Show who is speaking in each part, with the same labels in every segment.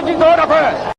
Speaker 1: ŋutidɔwɔɖaƒe.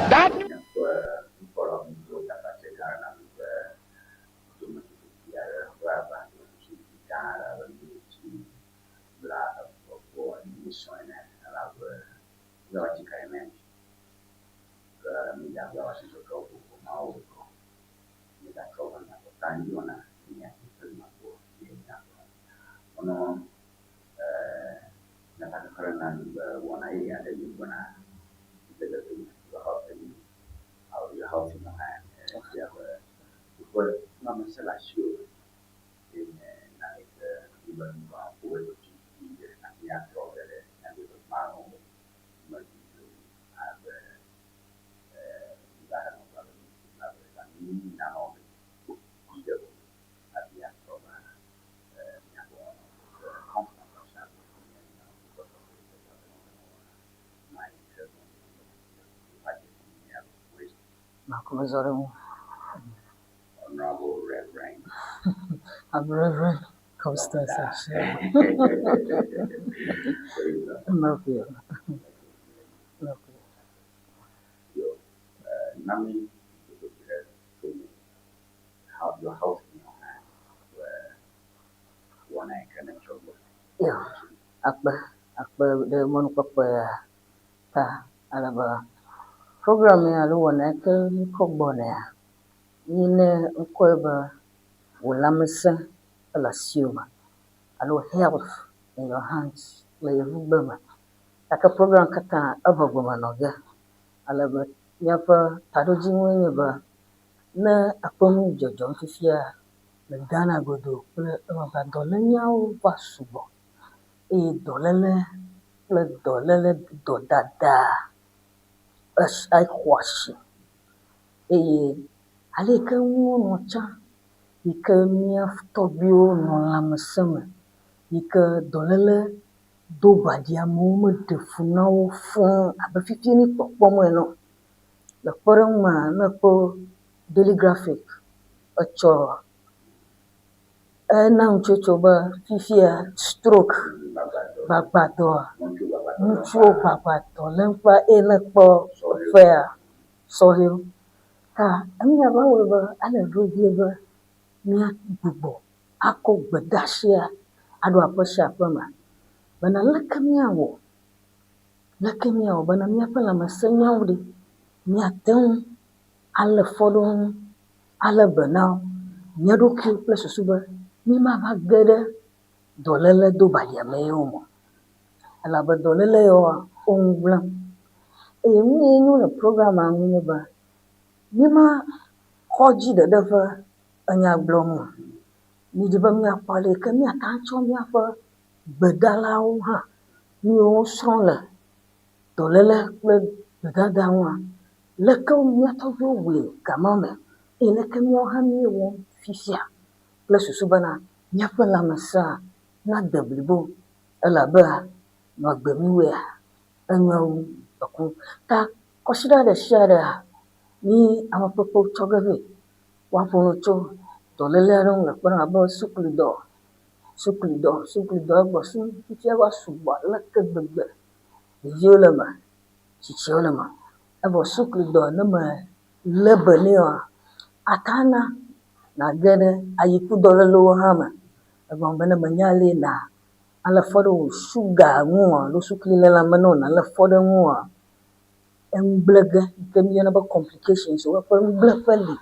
Speaker 1: That
Speaker 2: Míaƒe ŋkɔlɔ̃nuwo ƒe dometutuvi aɖe ƒe agbanɔamedzi gã aɖe abe ɣleti 30 ene elabe ke mígagblɔ asitsɔtsɔ vovovo mawo o. Mígatrɔ va míaƒe ta ŋdzi wɔna míaƒe gbɔ ye míagblɔ. Menɔ nyatakaka ɖe na mi be wɔna yeye aɖe li gbɔna your health in your health in your hand. Fia be woƒe lãmesẽ le asiwò me ye naneke be míatrɔ ge ɖe nyadzɔdzɔgbalẽwo me dzodzro abe hafi atrɔ va míaƒe
Speaker 3: Makumazoremu.
Speaker 2: Honorable Reverend.
Speaker 3: I'm Reverend Constance Ashe. Love you. Love you.
Speaker 2: Yo, Nami, how your health in your hand, where one I can trouble.
Speaker 3: Yo, akpe akpe ɖe mɔnukpɔkpɔ ya ta ale be program ya alo wɔna yi ke míkɔ gbɔna ya nye ne ŋkɔe be wò lãmesẽ ele asiwò me alo health in your hands le yevugbe me. Gake program katã evɔ gbe me nɔ ge ale be míaƒe taɖodzinue nye be ne ekpɔ nu dzɔdzɔm fifia le Ghana godoo kple emegbe dɔlényawo va sugbɔ eye dɔléle kple dɔléle dɔdada exɔ asi eye ale yi ke nuwo nɔ tsã yi ke mía tɔgbuiwo nɔ lãmesẽ me yi ke dɔléle do baɖi amewo meɖe fu na wo fũu abe fifia mí kpɔkpɔm ene o. Le kpɔɖeŋu mea, ne ekpɔ Daily Graphic etsɔ ena nutsotso be fifia stroke gbagbadɔ ŋutsuwo gbagbadɔ lém kpa eye ne ekpɔ ƒea sɔhɛwo. Ta enu ya va wɔe be ele vevie be míagbugbɔ akɔ gbedeasia aɖo aƒe sia aƒe me bena leke míawɔ leke míawɔ bena míaƒe lãmesẽnyawo ɖe míate ŋu alé fɔ ɖe wo ŋu alé be na mía ɖokuiwo kple susu be mímava ge ɖe dɔléle do baɖiame yewo me o. Elabe dɔléle yawoa, wo ŋu gblẽm. Eye nu ye nyo le programmea ŋu nye be míma kɔdzi ɖeɖe ƒe enya gblɔm o. Mídi be míakpɔ ale yi ke míate ŋu atsɔ míaƒe gbedalawo hã, nu yiwo wosrɔ̃ le dɔléle kple gbedada ŋua, leke mía tɔgbuiwo wɔe gama me eye leke míawo hã míewɔm fifia kple susu bena míaƒe lãmesẽa nade blibo elabe nɔ agbe nyuia enyo wu eku. Ta kɔsiɖa ɖe sia ɖea, mí ame kpekpewo tsɔ ge vɛ woaƒo nu tso dɔléle aɖe ŋu le kpɔɖeŋu abe suklidɔ, suklidɔ, suklidɔ egbɔ sum fifia va sugbɔ aleke gbegbe. Ɖeviwo le eme, tsitsiwo le eme. Evɔ suklidɔ ne melé be nɛ oa, ate ŋu ana nàge ɖe ayikudɔlélewo hã me. Egɔme be ne menya ale yi na alé fɔ ɖe wò suga ŋu oa alo sukli le lãme na wò nàlé fɔ ɖe eŋu oa, eŋugblẽ ge yi ke míeyɔna be complications eƒe ŋugblẽƒe li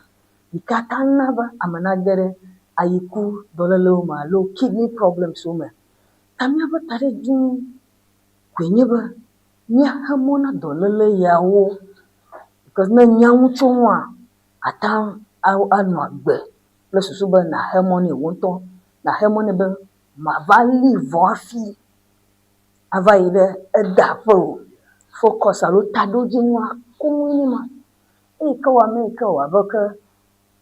Speaker 3: yi ke ate ŋu ana be ame nage ɖe ayikudɔlélewo me alo kidney problems wo me. Ta míaƒe taɖodzinu koe nye be míaxe mɔ na dɔléle yawo. Ke ne ènya nu tso eŋua, àte ŋu anɔ agbe kple susu be nàxe mɔ nɛ wò ŋutɔ, nàxe mɔ nɛ be mava lée vɔ hafi ava yi ɖe edaƒe o. Focus alo taɖodzinua koŋue nye ma. Eyi ke wɔ ame yi ke wɔ abe ke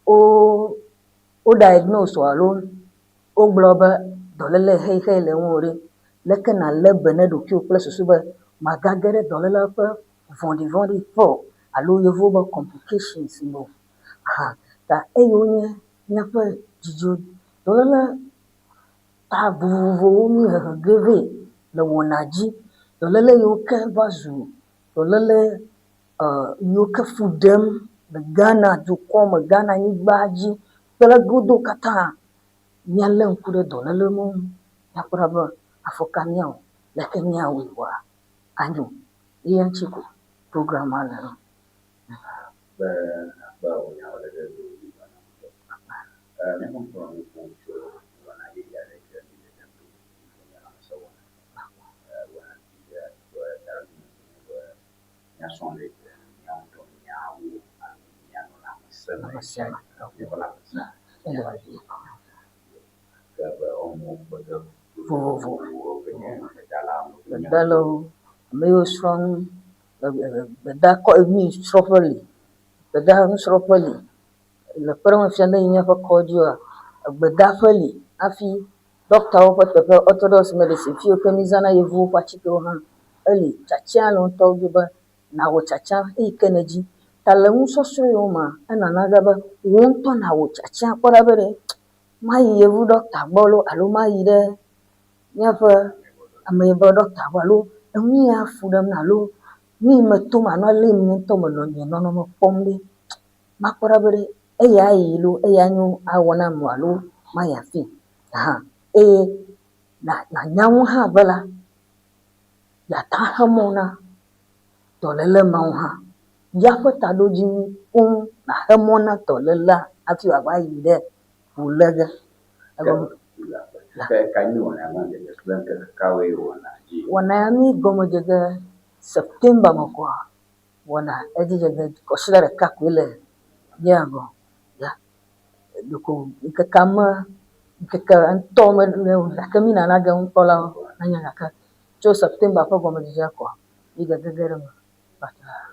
Speaker 3: wo wo diagnose wò alo wogblɔ be dɔléle xexexe le ŋuwò ɖe, leke nàlé be na ɖokuiwò kple susu be màgage ɖe dɔlélea ƒe vɔ̃ɖivɔ̃ɖi ƒe o alo yevuwo be complications me o. Aha ta eyiwo nye míaƒe dzidzo dɔléle ta vovovowo mí hehe ge vɛ le wɔna dzi. Dɔléle yiwo ke va zu dɔléle yiwo ke fu ɖem le Ghana dukɔ me, Ghana nyigba dzi kple egodo katã míalé ŋku ɖe dɔléle mawo ŋu míakpɔ ɖa be afɔ ka míawɔ, leke míawɔe wòa anyo. Eya ŋuti ko program ma le ɖo.
Speaker 2: Be akpe wò nyawo ɖe ɖe do dzidzɔ nam ŋutɔ. Míaƒe ŋkɔ nu ƒom tso wɔna yeye aɖe yi ke míle ɖem ɖo yi ke nye lãmesẽwɔna. Wɔna yi ke ƒe taɖodzinu nye be míasrɔ̃ nu le míawo ŋutɔ míawo alo míanɔ lãmesẽ me
Speaker 3: Lãmesẽ me.
Speaker 2: Míaƒe lãmesẽ.
Speaker 3: Ele vevie.
Speaker 2: Ke be woamewo kpe ɖe
Speaker 3: Vovovo.
Speaker 2: Vovovowo ke nye gbedalawo.
Speaker 3: Gbedalawo, ame yiwo srɔ̃ nu, gbedakɔ nusrɔ̃ƒe li, gbeda nusrɔ̃ƒe li. Le kpɔɖeŋu fia ne yi míaƒe kɔdzi oa, gbedaƒe li hafi ɖɔktawo ƒe teƒe orthodox medicine fi yiwo ke mízãna yevuwo ƒe atikewo hã eli. Tsatsa le wo ŋutɔwo dzi be nàwɔ tsatsa eyi ke nèdzi. Ta le nusɔsrɔ̃ yiwo mea, enɔna ge be wò ŋutɔ nàwɔ tsatsa kpɔ ɖa be ɖe mayi yevu ɖɔkta gbɔ loo alo mayi ɖe míaƒe ameyibɔ ɖɔkta gbɔ alo enu ya fu ɖem na alo nu yi me tom alo ale yi nye ŋutɔ menɔ nye nɔnɔme kpɔm ɖe, makpɔ ɖa be ɖe eya yi loo eya nyo awɔ nam o alo mayi afii hã. Eye nànya nu hã be la, yeate ŋu axe mɔ na dɔléle mawo hã. Ya ƒe taɖodzinu koŋ nàxe mɔ na dɔlélea hafi wòava yi ɖe ʋu lé ge. Egɔme.
Speaker 2: Ke ka nyi wɔna gɔmedzedze kple ŋkeke kawoe wɔna dzi?
Speaker 3: Wɔna ya mí gɔmedzedze September me koa, wɔna edzi dzedze kɔsiɖa ɖeka koe le mía ŋgɔ. Ya ɖeko ŋkekea me ŋkeke ŋutɔ me gake mí nana ge nukpɔlawo nanya gake tso September ƒe gɔmedzedzea koa, mí gege ge ɖe eme kpata.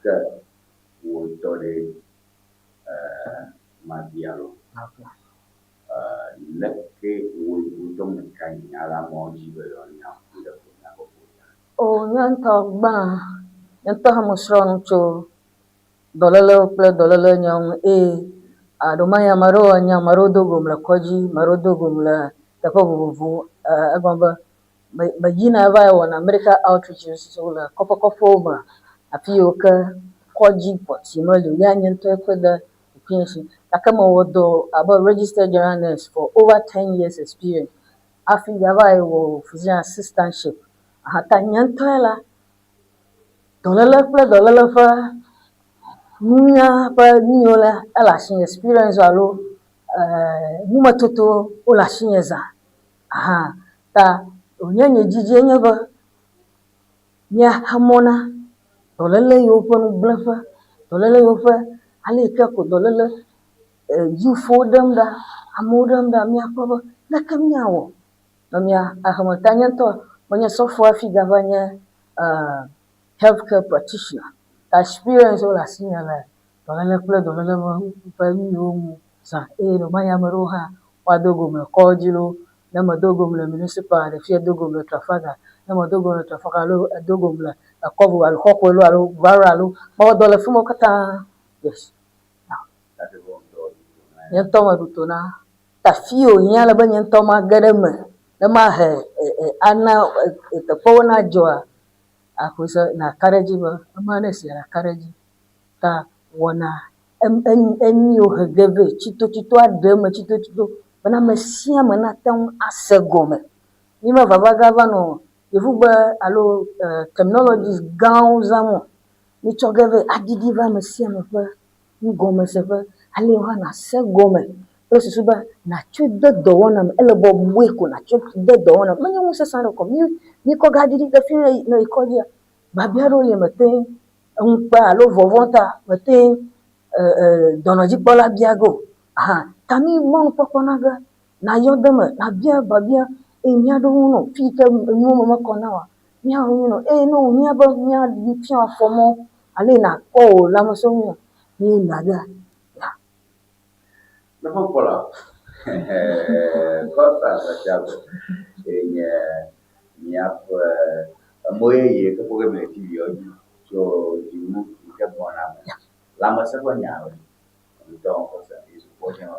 Speaker 2: Ke wò ŋutɔ ɖe mabia lo. Leke wò ŋutɔ meka nya la mɔ dzi be yewoanya ku ɖe ƒomea ƒe ƒomea?
Speaker 3: O, nye ŋutɔ gbã, nye ŋutɔ hã mesrɔ̃ nu tso dɔlélewo kple dɔléle nyawo ŋu eye ɖewomayi ame aɖewo anya, ame aɖewo do gom le kɔdzi, ame aɖewo do gom le teƒe vovovowo. Egɔme be meyina va wɔna medical outreaches le kɔƒekɔƒewo me afi yiwo ke kɔdzi kpɔti meli o. Ya nye ŋutɔ kpe ɖe ɖokuinye si gake mewɔ dɔ abe registered general nurse for over 10 years experience hafi gava yi wɔ physician assistantship. Ta nye ŋutɔe la, dɔléle kple dɔléle ƒe nunya ƒe nu yiwo le ele asinye experience alo numetoto wole asinye zã. Aha ta wònye nye dzidzie nye be míaxe mɔ na dɔléle yiwo ƒe nugblẽƒe, dɔléle yiwo ƒe ale yi ke ko dɔléle youthwo ɖem ɖa, amewo ɖem ɖa míakpɔ be leke míawɔ be míaxe mɔ. Ta nye ŋutɔ menye sɔfo hafi gava nye health care practitioner. Ta experience wo le asinye le dɔléle kple dɔléle ƒe nu yiwo ŋu zã eye ɖewomayi ame ɖewo hã woado gom le kɔdzi loo, ne medo gom le municipal ɖe do gom le Trafalgar, ne medo gom le Trafalgar alo edo gom le ekɔvo alo xɔxɔe loo alo Gwara alo mewɔ dɔ le fi mawo katã. Yes. Nye ŋutɔ meɖu to na. Ta fi yi wòhiã le be nye ŋutɔ mage ɖe eme ne mahe ana teƒewo nadzɔa, axɔe se nàka ɖe edzi be ema ne sia nàka ɖe edzi. Ta wɔna enu yiwo he ge vɛ tsitotsito aɖe eme tsitotsito bena ame sia ame nate ŋu ase gɔme. Mi mevava ge ava nɔ yevugbe alo terminologies gãwo zãm o. Mitsɔ ge vɛ aɖiɖi va ame sia ame ƒe nugɔmeseƒe ale yi wohã nàse gɔme kple susu be nàtsɔe de dɔwɔna me. Ele bɔbɔe ko nàtsɔe de dɔwɔna me. Menye nu sesẽ aɖe o. Mí míkɔ ga ɖiɖi le fi ne yi kɔdzia, biabia ɖewo li mete. Eŋukpe alo vɔvɔ̃ ta mete dɔnɔdzikpɔla bia ge o. Aha ta mí mɔnukpɔkpɔ na ge nayɔ de eme, nabia biabia eye míaɖo ŋu nɔ fi yi ke enuwo me mekɔ na oa, míaɖo ŋu nɔ. Eye ne wòhiã be míafia wò afɔmɔ alo nàkpɔ wò lãmesẽ ŋua, míeyina ɖe ya.
Speaker 2: Nuƒoƒo Constance Atsiagbɔ ye nye míaƒe emɔ yeye ke kpɔ ge mele TV dzi tso dziŋu yi ke gbɔna me. Lãmesẽ ƒe nyawo ŋutɔ Constance Yesu kpɔ dzi nɔ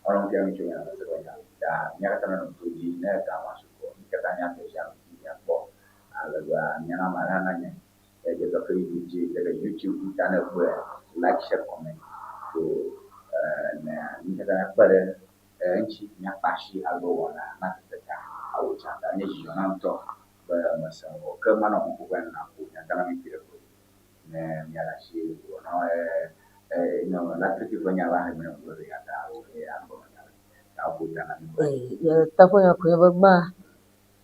Speaker 2: ɔnɔ fia mi tso lãmesẽ ƒe nyawo ta mía katã míanɔ to dzi ne gamea sugbɔ mí katã míate sia ame dzi míakpɔ ale be míana ame aɖe nanya. Edze ke YouTube dzi le YouTube ta ne ekpɔe like, share, comment. So ne mí katã míakpe ɖe eŋuti míakpe asi ale be wɔna natete ta awu tsã ta nye dzidzɔ nam ŋutɔ be mese ŋgɔ ke manɔ ŋkuƒoƒoe nɔ ƒo míate ŋu ƒi ɖe ƒo ne míaɖe asi wɔna nɔ latriki ƒe nya va he mía ŋgɔ ɖe ya ta wo ye agbɔ nya le ta ƒo ta na mí.
Speaker 3: Ye teƒe nya koe be gbã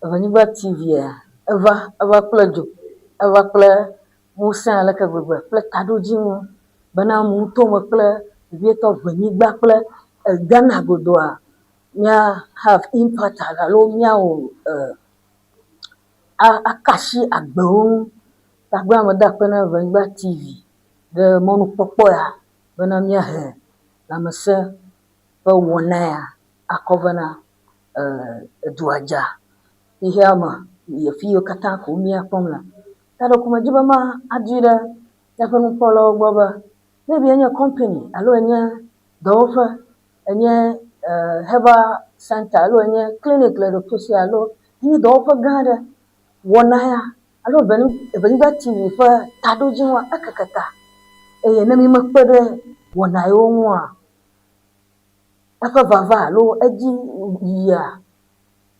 Speaker 3: Eʋenyigba TV-a eva eva kple dzo, eva kple ŋusẽ aleke gbegbe kple taɖodzinu bena nutome kple vevietɔ ʋenyigba kple Ghana godoa mía have impact alo míawɔ aka asi agbewo ŋu. Tagbea meda akpe na Ʋenyigba TV ɖe mɔnukpɔkpɔ ya bena míahe lãmesẽ ƒe wɔna ya akɔ va na edua dza xexea me yi fi yiwo katã ko míakpɔm le. Ta ɖeko medzi be maɖui ɖe míaƒe nukpɔlawo gbɔ be maybe enye kɔmpani alo enye dɔwɔƒe, enye herbal center alo enye clinic le ɖokuisi alo enye dɔwɔƒe gã aɖe wɔna ya alo Eʋenyigba TV ƒe taɖodzinua ekeke ta eye ne mímekpe ɖe wɔna yewo ŋua, eƒe vava alo edzi yiyia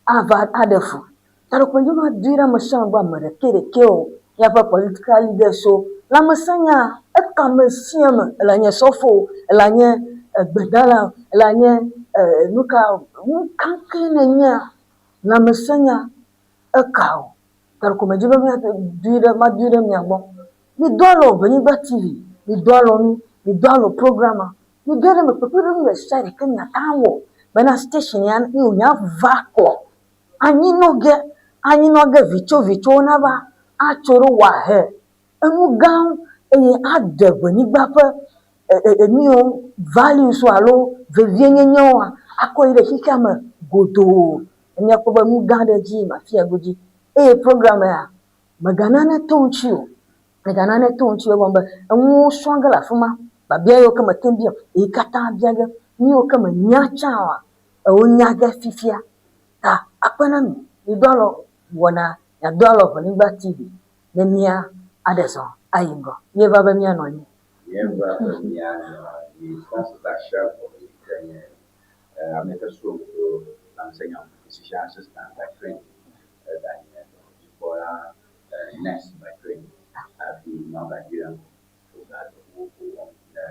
Speaker 3: ava aɖe fu. Taɖokpedzi ma doe ɖe ame sia ame gbɔ ame ɖekɛ ɖekɛ o. Míaƒe political leaders wo, lãmesẽnya eka ame sia ame. Ele nye sɔfo o, ele nye egbedala o, ele nye nuka o, nuka ke nenyea, lãmesẽnya eka o. Taɖokpedzi medzi be míadoe ɖe madoe ɖe mia gbɔ. Mido alɔ Ʋenyigba TV, mido alɔ mí, mido alɔ programme. Mige ɖe eme kpekpeɖeŋu ɖe sia ɖe ke miate ŋu awɔ bena station ya ne wònya va kɔ anyinɔ ge anyinɔ ge vitso-vitsowo nava atso ɖo wòahe enu gãwo eye aɖe ʋenyigba ƒe enuyiwo values alo vevienyenyewoa akɔ yi ɖe xexea me godoo. Míakpɔ be nu gã aɖe dzi yim afi ya godzi eye program ya mègana neto ŋuti o. Mègana neto ŋuti o egɔme be enuwo srɔ̃ ge le afi ma. Biabia yiwo ke mète ŋu bia o yi katã bia ge. Nu yiwo ke mènya tsã oa, ewo nya ge fifia. Ta akpe na mi. Mido alɔ wɔna, miado alɔ Ʋenyigba TV ne mía aɖe zɔ ayi ŋgɔ. Míeva be míanɔ anyi.
Speaker 2: Míeva be míanɔ anyi. Francis Ashiagbɔ yi ke nye ame yi ke srɔ̃ nu tso lãmesẽnya ŋu, physician assistant by training, eganye dɔnɔdzikpɔla nurse by training hafi magadzi ɖe ŋgɔ wògadɔ vovovo wɔm le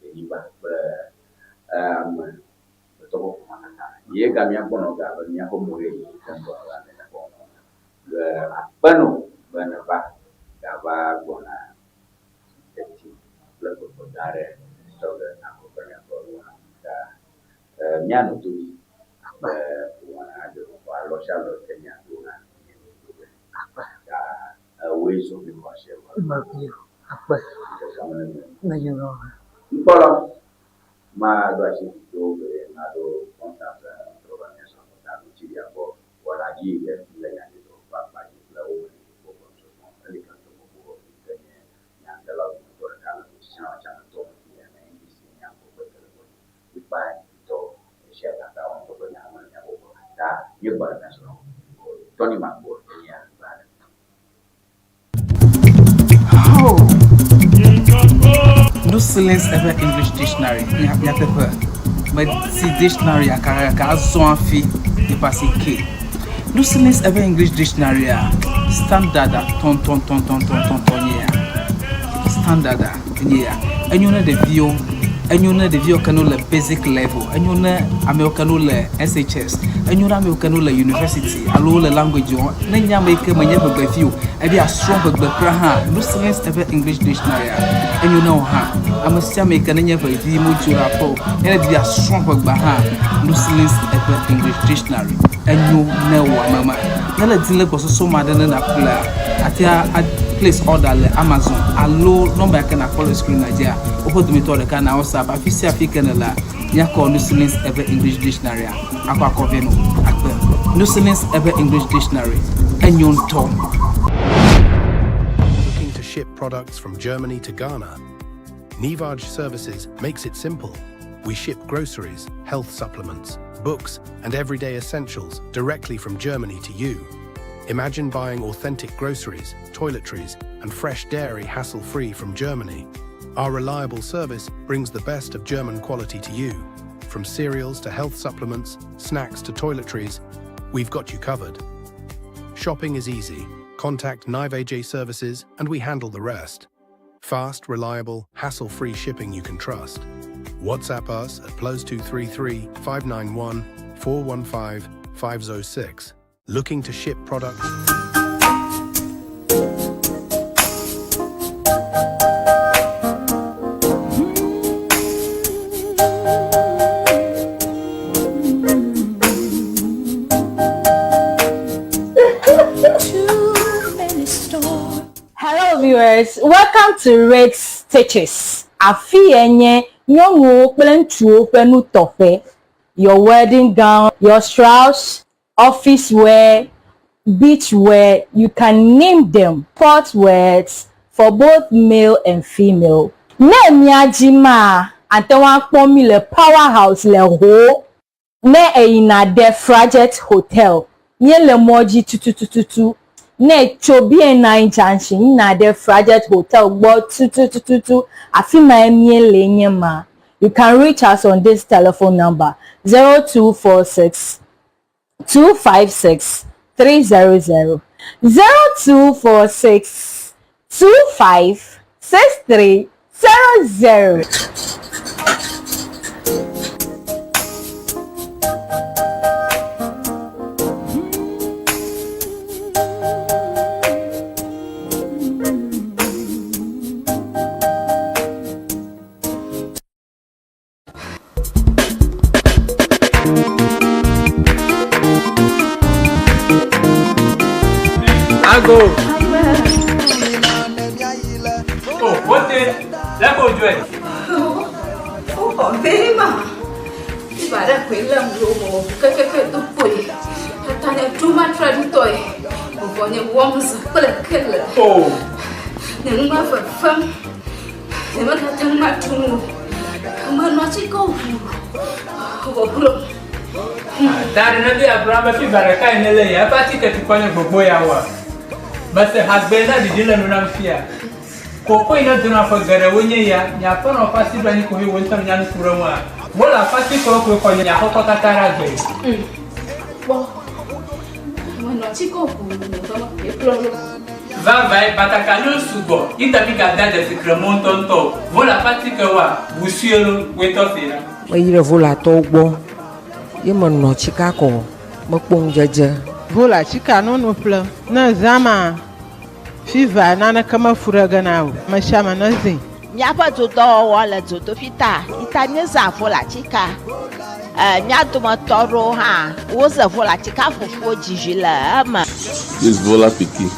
Speaker 2: denyigba kple ame gbetɔ ƒe ƒomea katã. Ye ga míakpɔ nɔ ga be míaƒe mo yeye yi ke ŋgɔ la ne míakpɔ nɔ be akpe nɔ be neva gava gbɔna teti kple gbɔgbɔ gã aɖe tsɔ ge akɔ kple míaƒe wɔna ta míanɔ to dzi be wɔna aɖe vɔ alɔ sia alɔ yi ke míado na míanɔ to ge. Ta ewòe zɔ mi xɔ asi eva.
Speaker 3: Mebio akpe.
Speaker 2: Ŋkeke me ne mi.
Speaker 3: Menyɔ.
Speaker 2: Ŋkpɔlɔ maɖo asi to be maɖo Constance ŋutɔ be míasɔ akɔta nu TV akpɔ wɔna dzi yi ke le nyadzɔdzɔ ƒe akpa dzi kple wo me gbɔgbɔ nusɔsrɔ̃ eli ke ŋutɔ gbogbo yi ke nye nyadelawo dometɔ ɖeka le tsã tsã tɔ me fi ya ne NBC nya gbɔgbɔ ke le gbɔnye. Ikpa tɔ esia tata wɔn ŋutɔ ƒe nya me nya gbɔgbɔ ta míegbɔ ɖe míasrɔ̃ Tony Makpo enye agba ɖe.
Speaker 4: Oh. No silence ever English dictionary. Nyateƒe. Meti dictionary aka azɔ hafi nipa si ke. No silence ever English dictionary a standard a tɔntɔntɔntɔntɔntɔn nye ya. Standard a nye ya. Enyo ne ɖeviwo. Enyo ne ɖeviwo ke no le basic level, enyo ne amewo ke no le SHS, enyo ne amewo ke no le university alo wole language wɔm. Ne nye ame yi ke menye ʋegbevi o, ebe yeasrɔ̃ ʋegbe kura hã, Lucilins eƒe English dictionary enyo ne wò hã. Ame sia ame yi ke nenye ʋevi modzo ɖe aƒe o, ne èdi be yeasrɔ̃ ʋegbea hã, Lucilins eƒe English dictionary enyo ne wò ame ma. Ne èle dim le gbɔsɔsɔ me aɖe ne nàƒlea, àte ŋu a place order le Amazon alo nɔmba yi ke nàkpɔ le screen-a dzia, woƒe dometɔ ɖeka na WhatsApp. Afi sia afi ke nèlea, míakɔ Lucilins eƒe English dictionary-a akɔ akɔ vɛ nɔ akpe. Lucilins eƒe English dictionary enyo ŋutɔ.
Speaker 5: Looking to ship products from Germany to Ghana? Nivaj Services makes it simple. We ship groceries, health supplements, books, and everyday essentials directly from Germany to you. Imagine buying authentic groceries, toiletries, and fresh dairy hassle-free from Germany. Our reliable service brings the best of German quality to you. From cereals to health supplements, snacks to toiletries, we've got you covered. Shopping is easy. Contact Nive Services and we handle the rest. Fast, reliable, hassle-free shipping you can trust. WhatsApp us at +233 591 415 506. Looking to ship products?
Speaker 6: Hello viewers, welcome to Red Stitches. Afi ye nye nyɔnuwo kple ŋutsuwo ƒe nutɔƒe. Your wedding gown, your shrouds, office wear, beach wear, you can name them. Sport wears for both male and female. Ne mía dzi maa, ate ŋu akpɔ mí le Power House le Ho. Ne èyina ɖe Frajet Hotel, míele mɔ dzi tutututu. Ne ètso BNI Junction yina ɖe Frajet Hotel gbɔ tutututu, afi mae míele nye ma. You can reach us on this telephone number, 0246 256 300, 0246 25 63 00.
Speaker 7: Ago. Oh, wote, lẹ́kọ̀ọ́ ojú ẹ̀.
Speaker 8: Ó kọ̀ bẹ́ẹ̀ mà. Ìbàdàn pé lẹ́mu ló wọ̀ kẹ́kẹ́kẹ́ tó pò yìí. Ẹ̀ta ni duma traditɔe. Vɔ nye wɔm zã kple kele.
Speaker 7: Oh.
Speaker 8: Nye nu ma fefem. Nye megate ŋu atu nu o. Menɔ atike ʋu. Vɔ glo.
Speaker 7: Dari ne bi Abraham be fiva ɖeka yi ne le ya eƒe atike tukɔ nye gbogbo ya wɔa. Mese hagbe na ɖiɖi le nu nam fia. Koko yi ne dona ƒe geɖewo nye ya, nye aƒenɔ ƒe asi ɖo anyi ko he wò ŋutɔ nya nu ku ɖe ŋua. Wole aƒe atikewo koe xɔ nye aƒekɔ katã ɖe agbe.
Speaker 8: Kpɔ. Menɔ atike ʋu nye ƒe kplɔ ɖo.
Speaker 7: Vavae batakaliwo sugbɔ yi ta mi gada dzesi kremɔ ŋutɔŋutɔ o. Vɔ le aƒe atike woa, wusue lo, woetɔ si la.
Speaker 9: Meyi ɖe Volatɔwo gbɔ ye menɔ tsika kɔ mekpɔ ŋudzedze.
Speaker 10: Vola tsika nono ƒle ne zã ma fiva naneke mefu ɖe ge na o. Ame sia ame ne zĩ.
Speaker 11: Míaƒe dodɔwɔwɔ le dzodoƒi ta ita míezã vola tsika. E, mía dometɔ aɖewo hã woze vola tsika fufuwo dzizi le eme.
Speaker 12: This Vola pikin.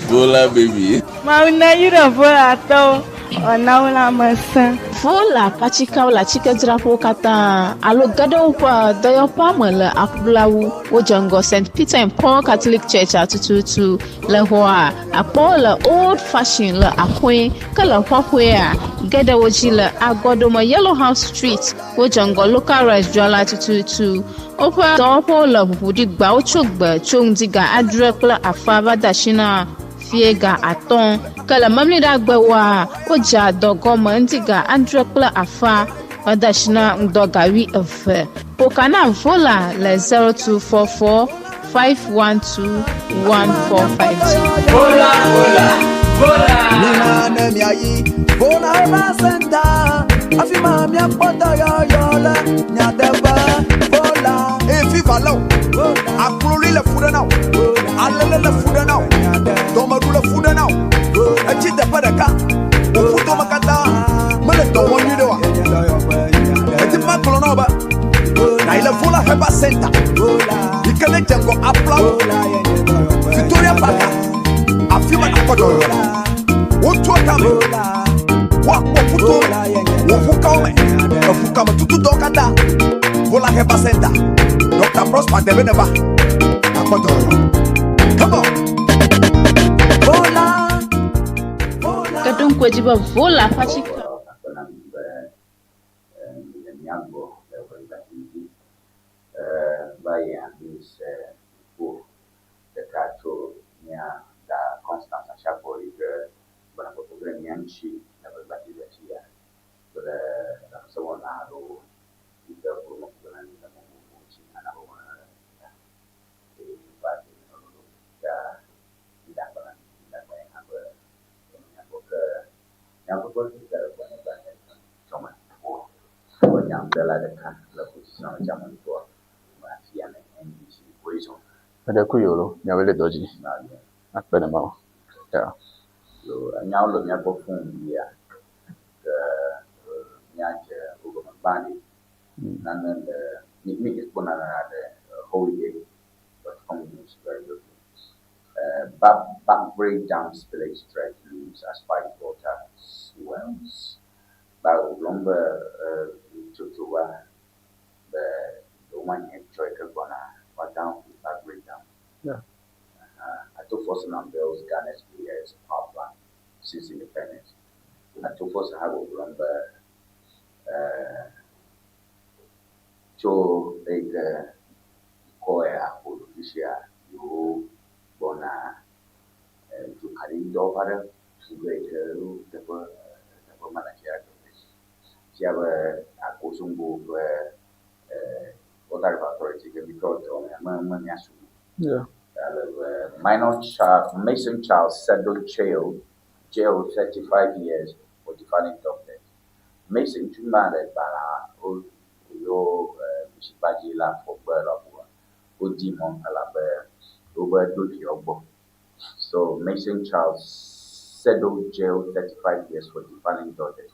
Speaker 12: Vola baby.
Speaker 13: Mawu na yra Volatɔwo wòana wo lãmesẽ.
Speaker 14: Vola ƒe le atsikedzraƒewo katã alo ge ɖe woƒe dɔyɔƒea me le aƒlawu. Wodze ŋgɔ St. Peter and Paul Catholic Church tututu le xɔa akpɔwo le old fashion le aƒe ke le ƒaƒea ge ɖe wo dzi le agɔdome Yellow House Street wodze ŋgɔ local rice dzrala tututu. Woƒe dɔwɔƒewo le ʋuʋu ɖi gbawo tso gbe tso ŋdi ga adre kple afa va de asi na fie ga atɔ̃ ke le memleɖagbewoa wodzea dɔ gɔme ŋdi ga adre kple afa va de asi na ŋdɔ ga wuieve. Ƒoka na Vola le 0244 512 1452.
Speaker 7: Vola, vola, vola.
Speaker 15: Mina ne miayi Vola Eva Center. Afi ma míakpɔ dɔyɔyɔ le nyateƒe vola.
Speaker 16: Eye fiva lé wò, akloli le fu ɖe na wò, alele le fu ɖe na wò, dɔmeɖu le fu ɖe na wò, etsi teƒe ɖeka, wò ƒudome katã mele dɔ wɔm nyuie ɖe oa? Edi be magblɔ na wò be nàyi le Vola Herbal Center yi ke nedze ŋgɔ Aflawo, Victoria Park, afi ma nàkpɔ dɔyɔyɔ le. Wotua tame, woakpɔ ƒuto, wò ʋukawo me, eʋukame tutudɔwo katã. Vola Herbal Center, Dr. Prosper Debe neva, nàkpɔ dɔyɔyɔ. Come on.
Speaker 15: Vola.
Speaker 14: Ke ɖo ŋku edzi be Vola ƒe atike.
Speaker 2: Akpe na mi be miele mía gbɔ le Ʋenyigba TV dzi. Va yia mise ƒo ɖeka tso mía da Constance Ashiagbɔ yi ke gbɔna kpekpe ɖe mía ŋuti le Ʋenyigba TV fia kple lãmesẽwɔna aɖewo yi ke ƒo me kpe na mí le mɔ vovovowo dzi ana be wɔna ɖe ta eye va do mía ɖoɖo ta mída akpe na mi, mída akpe hã be mía gbɔ ke míaƒe ƒe fifia le Ʋenyigba tsɔme ƒo ƒe nyaŋuɖela ɖeka le position Germany gbɔ me afia ne NDC Poison.
Speaker 17: Meɖe ku yolo, miawoe le dɔ dzi. Akpe ne Mawu. Yeah.
Speaker 2: So enyawo le mía gbɔ fũu yia ke míadze wo gɔme gbã ɖi. Nane le mi mi kpɔ nane ɖe holyday.com news very briefly. Bagre Dam spillage threat looms as White water swells. Ba wògblɔm be tsotso va be ɖewomahi etsɔ yi ke gbɔna woate ŋu aƒu Bagre Dam.
Speaker 17: Yeah.
Speaker 2: Ato Forson unveils Ghana's biggest power plant since independence. Ato Forson hã gbɔgblɔm be tso eyi ke dukɔ ya ƒo ɖokui sia yewo gbɔna dzokaɖi dɔ va ɖe tu ge yi ke teƒe teƒe ma le afia fia be Akosombo ƒe Water River Authority ke mi trɔ dɔ me me me mia su.
Speaker 17: Yeah.
Speaker 2: Ale be minor child Mason Charles settled jail 35 years for defiling doctors. Mason Chuma le gbala o yo sikpadzi la fɔgbe lɔƒoa wodi mɔ elabe wobe ɖo viawo gbɔ. So Mason Charles settled jail 35 years for defiling daughters.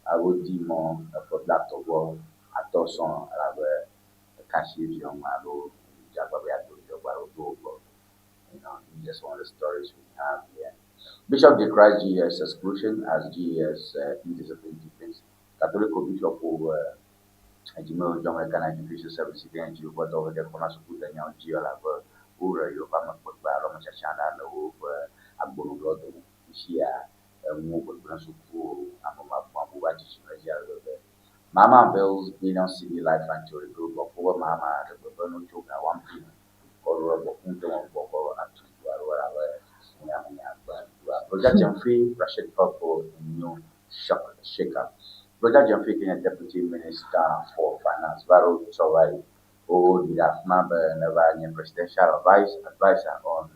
Speaker 2: Wodi mɔ eƒe blatɔ gbɔ atɔ sɔŋ elabe eka asi viawo ŋu alo dze agbagba be yeado viawo gbɔ alo do wo gbɔ. Just one of the stories we have here. Bishop decries GES exclusion as GES indiscipline deepens. Catholic Bishop Ejime John Ghana Education Service ke dzi woƒe dɔwɔƒe ke kɔna suku de nyawo dzi elabe wore yewoƒe amekpekpe alo ametsatsa ɖa le woƒe agbonuglɔ dome. Fifia enuwo gbegblẽ sukuwo ame mabumabu va dzidzim ɖe edzi ale gbegbe. Mahama unveils billion cedi lifeline to rebuild Bawku be Mahama ɖe gbe be no tso ga 1 billion kɔ ɖo ɖe Bawku ŋutɔ me gbɔ kɔ atu du alo elabe ŋunyaŋunya gbe dua. Brogya Genfi, Rashid Pelpuo in new shock shake-up. Brogya Genfi ke nye Deputy Minister for Finance va ɖo tsɔ va yi woɖi ɖe afi ma be neva nye presidential advisor on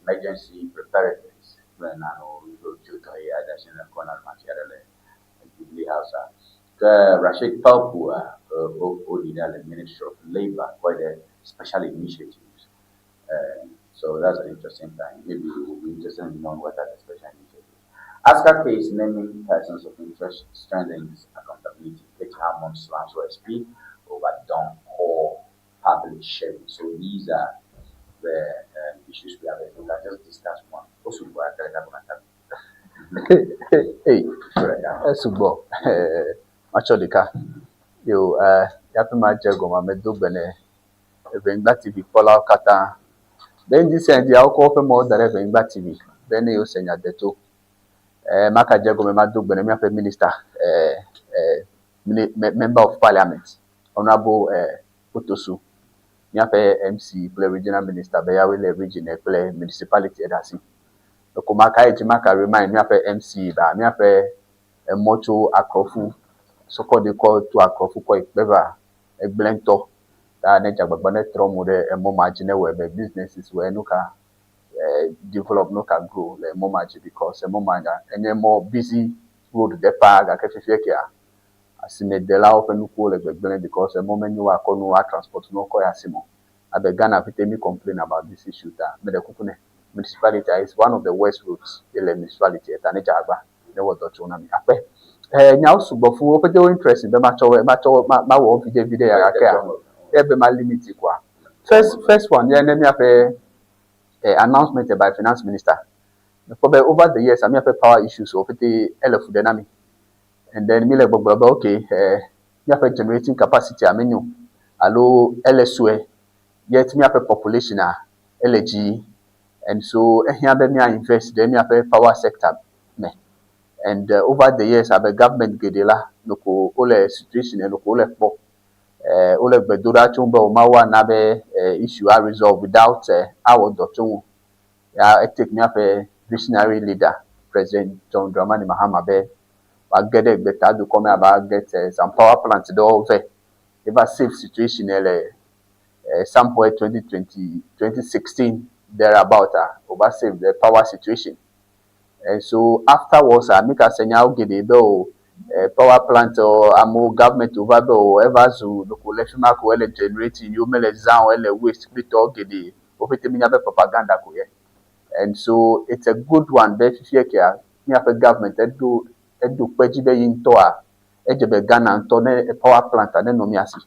Speaker 2: emergency preparedness kple nanewo tso dɔ yi ade asi le ŋkɔ na mafia ɖe le Jubilee House a. Ke Rashid Pelpuo woɖi ɖa le Ministry of Labour quite a special initiatives. So that's an interesting thing. Maybe you will be interested in knowing what are the special initiatives. ASCA case naming persons of interest strengthens accountability. Kate Hammond slams OSP over Donkor public shaming. So these are the issues we have. We can just discuss one. Also, we are
Speaker 17: Hey, esugbɔ matsɔ ɖeka yo yaƒe ma dze gɔme medo gbe ne Evenyigba TV kpɔlawo katã. Be ŋdi sia ŋdi wokɔ woƒe mɔwo da ɖe Evenyigba TV be ne yewo se nya deto. Maka dze gɔme mado gbe ne míaƒe minister member of parliament Honourable Otosu, míaƒe MC kple regional minister be yawoe le region kple municipality ɖe asi. Eko maka yi dzi maka remind míaƒe MC ba míaƒe emɔ tso Akrɔfu Sɔkɔdi kɔ to Akrɔfu kɔ yi Kpeva egblẽ ŋutɔ. Ta ne dze agbagba ne trɔ mo ɖe emɔ ma dzi ne wɔe be businesses wɔe nu ka develop no ka grow le emɔ ma dzi because emɔ ma enye mɔ busy road de paa gake fifia kea asimedelawo ƒe nukuwo le gbegblẽ because emɔ menyo woakɔ nuwo a transport nuwo kɔ yi asime o. Abe Ghana ƒete mi complain about this issue ta meɖe kuku nɛ. Municipality is one of the worst roads ye le municipality ta ne dze agba ne wɔ dɔ tso na mi. Akpe. Eh, nyawo sugbɔ fũ wo ƒete wo interesting be matsɔ wo matsɔ wo ma mawɔ viɖe viɖe ya gakea ye be ma limit koa. First first one ye ne míaƒe eh, announcement by finance minister. Mekpɔ be over the years míaƒe power issues wo ƒete ele fu ɖe na mi. And then mi le gbɔgblɔ be okay, eh, míaƒe generating capacity a menyo alo ele sue yet míaƒe population a ele dzi and so ehiã be mía invest ɖe míaƒe power sector me. And over the years abe government geɖe la noko wole situation noko wole kpɔ eh, wole gbe do ɖa tso be o Mawu ana be eh, issue a resolve without eh, awɔ dɔ tso ŋu. Ya etake míaƒe visionary leader President John Dramani Mahama be wòage ɖe gbeta dukɔ me ava get some power plant ɖewo vɛ eva save situation le somewhere 2020 2016 thereabout a wòva save the power situation. And so afterwards a mi ka se nyawo geɖe be o power plant o amewo government wova be o eva zu ɖeko le fi ma ko ele generating yewo mele zã o ele waste kple tɔwo geɖe wo ƒete mi nya be propaganda ko ye. And so it's a good one be fifia kea míaƒe government eɖo eɖo kpe dzi be yi ŋutɔa edze be Ghana ŋutɔ ne power plant a nenɔ mía si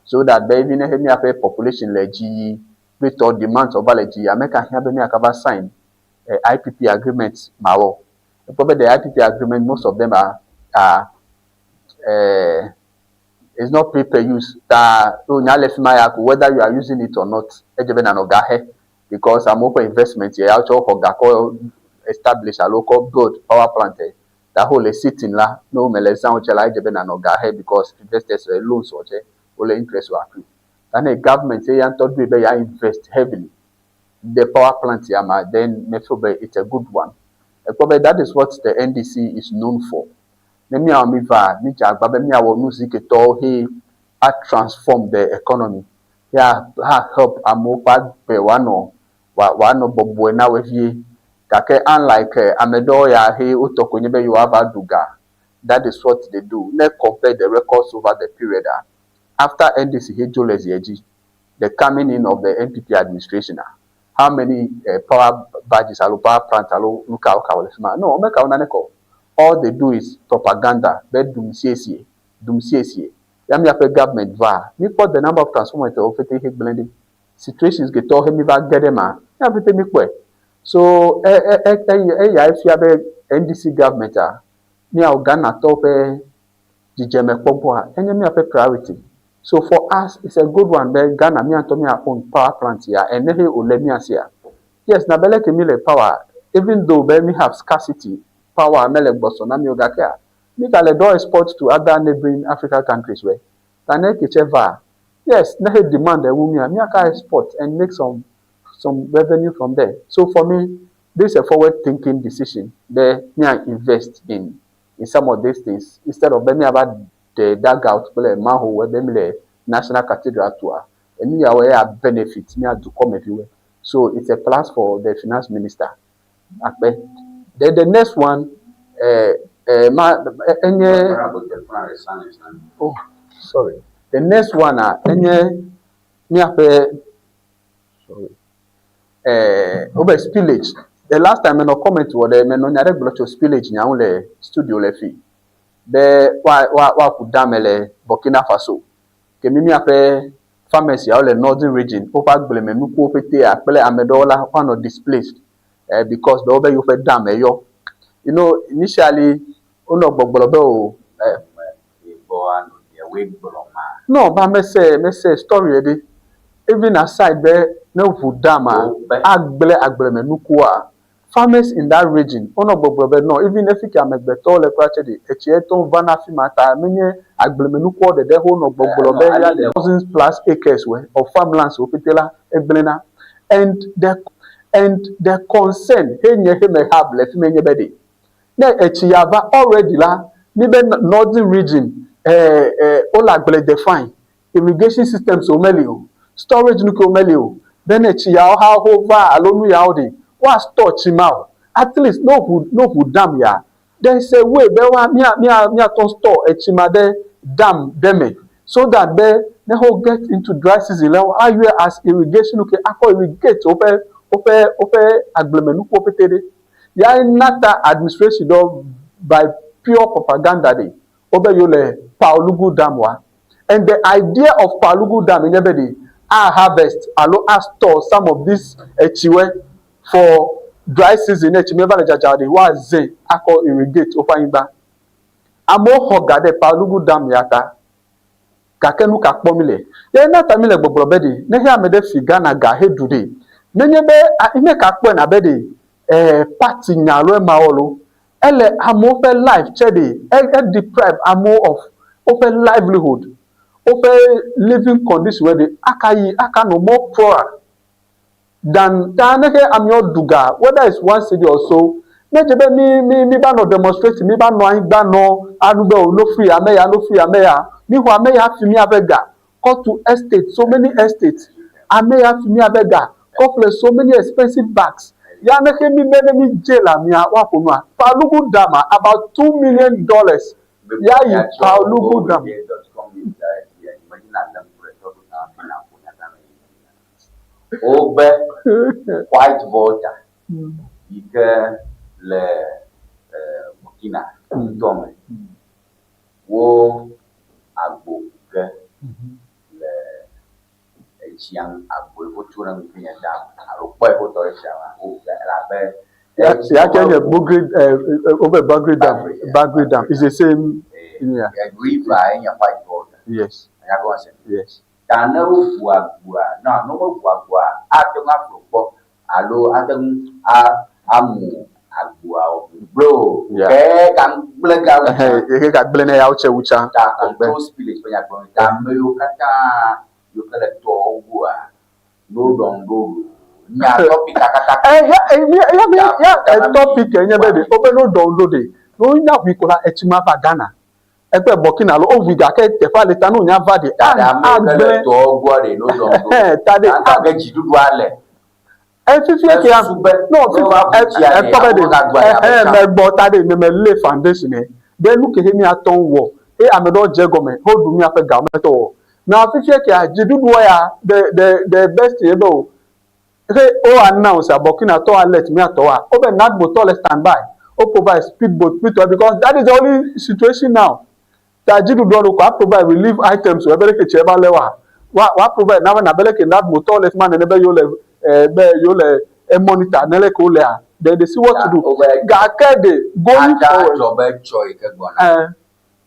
Speaker 17: so that be even ne míaƒe population le dzi yi kple tɔ demands va le dzi yi ame ka hiã be míaka va sign IPP agreement mawɔ. Ekpɔ be the IPP agreement most of them are it's not pay per use ta so nya le fi ma ya ko whether you are using it or not edze be nanɔ ga he because amewo ƒe investment ya wotsɔ xɔ ga kɔ establish alo kɔ build power plant ta whole le sitting la ne wo me le zã wo tse la edze be nanɔ ga he because investors le loans wɔ tse wole interest wɔ accrue. Ta ne government eya ŋutɔ ɖoe be ya invest heavily the power plant ya ma then me feel be it's a good one. Ekpɔ be that is what the NDC is known for. Ne míawɔ mi va mi dze agba be míawɔ nu zi ketɔwo he a transform the economy ya ha help amewo ƒe agbe wòanɔ wòanɔ bɔbɔe na wo vie. Gake unlike ame ɖewo ya he wotɔ koe nye be yewoava ɖu ga. That is what they do. Ne compare the records over the period a after NDC he dzo le zie dzi the coming in of the NPP administration a how many power barges alo power plant alo nu kawo kawo le fi ma? No, womeka wo naneke o. All they do is propaganda be dum siesie, dum siesie. Ya míaƒe government va, míkpɔ the number of transformers wo ƒete he gblẽ ɖi. Situations getɔwo he mi va ge ɖe ma, mía ƒete míkpɔe. So e e e eya efia be NDC government a míawo Ghanatɔwo ƒe dzidzemekpɔkpɔa enye míaƒe priority. So for us, it's a good one be Ghana mía ŋutɔ mía own power plant ya ene he wòle mía sia. Yes, na be leke mi le power, even though be mi have scarcity, power mele gbɔsɔ na mi o gakea, mi gale dɔ export to other neighboring Africa countries we. Ta ne ke tse va, yes, ne he demand ewu mía, mía ka export and make some revenue from there. So for me, this is a forward thinking decision be mía invest in some of these things instead of be míava de dugout kple manhole be mi le National Cathedral tua enu yawo ya benefit mía dukɔmeviwoe. So it's a plus for the finance minister. Akpe. Then the next one, ma enye oh sorry. The next one a enye míaƒe sorry. Wobe spillage. The last time menɔ comment wɔ ɖe menɔ nya ɖe gblɔ tso spillage nyawo le studio le fi be wa wa woaku dam le Burkina Faso. Ke mi míaƒe farmers yawo le northern region woƒe agblemenukuwo ƒetea kple ame ɖewo la woanɔ displaced because be wobe yewoƒe dam eyɔ. Initially wonɔ gbɔgblɔ be o no ba mese mese story ɖe even aside be ne ʋu dam a agble agblemenukua farmers in that region wonɔ gbɔgblɔ be no even efi ke amegbetɔwo le kura tse ɖe etsia tɔ vana fi ma ta menye agblemenukuawo ɖeɖe wonɔ gbɔgblɔ be ya de thousands plus acres we of farmlands wo ƒete la egblẽna and the concern he nye he me have le fi me nye be ɖe ne etsi ya va already la mi be northern region wole agble de fine irrigation systems wo meli o storage nu ke wo meli o be ne tsi yawo ha ho va alo nu yawo ɖe woa store tsi ma o at least no ʋu no ʋu dam ya. There is a way be woa mía mía míatɔ store etsi ma ɖe dam ɖe me so that be ne wo get into dry season la woayɔe as irrigation ke akɔ irrigate woƒe woƒe woƒe agblemenukuwo pete ɖe. Ya na ta administration ɖewo by pure propaganda ɖe wobe yewo le Paolugu dam wa. And the idea of Paolugu dam nye be ɖe a harvest alo a store some of this etsiwoe for dry season ne etsi meva le dzadza ɖe woaze akɔ irrigate woƒe anyigba. Amewo xɔ ga ɖe Paolugu dam ya ta. Gake nu ka kpɔm mi le? Ye na ta mi le gbɔgblɔ be ɖe ne xe ame ɖe fi Ghana ga heɖu ɖe, nenye be ne ka kpɔe nabe ɖe eh, party nya alo ema wɔ lo, ele amewo ƒe life tse ɖe, e deprive amewo of woƒe livelihood, woƒe living condition ɖe aka yi aka nɔ more poorer than ta ne xe amewo ɖu ga whether it's one cedi or so. Ne dze be mi mi mi va nɔ demonstrate, mi va nɔ anyigba nɔ anu be o no free ame ya, no free ame ya. Mi xɔ ame ya fi miaƒe ga kɔ tu estate, so many estates. Ame ya fi miaƒe ga kɔ ƒle so many expensive bags. Ya ne xe mi be ne mi jail amea woaƒo nua. Palugu dam about $2 million. Ya yi Palugu dam.
Speaker 2: Wobe White Volta yi ke le Burkina ŋutɔ me, wo agbo ge le etsia ŋu, agbo yi wotso ɖe ŋkunye dam alo kpɔe wotɔ ɖe tsia me wo elabe.
Speaker 17: Ya ke nye Bugri, wobe Bagri Dam, Bagri Dam is the same. Yeah.
Speaker 2: River ye nye White Volta.
Speaker 17: Yes.
Speaker 2: Anya gɔme se.
Speaker 17: Yes.
Speaker 2: Ta ne woʋu agboa, ne ne womeʋu agboa, ate ŋu aƒo kpɔ alo ate ŋu amu agboa o. Bro, ke gagblẽ ga wu tsã.
Speaker 17: Ke gagblẽ ne ya wotse wu tsã.
Speaker 2: Ta control spillage ƒe nyagblɔɖi. Ta ame yiwo katã yiwo ke le tɔwo gbɔa, no ɖɔŋ ɖo nya topic katã.
Speaker 17: Ya ya ya topic nye be ɖe wobe no ɖɔŋ ɖo ɖe. Ne wonya ʋui ko la etsi ma va Ghana. Egbe Burkina alo woʋui gake teƒea le ta ne wonya va ɖe.
Speaker 2: Ta ɖe amewo ke le tɔwo gbɔ ɖe no ɖɔŋ ɖo.
Speaker 17: Ta ɖe.
Speaker 2: Ta ke dziɖuɖua le.
Speaker 17: Efifie ke ya no fifi ekpɔ be ɖe ehe megbɔ ta ɖe ne me lé foundation ne ɖe nu ke he miatɔ wɔ eye ame ɖewo dze egɔme he woɖu miaƒe ga metɔ wɔ na fifie ke ya dziɖuɖua ya the the the best ye be o he wo announce a Burkina tɔ alert miatɔ wa wo be NADMO tɔ le stand by wo provide speedboat kpitɔ because that is the only situation now. Ta dziɖuɖua ɖo ko a provide relief items wo ebe leke tsia va le wa wa wa provide na be na be leke NADMO tɔwo le fima nene be yewo le eh, be yewo le e monitor ne leke wo lea then they see what to do. Gake ɖe going forward.
Speaker 2: Adzɔ be tsɔ yi ke gbɔna.
Speaker 17: Eh.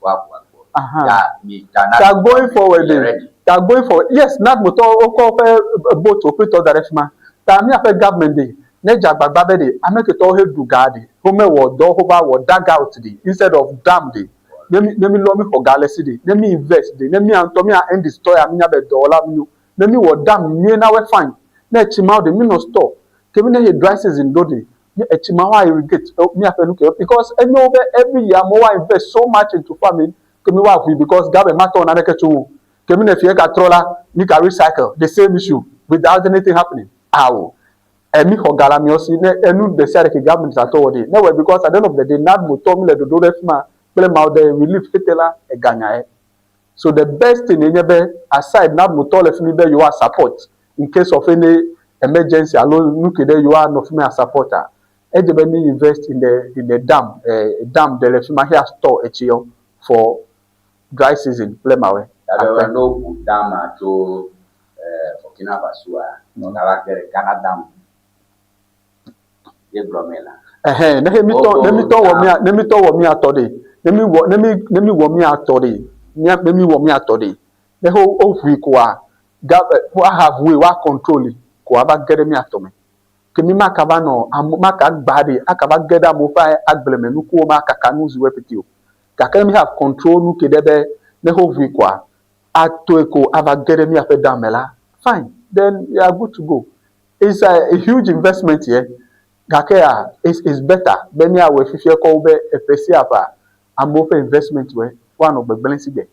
Speaker 2: Woaƒo agbo.
Speaker 17: Aha.
Speaker 2: Ta mi ta
Speaker 17: Ta going forward ɖe. Ta going forward yes NADMO tɔwo wokɔ woƒe boat wo kple tɔ da ɖe fima. Ta míaƒe government ɖe ne dze agbagba be ɖe ame ke tɔwo he ɖu ga ɖe womewɔ dɔ wova wɔ dug out ɖe instead of dam ɖe. Ne mi ne mi lɔ mi xɔ ga le si ɖe, ne mi invest ɖe, ne mia ŋutɔ mia industry tɔ ya mi nya be dɔwɔla mi nyo, ne mi wɔ dam nyuie na woe fine. Ne etsi mawo ɖe mi nɔ store, ke mi ne he dry season ɖo ɖe, ne etsi ma woa irrigate miaƒe nu ke because enyo be every year amewo woa invest so much into farming ke mi woa ʋui because government ma tɔ naneke tso ŋu o. Ke mi ne fie ga trɔ la, mi ga recycle the same issue without anything happening. Ao. Emi xɔ ga le amewo si ne enu ɖe sia ɖe ke government atɔ wɔ ɖi ne wɔe because at the end of the day NADMO tɔ mi le ɖoɖo ɖe fima kple mawo ɖe relief fete la ega nya ye. So the best thing ye nye be aside NADMO tɔ le fimi be yewoa support in case of any emergency alo nu ke ɖe yewoa nɔ fimi a support a, edze be mi invest in the in the dam eh dam ɖe le fima xea store etsi yɔ for dry season kple mawe.
Speaker 2: Gake be ne woʋu dama tso Burkina Fasoa, wogava ge ɖe Ghana dam ye gblɔ la.
Speaker 17: Ɛhɛn, ne mi tɔ, ne mi tɔ wɔ mia, ne mi tɔ wɔ mia tɔ ɖe, ne mi wɔ, ne mi, ne mi wɔ mia tɔ ɖe, mia, ne mi wɔ mia tɔ ɖe, ne wo, woʋui koa, ga, woa have way, woa control ko ava ge ɖe mia tɔ me. Ke mi maka va nɔ, ame, maka gba ɖe, aka va ge ɖe amewo ƒe agble me, nukuwo ma kaka nu zu pete o. Gake mi have control nu ke ɖe be ne woʋui koa, atoe ko ava ge ɖe míaƒe dam me la, fine, then you are good to go. It's a, a huge investment here. Gake ya, it's, it's better be míawɔe fifia kɔ wu be eƒe sia ƒea, amewo ƒe investment wɔe woanɔ gbegblẽ si gbe.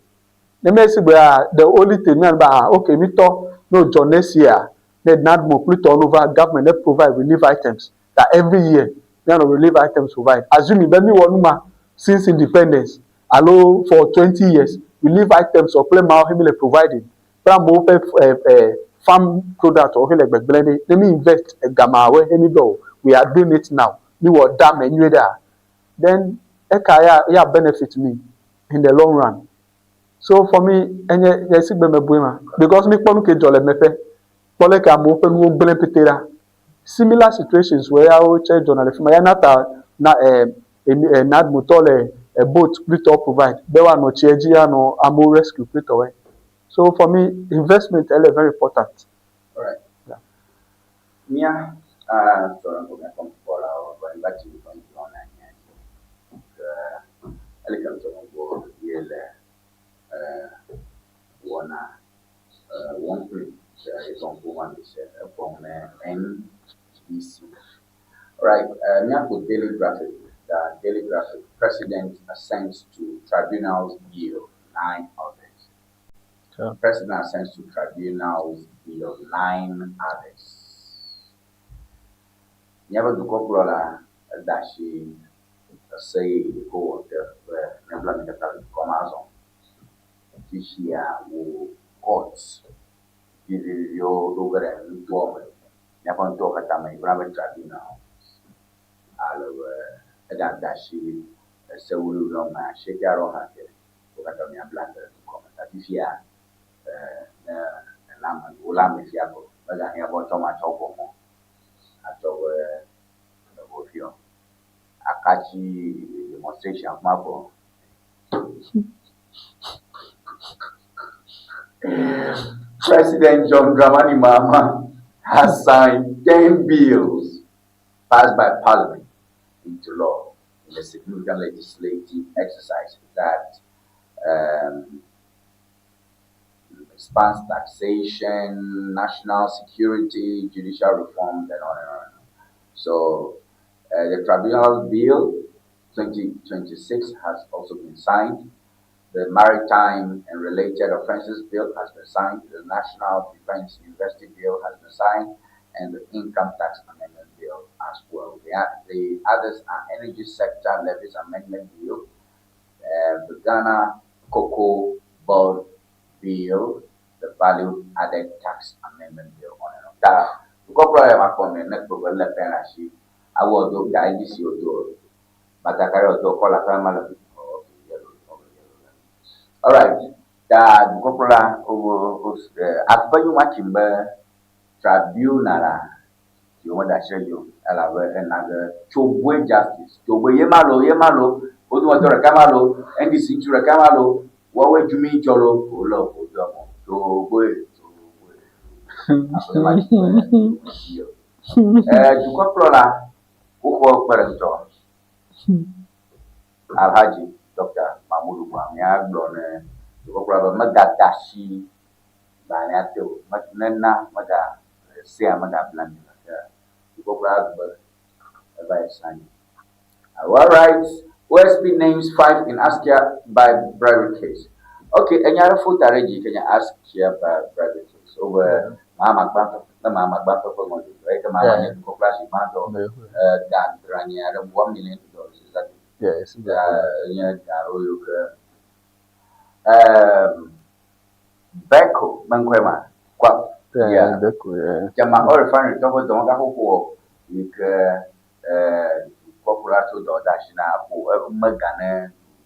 Speaker 17: Ne mesi gbea, the only thing míanɔ be, ah, okay, mitɔ, ne wòdzɔ next year, ne NADMO kple tɔwo no va, government ne provide relief items, that every year míanɔ relief items provide. Assuming be míwɔ nu ma, since independence alo for 20 years relief items wɔ kple mawo he mi le providing kple amewo ƒe eh, eh, farm product wɔ he le gbegblẽ ɖe ne mi invest egamawoe he mi be o we are doing it now mi wɔ dam nyuie ɖea then eka ya ya benefit mi in the long run. So for me enye nye si gbe mebue ma because mi kpɔ nu ke dzɔ le meƒe kpɔ leke amewo ƒe nuwo gblẽ pete ɖa. Similar situations wɔ ya wo tse dzɔna le fi ma ya na ta na eh, emi eh, NADMO tɔ le eh, boat kple tɔ provide be woanɔ tsia dzi anɔ amewo rescue kple tɔwoe. So for me investment ele very important.
Speaker 2: Alright. Yeah. Mía sɔrɔ ŋkɔ mía kpɔm kpɔlawo va va tsi va yi wɔna nya dzi. Ke ele ke ŋutɔ gbɔ ye le wɔna wɔm kpli ke etɔ ŋku ma mi se ekpɔm ne NDC. Alright, míaƒo Daily Graphic. The Daily Graphic. President assents to tribunal's bill, nine others.
Speaker 17: Yeah.
Speaker 2: President assents to tribunal's bill, nine others. Míaƒe dukɔkplɔla eda asi ese yeye ko wɔ te be nebla mi katã le dukɔ ma azɔ. Fifia wo court viviviwo ɖo ge ɖe nutoa me. Míaƒe nutoa katã me yina be tribunal ale be egada asi ese wuliwuli wɔme asieke aɖewo hã ke wo katã míabla te le dukɔ me. Ta fifia ne ela ame wole ame fia ko megahiã be woatsɔ matsɔ gbɔ mɔ atsɔ be evo fiɔ. Akatsi demonstration kuma ko. President John Dramani Mahama has signed 10 bills passed by Parliament into law in a significant legislative exercise that spans taxation, national security, judicial reforms, and on and on and on. So, the Tribunal Bill 2026 has also been signed. The Maritime and Related Offences Bill has been signed. The National Defense University Bill has been signed, and the Income Tax Amendment Bill as well. The others are Energy Sector Levies Amendment Bill, the Ghana Cocoa Board Bill, the Value Added Tax Amendment Bill, on and on. Ta dukɔkplɔla ya makpɔ me ne kpɔ be lé pɛn ɖe asi awɔ do ga NDC wo do batakari wo do kɔla ƒe ama le oh, okay, yellow, okay, yellow. All right. Ta dukɔkplɔla wo wo aƒe nyuma tsi be tribunal a si wo meda asi edzi o elabe ena ge Tsoboe justice. Tsoboe ye ma lo ye ma lo wo dometɔ ɖeka ma lo NDC ŋutsu ɖeka ma lo woawoe dzumi tsɔ lo wòlé wo do mɔ Tsoboe Tsoboe. Aƒe ma tsi be yo. Dukɔkplɔla woxɔ kpe ɖe ŋutɔ. Alhaji Dr. Mahmoud Bawumia gblɔ ne dukɔkplɔla be megada asi gbalẽa te o. Nena mega sea megabla mi o gake dukɔkplɔla gbe eva yi sign. All right. OSP names five in Askia by bribery case. Okay, enya ɖe fota ɖe dzi ke nye Askia by bribery case. Wobe Mahama gbãtɔ ne Mahama gbãtɔ ƒe ŋɔdzi eye ke Mahama nye dukɔkplɔla zi gbãtɔ ga dranyi aɖe $1 million exactly.
Speaker 17: Yes.
Speaker 2: Ga nye ga ɖewo yiwo ke Beko meŋkɔe ma kwa.
Speaker 17: Yeah, Beko, yeah.
Speaker 2: Tema oil refinery tɔ ƒe dɔwɔga xoxo yi ke dukɔkplɔla tso dɔ de asi na ƒo mega ne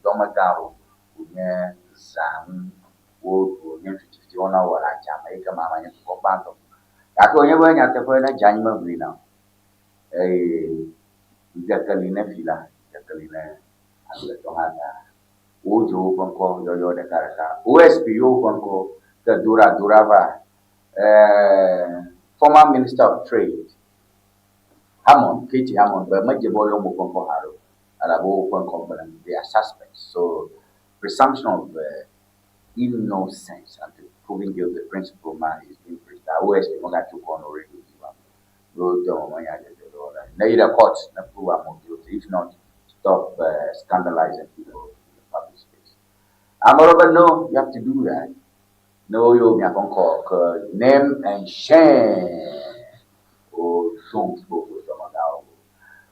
Speaker 2: dɔmegã ɖo wònye zãnu wo wònye fitifiti wɔna wɔ le adzame yi ke Mahama nye dukɔ gbãtɔ. Gake wònye be nyateƒe ne dze anyi meʋlina o eye ŋkeke li ne fi la, ŋkeke li ne agbletɔ hã ta wodze woƒe ŋkɔ yɔyɔ ɖekaɖeka. OSP yɔ woƒe ŋkɔ ke do ɖa do ɖa va former minister of trade Hammond, KT Hammond be medze be woayɔ woƒe ŋkɔ haɖe o elabe woƒe ŋkɔ gblẽ. They are suspects. So presumption of innocence until proven guilty principle ma is being preached. OSP megatso kɔ no radio dzi wa. Ɖo te wɔme nya dzɔdzɔ ɖe la. Ne yi ɖe court ne prove amewo guilty. If not, stop scandalizing people in the public space. Ame ɖewo be no, you have to do that. Ne woyɔ miaƒe ŋkɔ ke name and shame. O don't go for some.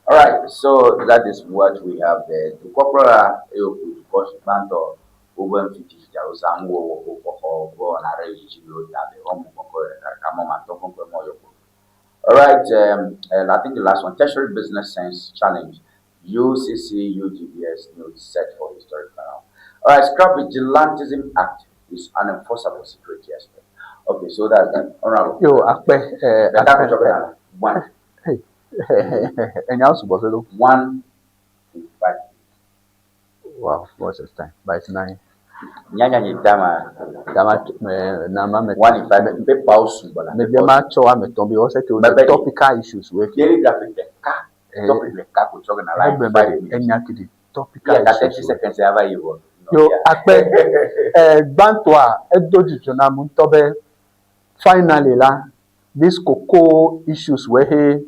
Speaker 2: All All right, so that is what we have there. Dukɔkplɔla eye wòƒo dukɔ si gbãtɔ wobe ŋfitsi alo zãnuwɔwɔ woxɔxɔ be wɔna ɖe yi dzi lo ta be wɔme kɔkɔ ɖeka ɖeka mɔ matɔ ƒe ŋkɔe mɔ yɔkɔ. All right, and I think the last one, tertiary business sense challenge. UCC UGBS notes set for historic final. All right, scrap vigilantism act is unenforceable security expert. Okay, so that's that. Honorable.
Speaker 17: Yo, akpe
Speaker 2: Ɖeka
Speaker 17: akpe.
Speaker 2: ko tsɔ ge na one.
Speaker 17: Hey. Enyawo sugbɔ selo.
Speaker 2: 1 in 5.
Speaker 17: Wow, what's the time? By it's 9.
Speaker 2: Nyanya nye dama.
Speaker 17: Dama na ma me.
Speaker 2: 1 in 5. Paper sugbɔ la.
Speaker 17: Me bia ma tsɔ ame tɔn bi wɔsɛ ke o
Speaker 2: Bɛbɛ
Speaker 17: the
Speaker 2: de.
Speaker 17: topical issues wey.
Speaker 2: Daily graphic ɖeka. Topic ɖeka ko tsɔ ge na la in
Speaker 17: Egbe
Speaker 2: 5
Speaker 17: be
Speaker 2: minutes.
Speaker 17: enya ke di topical
Speaker 2: Yeah,
Speaker 17: issues.
Speaker 2: 30 seconds ava yi vɔ.
Speaker 17: Yo, akpe gbãtɔa edo dzidzɔ nam ŋutɔ be finally la this cocoa issues wey he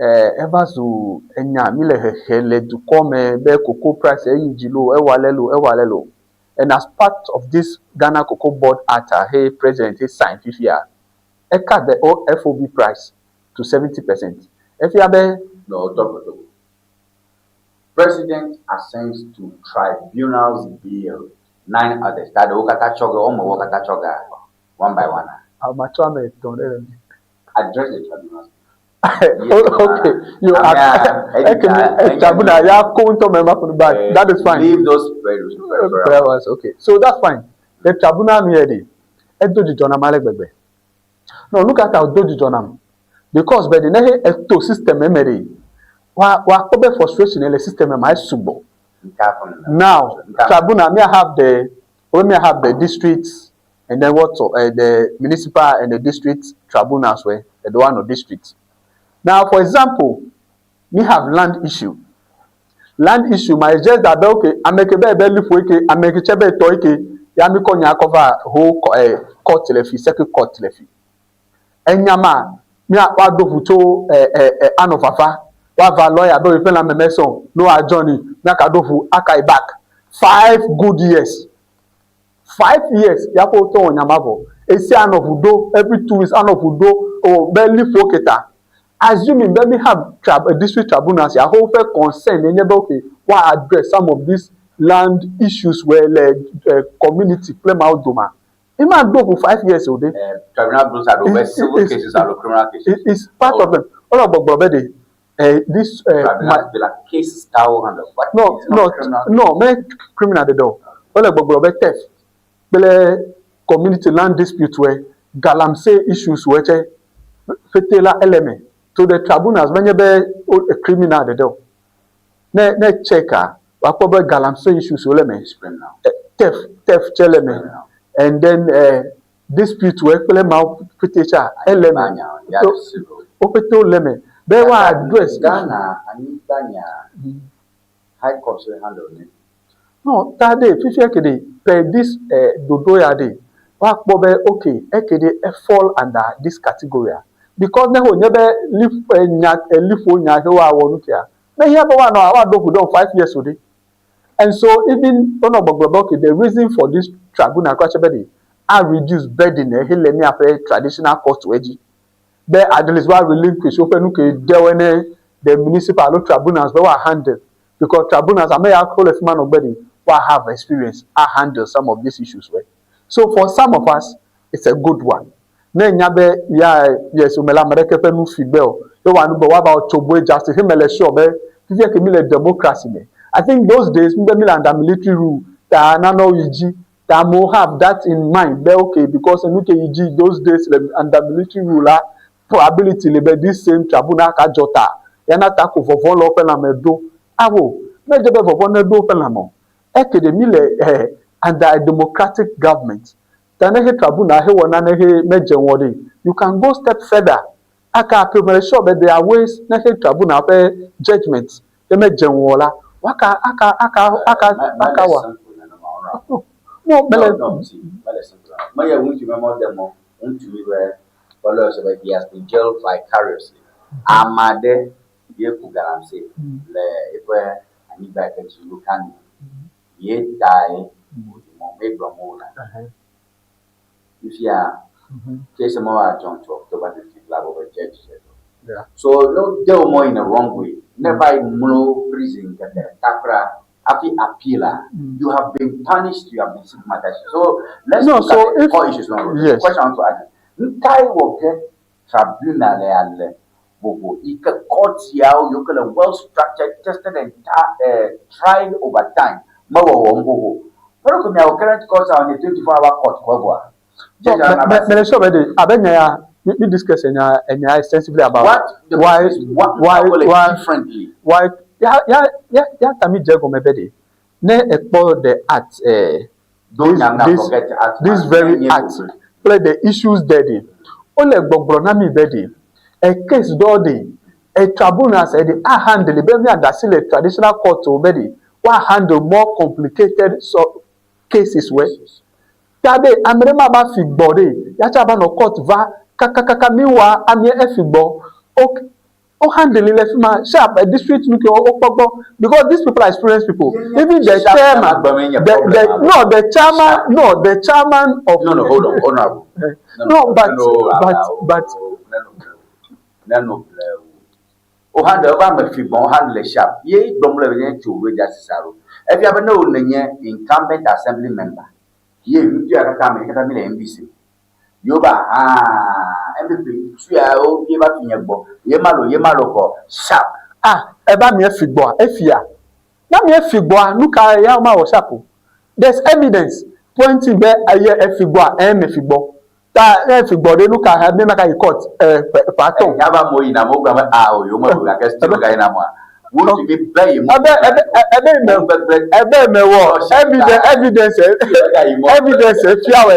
Speaker 17: eva zu enya mi le hehe le dukɔ me be cocoa price eyi dzi lo ewɔ ale lo ewɔ ale lo and as part of this Ghana Cocoa Board Act a he president he sign fifia eka the FOB price to 70%. Efia be
Speaker 2: No, talk to President assents to tribunals bill. Nine others. That wo katã tsɔ ge, wɔme wo katã tsɔ gea one by one.
Speaker 17: Amatsɔ ame etɔ̃ ɖe le mi.
Speaker 2: Address the tribunals.
Speaker 17: Okay, you are ekemi tribunal ya ko ŋutɔ mɛ ma funu but that is fine.
Speaker 2: Leave those
Speaker 17: Prayers, okay, so that's fine. The tribunal nu yɛ de edo dzidzɔ nam ale gbegbe. No, look at how do dzidzɔ nam because bɛ de ne he eto system eme de wa wa kpɔ be frustration le system ma esugbɔ. Now tribunal me have the wey me have the districts and then what the municipal and the district tribunals wey the one of district. Now for example, me have land issue. Land issue ma is just that okay ameke bɛ bɛ lifu eke ameke tsɛ bɛ tɔ eke ya mi kɔ nya kɔva ho court le fi circuit court le fi. Enyama mi wa do ʋu tso anɔ fafa wava lawyer be eƒe lãme mesɔ no adjourn miaka ɖo ʋu aka yi back 5 good years, 5 years yaƒe wotɔ wɔ nyama vɔ esi anɔ ʋu ɖo every 2 weeks anɔ ʋu ɖo o be liƒo keta assuming be mi have district tribunals ya woƒe concern enye be okay wa address some of these land issues wey le community kple mawo doma ima ɖo ʋu 5 years o de.
Speaker 2: Tribunal bills are over civil cases or criminal cases.
Speaker 17: It's part of them. Wọ́n lọ gbọ̀gbọ̀ bẹ́ẹ̀ de this.
Speaker 2: Tribunal bill are cases cow handle. What?
Speaker 17: No, no, no, mɛ criminal de dɔ wọ́n lọ gbọ̀gbọ̀ bɛ theft kple community land dispute wɛ galamsey issues wɛ tsɛ fete la ele to the tribunals menye be o criminal de dɔ ne check a wakpɔ be galamsey issues wole me, theft tsɛ le me and then dispute wɛ kple mawo fete tsa ele me wo pete wole me be wa address.
Speaker 2: Ghana anyigba nya high court so handle ne.
Speaker 17: No, ta de fifia ke de per this dodo ya de wakpɔ be okay eke de e fall under this category a because ne ho nye be lif nya lifo nya he wa wɔ nu kia ne hia be wa nɔ wa do ʋu dɔn 5 years o de. And so even ɔnɔ gbɔgblɔ be okay the reason for this tribunal kura be de a reduce burden ehe le miaƒe traditional court wɔ dzi be at least wa relinquish woƒe nu ke dewo ne the municipal alo tribunals be wa handle because tribunals ame ya ko le fi ma nɔ gbe de wa have experience a handle some of these issues well. So for some of us it's a good one. Ne nya be ya yes o me la ame ɖeke ƒe nu fi gbe o ye wa nu be wa va tso boe justice he me le sure be fifia ke mi le democracy me. I think those days mi be mi le under military rule ta nanɔ yi dzi ta amewo have that in mind be okay because nu ke yi dzi those days le under military rule la probability le be this same tribunal ka dzɔ ta yana ta ko vɔvɔ le woƒe lãme ɖo awo medze be vɔvɔ ne ɖo woƒe lãme o eke ɖe mi le under a democratic government ta ne he tribunal he wɔ nane he medze wɔ ɖe you can go step further aka appeal mele sure be there are ways ne he tribunal ƒe judgement ye medze wɔ la waka aka aka aka aka wa no mele.
Speaker 2: No, see, mele simple. Meye ŋutsu me mɔ de mɔ ŋutsu mi be followers be he has been jailed vicariously. Ame aɖe ye ku galamsey le eƒe anyigba yi ke dzi woka nu ye tae wòɖi mɔ megblɔ mo la. Fifia case mo adjourn to October 15th la be judge. So no deal more in the wrong way. Ne va yi mlɔ prison ŋkeke ɖeka kura hafi appeal a, you have been punished, you have been stigmatized. So let's
Speaker 17: No,
Speaker 2: look
Speaker 17: so
Speaker 2: at the
Speaker 17: if
Speaker 2: core issues now.
Speaker 17: Yes.
Speaker 2: Question I want to ask you. Nukae wɔ ge tribunal ya le vovo yi ke court yawo yiwo ke le well structured, tested and ta, tried over time mewɔwɔm xoxo. Meɖo ko miawɔ current court a wònye 24 hour court ko evɔa?
Speaker 17: No,
Speaker 2: Judge
Speaker 17: me,
Speaker 2: Allen
Speaker 17: me,
Speaker 2: Abasi.
Speaker 17: me le sure be ɖe abe nya ya mi mi discuss enya enya extensively about
Speaker 2: What the
Speaker 17: why
Speaker 2: question is what
Speaker 17: why
Speaker 2: wole
Speaker 17: why
Speaker 2: differently?
Speaker 17: why ya ya ya ya ta mi dze egɔme be ɖe ne ekpɔ the act eh,
Speaker 2: Don't
Speaker 17: this
Speaker 2: nyam na
Speaker 17: this
Speaker 2: forget act
Speaker 17: this
Speaker 2: ma
Speaker 17: very
Speaker 2: nye
Speaker 17: act
Speaker 2: gogo.
Speaker 17: kple the issues there ɖe wole gbɔgblɔ na mi be ɖe e case ɖewo ɖe e tribunals ɖe a handle be miaɖe asi le traditional court wo be ɖe woa handle more complicated so cases wɔe. Ta ɖe ame ɖe ma va fi gbɔ ɖe ya tsa va nɔ court va kakakaka meanwhile amea efi gbɔ ok wo handle le fi ma sharp district nu ke wo kpɔ gbɔ because these people are experienced people even the
Speaker 2: Sharp
Speaker 17: chairman
Speaker 2: na ma
Speaker 17: the the
Speaker 2: problem.
Speaker 17: no the chairman no the chairman of
Speaker 2: No, no, hold on, honorable.
Speaker 17: no but
Speaker 2: no,
Speaker 17: but but
Speaker 2: no, no, wo handle eva ame fi gbɔ wo handle sharp ye gblɔm le nye tso wo dza sisa ɖo efia be ne wo nenye incumbent assembly member ye ŋutsu ya katã ame katã mi le NDC yewo ba haa NPP ŋutsu ya wo ye va fi nye gbɔ ye ma lo ye ma lo kɔ sharp.
Speaker 17: Ah eva mi efi gbɔa efia na mi efi gbɔa nu ka ya ma wɔ sharp o there's evidence pointing be eye efi gbɔa ɛ me fi gbɔ ta ne efi gbɔ ɖe nu ka mi ma ka yi court ɛ ƒe ƒe atɔ̃.
Speaker 2: Yaba mo yina mo gblɔ be a o yewo me ɖu gake still ga yina moa wotu mi be yi mo.
Speaker 17: Ebe ebe ebe me ebe me wɔ evidence evidence evidence efia wɔ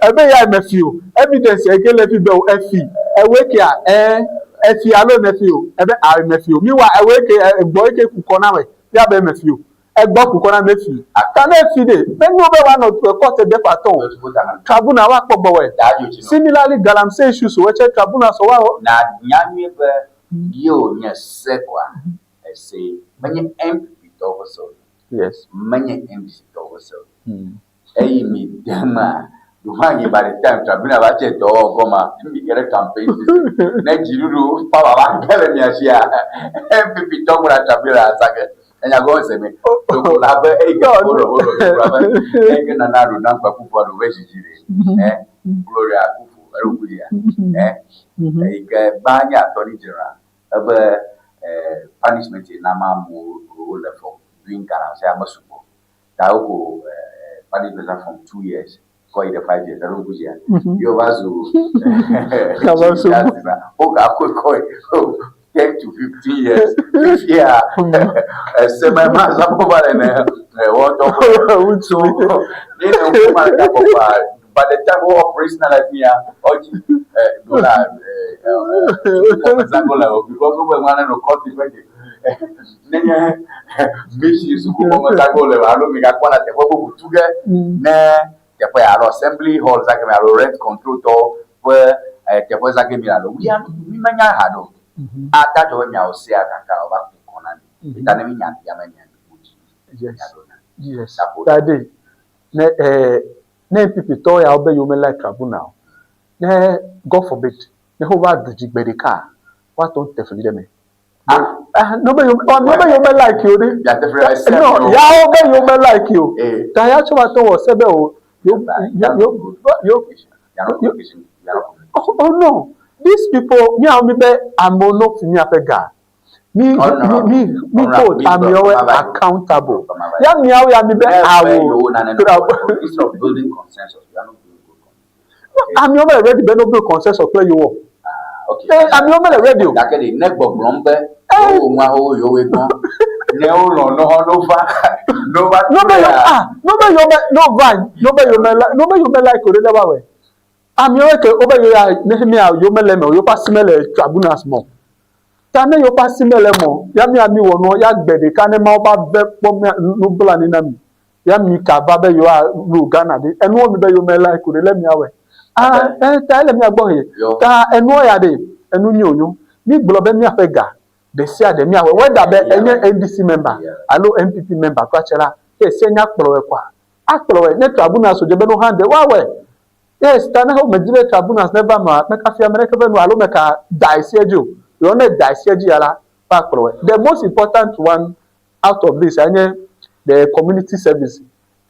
Speaker 17: ebe ya me fi o evidence eke le fi be o efi ewe kea ɛ efi alo me fi o ebe a me fi o mi wa ewe ke egbɔ eke kukɔ na wɛ ya be me fi o egbɔ kukɔ na me fi ta ne fi de be nyo be wa nɔ court de fa tɔn o tribunal wa kpɔ gbɔ wɛ similarly galamsey issues wɔ tse tribunal sɔ wa.
Speaker 2: Na nyanyui be ye o nye se koa ese menye NPP tɔwo ƒe se o.
Speaker 17: Yes.
Speaker 2: Menye NDC tɔwo ƒe se o. Eyi mi dema ɖoƒe by the time tribunal va tse dɔwɔwɔ gɔmea mi ge ɖe campaign season. Ne dziɖuɖu power va ge le mia sia NPP tɔ ŋlɔ tribunal asa ge. Enya gɔme se mi. Ɖeko la be eyi ke hold on hold on ɖeko la be eyi ke Nana Addo Dankwa Akufo-Addo be dzidzi ɖe. Eh Gloria Akufo eɖo dzia. Eh eyi ke gbã nye attorney general ebe eh punishment yi nama amewo wole for doing galamsey ame sugbɔ. Ta woko eh punishment from 2 years kɔ yi ɖe 5 years eɖo dzia. Ye wova zu
Speaker 17: Kaba
Speaker 2: chief
Speaker 17: sugbɔ.
Speaker 2: justice na wogakɔe kɔe 10 to 15 years. Fifia ese me ma zãmo va le ne wɔtɔ ƒe so ne ne ŋku ma le gaƒoƒoa by the time wo operationalize mia ɔdzi ɖo la xɔme le o because wobe ŋua ne nɔ court ƒe dzi nenye mission sukuxɔme zago le alo mi gakpɔ na teƒe bubu tu ge ne teƒe alo assembly hall zage mi alo rent control tɔ ƒe teƒe zage mi alo wia mi menya ha ɖo ata dzɔ be miawo sea kaka wova ku kɔ na mi ta ne mi nya bia me mia kpo dzi
Speaker 17: Yes. That ne ne NPP tɔ yawo be yewo mele tribunal ne God forbid ne wova ɖu dzi gbe ɖeka woatɔ te fli ɖe me. Ah, no be yewo no be yewo me like o ɖe. No, yawo be yewo me like o. Ta ya tsɔ va tɔ wɔ se be o yo yo yo yo oh no these people miawo mi be amewo no fi miaƒe ga mi mi mi mi hold amewo accountable ya miawo ya mi be awo
Speaker 2: Instead of building consensus, we are not doing good.
Speaker 17: Amewo mele ready be no build consensus kple yewo.
Speaker 2: Okay.
Speaker 17: Eh, amewo mele ready o.
Speaker 2: Gake ɖe ne gbɔgblɔm be yewo ŋua wo yewoe gbɔ ne wolɔ̃ no no va no va.
Speaker 17: No be yo ah no be yo me no va no be yo me no be yo me like o ɖe le wa wɛ. Amewo ke wo be yo ya ne mia yo mele eme o yewoƒe asi mele tribunals me o. Ta ne yewoƒe asi mele eme o ya mia mi wɔ nua ya gbe ɖeka ne mawo ba ve kpɔ mia nublanui na mi. Ya mi kaba be yewoa lu Ghana ɖe enuwo mi be yewo me like o ɖe le mia wɔe. Ah eh ta ele mia gbɔ he. Ta enuwo ya ɖe enu nyi wònyo. Mi gblɔ be miaƒe ga ɖe sia ɖe miawɔe whether be enye NDC member alo NPP member kura tse la ke se nya kplɔ wɔ kɔa akplɔ wɔ ne tribunals dze be no handle woawɔe. Yes, ta ne wo medi be tribunals neva mea meka fia ame ɖeke be nu alo meka da esia dzi o. Yewo ne da esia dzi ya la Va kplɔ wɔe. The most important one out of this enye the community service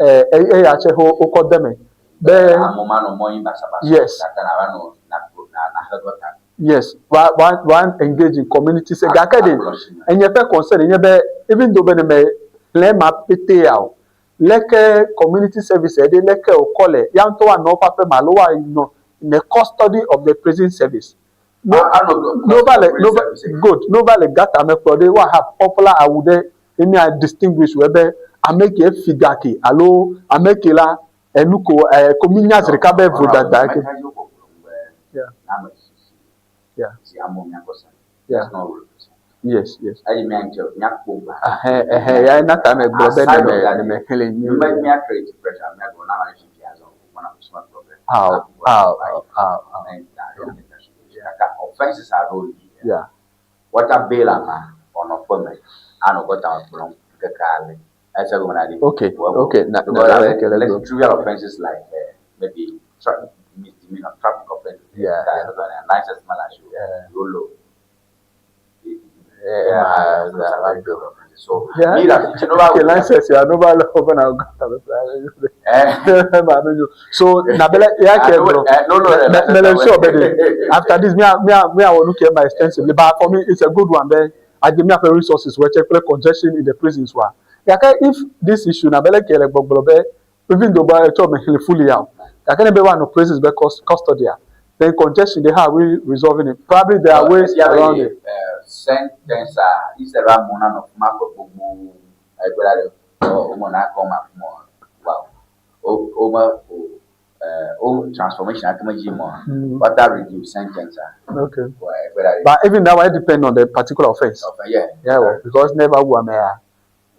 Speaker 17: eh, eya tse ho wokɔ de me be
Speaker 2: Amewo manɔ mɔ yim basabasa
Speaker 17: Yes.
Speaker 2: gake nava nɔ na na naxe gɔta.
Speaker 17: Yes, wa wa wa engage in community service. Gake ɖe
Speaker 2: Akplɔ shi me.
Speaker 17: enye ƒe concern enye be even though be ne me xlẽ ema pete ya o, leke community service ɖe leke wòkɔ le ya ŋutɔ woanɔ woƒe aƒe me alo woanɔ in the custody of the prison service. No, no va le no va good no va le gata me kplɔ ɖe woaha popular awu ɖe ye mia distinguish wɔ be ame ke fi ga ke alo ame ke la enu ko eh, ko mi nya zi ɖeka be vodada ke. Yeah. Yeah. Yeah. Yes. Ɛhɛn, ɛhɛn, ya na ta me gblɔ be ne me ne me xlẽ nyuie. Aw, aw, aw, aw, aw.
Speaker 2: Offenses aɖewo li.
Speaker 17: Yeah.
Speaker 2: Water bill ama wòanɔ ƒe me anɔ gɔta me kplɔm ŋkeke ale. Ese gɔme na ɖi.
Speaker 17: Okay. Na,
Speaker 2: Because
Speaker 17: na,
Speaker 2: I
Speaker 17: okay,
Speaker 2: mean,
Speaker 17: let's
Speaker 2: let's
Speaker 17: go.
Speaker 2: trivial offenses like maybe misdemeanor, traffic offenses.
Speaker 17: Yeah.
Speaker 2: License mala show.
Speaker 17: Yeah.
Speaker 2: Lolo.
Speaker 17: Yeah,
Speaker 2: Yeah,
Speaker 17: yeah,
Speaker 2: yeah, So,
Speaker 17: Yeah.
Speaker 2: me that you know
Speaker 17: Okay, license ya no ba open na gata me. So na bele ya ke bro.
Speaker 2: No, no,
Speaker 17: Me me le sure be de. After this me a me a me a wonu ke ma extensively but for me it's a good one there. I give me a resources we check play congestion in the prisons wa. Gake if this issue na bele ke le gbɔgblɔ be even though ba etsɔ me xlẽ fully out. Gake ne be woanɔ prisons be custody a then congestion dey how are we resolving it? Probably there are ways around it.
Speaker 2: Sentence a instead of amewo nanɔ fi ma ƒe gbogbo egbe la ɖe wome na kɔ ma fi ma wow wome ƒo wo transformation ate me dzi mɔ water reduce sentence a
Speaker 17: Okay.
Speaker 2: egbe la ɖe.
Speaker 17: But even that one depend on the particular offense.
Speaker 2: Okay, yeah.
Speaker 17: Yeah, well, because never who am I.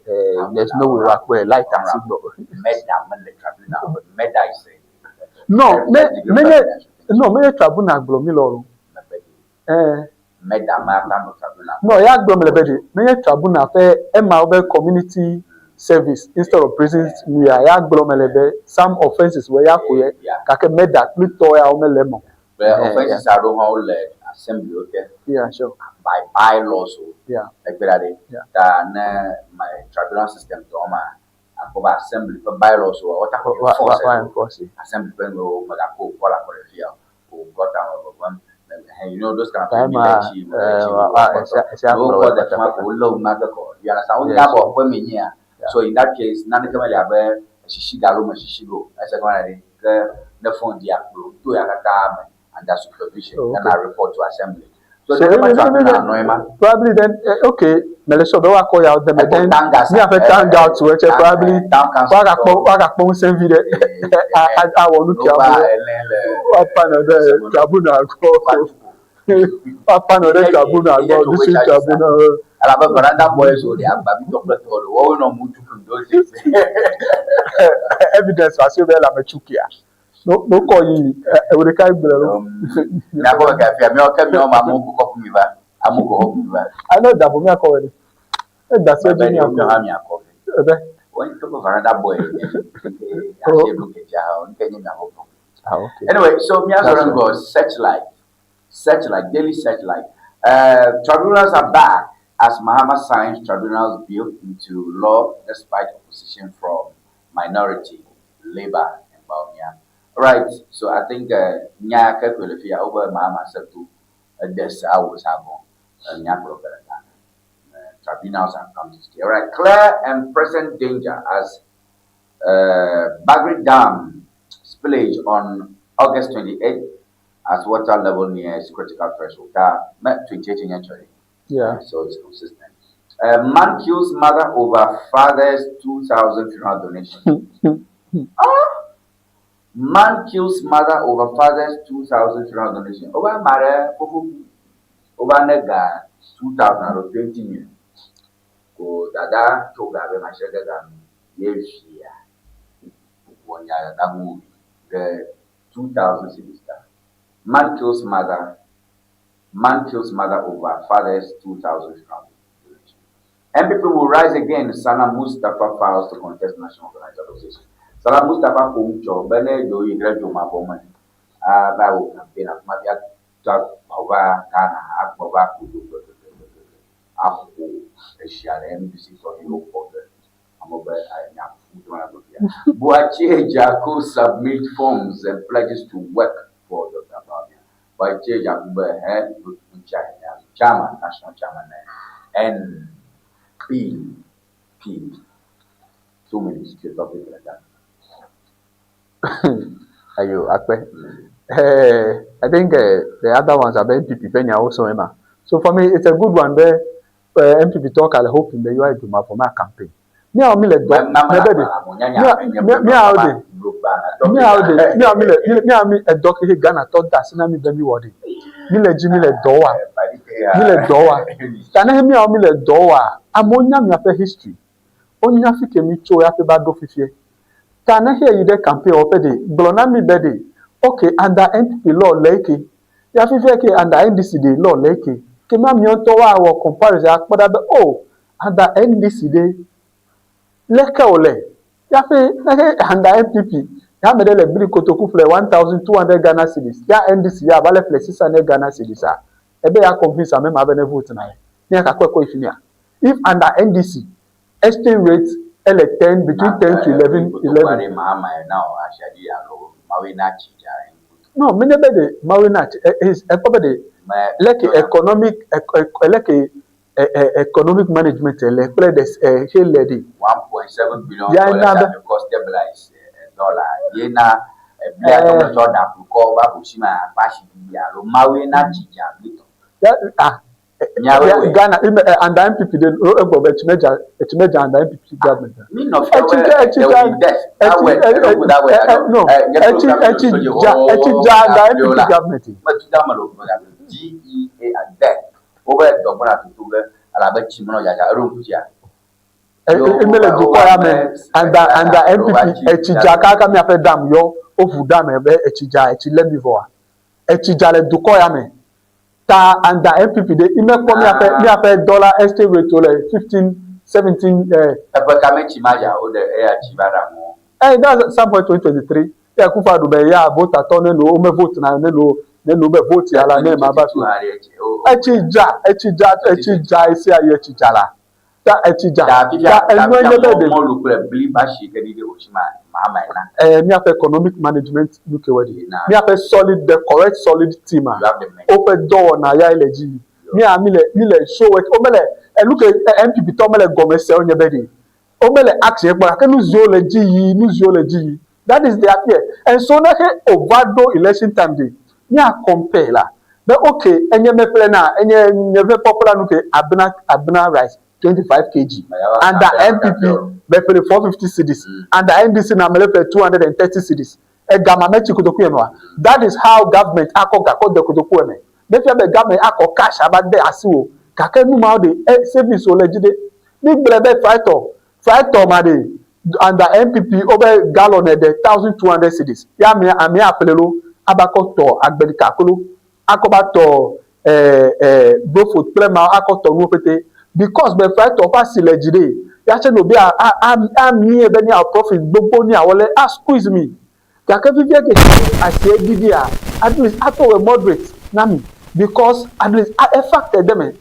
Speaker 17: There's no way work where light and signal.
Speaker 2: Murder mele tribunal murder is a
Speaker 17: No, me me no me tribunal gblɔ mi lɔ. Eh.
Speaker 2: Murder ma ta no tribunal.
Speaker 17: No, ya gblɔ mi le be de menye tribunal ƒe ema wo be community service instead of prison nu ya ya gblɔ me le be some offences wɔ ya ko ye gake murder kple tɔ ya wo mele eme o.
Speaker 2: But offenses aɖewo hã wole assembly wo te.
Speaker 17: Yeah, sure.
Speaker 2: By bylaws o.
Speaker 17: Yeah.
Speaker 2: Egbe la ɖe. Ta ne my tribunal system tɔ ma akpɔ be assembly ƒe bylaws o wota ko enforce
Speaker 17: Wa enforce.
Speaker 2: Assembly ƒe nuwo megakɔ o kɔ la kɔ ɖe fia o gɔta me vevem. You know those kind of
Speaker 17: Time
Speaker 2: things.
Speaker 17: wa
Speaker 2: Wo kɔ de fima ko wolé wo ma ke kɔ. You understand? Wo nya bɔ ƒe mi nyia. So in that case naneke mele abe sisi ga alo me sisi go. Ese gɔme na ɖe ke ne phone di akplɔ to ya katã me under supervision.
Speaker 17: Oh,
Speaker 2: Then
Speaker 17: okay.
Speaker 2: I report to assembly. So,
Speaker 17: So
Speaker 2: so
Speaker 17: even,
Speaker 2: even,
Speaker 17: even, probably then okay mele sure be woakɔ ya de me then míaƒe town guards wɔ tse probably woagakpɔ woagakpɔ ŋusẽ vi ɖe awɔ nu kia wo woapanɔ ɖe tribunal gbɔ woapanɔ ɖe tribunal gbɔ district tribunal.
Speaker 2: Elabe veranda boys wo ɖe agba vi tɔ kple tɔ ɖe woawoe nɔ mu tutum do si.
Speaker 17: Evidence wɔ asi be ele ame tsu kia no no kɔ yi ewo ɖeka gblẽ ɖo.
Speaker 2: Miakɔ keke afia miawo ke miawo ma amewo kɔ kɔpu mi va amewo kɔ kɔpu mi va.
Speaker 17: Ano dabo miakɔ wɔ ɖe eda se dzi miakɔ.
Speaker 2: Miawo hã miakɔ.
Speaker 17: Ebe.
Speaker 2: Wɔn ŋutɔ ƒe veranda boy nye asi eɖo ke fia hã nke nye miaƒe problem.
Speaker 17: Ah, okay.
Speaker 2: Anyway, so
Speaker 17: That's
Speaker 2: miazɔ
Speaker 17: right.
Speaker 2: go searchlight, searchlight, daily searchlight. Tribunals are back as Mahama signs tribunals bill into law despite opposition from minority, labor, and Bawumia. Right, so I think nya ke kwe le fia over Mahama setu des awo sago nya kplo ke ɖeka. Tribunals have come to stay. All right, clear and present danger as Bagri Dam spillage on August 28th as water level nears critical threshold. That 28 actually.
Speaker 17: Yeah.
Speaker 2: So it's consistent. Man kills mother over father's 2,000 funeral donation. Ah! Man kills mother over father's 2,000 funeral donation. Over mother, over nega 2,000 out of 20 million. Ko dada tso ga be ma se ɖe ga nu ye via wɔ nya dada ŋu ɖe 2,000 cedis ta. Man kills mother. Man kills mother over father's 2,000 funeral donation. NPP will rise again. Salam Mustafa files to contest national organizer position. Salam Mustafa ƒo nu tsɔ be ne dzo yi ɖe dzo mavɔ me ava wɔ campaign afi ma fia tɔ agbɔ va Ghana agbɔ va kudo gbegbegbegbe. Axo eshia le NDC tɔ yiwo xɔ ge. Amewo be nya fu ŋutɔ na gblɔ fia. Boakye Agyarko submit forms and pledges to work for Dr. Bawumia. Boakye Agyarko be he ŋutsia chairman, national chairman NPP. 2 minutes to topic like that.
Speaker 17: Ayo, akpe. I think the other ones are NPP ƒe nyawo sɔ ema. So for me, it's a good one be NPP talk ale hoping be yewoayi duma for ma campaign. Míawo mi le dɔ mebe de míawo de míawo de míawo mi le míawo mi edɔ ke Ghana tɔ da asi na mi be mi wɔ de. Mi le dzi mi le dɔ wa. Mi le dɔ wa. Ta ne míawo mi le dɔ wa, amewo nya miaƒe history. Wonya fi ke mi tso hafi va ɖo fifie. Ta ne xe yi ɖe campaign wɔƒe ɖe, gblɔ na mi be ɖe, okay, under NPP law le eke, ya fifie ke under NDC ɖe law le eke. Ke ma miɔ ŋutɔ woawɔ comparison akpɔ ɖa be, oh, under NDC ɖe, leke wòle? Ya fi ne xe under NPP, ya ame ɖe le bli kotoku ƒle 1200 Ghana cedis, ya NDC ya va le ƒle 600 Ghana cedis a, ebe ya convince ame ma be ne vote na ye. Ne ya kakɔe kɔ yi fi mia. If under NDC, exchange rate ele 10 between 10 to 11 11. No, menye be de mawe na ekpɔ be de leke economic leke economic management le kple de xe le de.
Speaker 2: 1.7 billion dollars because stabilize dollar yena eblia tɔmetsɔ da kukɔ va bosima akpasi alo mawe na tsi dza blitɔ.
Speaker 17: Ah, Ghana under NPP de egbɔ be etsimedza etsimedza under NPP government.
Speaker 2: Etsi
Speaker 17: etsi dza etsi no etsi etsi dza etsi dza under NPP government.
Speaker 2: Metu da me le o D E A D wobe dɔgbɔna tutu ge elabe tsi menɔ dzadza eɖo ŋku dzia.
Speaker 17: Eme le dukɔ ya me under NPP etsi dza kaka miaƒe dam yɔ woʋu dam be etsi dza etsi lé mi vɔa etsi dza le dukɔ ya me ta under NPP de ime kpɔ miaƒe miaƒe dollar exchange rate le 15 17.
Speaker 2: Eƒe kame tsi ma dza wo ɖe eya tsi va ɖe amewo.
Speaker 17: Hey, that's some point 2023. Ya kufa do be ya vote atɔ ne no me vote na ne no ne no be vote ya la ne ma ba fi. Etsi dza etsi dza etsi dza esi ayi etsi dza la. Ta etsi dza.
Speaker 2: Ta enue nye be de. Mɔlu kple bli ba si ke ɖi ɖe wòtsi ma ma ma ena.
Speaker 17: Miaƒe economic management nu ke wɔ ɖi. Miaƒe solid the correct solid team a. Woƒe dɔwɔna ya le dzi. Mia mi le mi le show work. Wome le enu ke NPP tɔ mele gɔme se wonye be ɖi. Wome le action kpɔ gake nu ziwo le dzi yi nu ziwo le dzi yi. That is the affair. And so ne he ova ɖo election time de mia compare la be okay enye meƒle na enye nye ƒe popular nu ke abena abena rice 25 kg under NPP meƒle 450 cedis, under NDC na mele ƒle 230 cedis. Egama metsi kotoku yɛ nua. That is how government akɔ gakɔ de kotoku eme. Mefia be government akɔ cash aba de asi wo gake nu mawo de savings wo le dzi de. Mi gblɔ be Frytol Frytol ma de under NPP wobe gallon ɖe 1200 cedis ya amea amea aƒle lo aba kɔ tɔ agbedika kolo akɔ ba tɔ bofrot kple ma akɔ tɔ nuwo pete because be Frytol ƒe asi le dzi ɖe ya tse no be a a amie be nia profit gbogbo nia wole a squeeze mi gake fifia ke asie ɖiɖia at least atɔ wɔ moderate na mi because at least e factor de me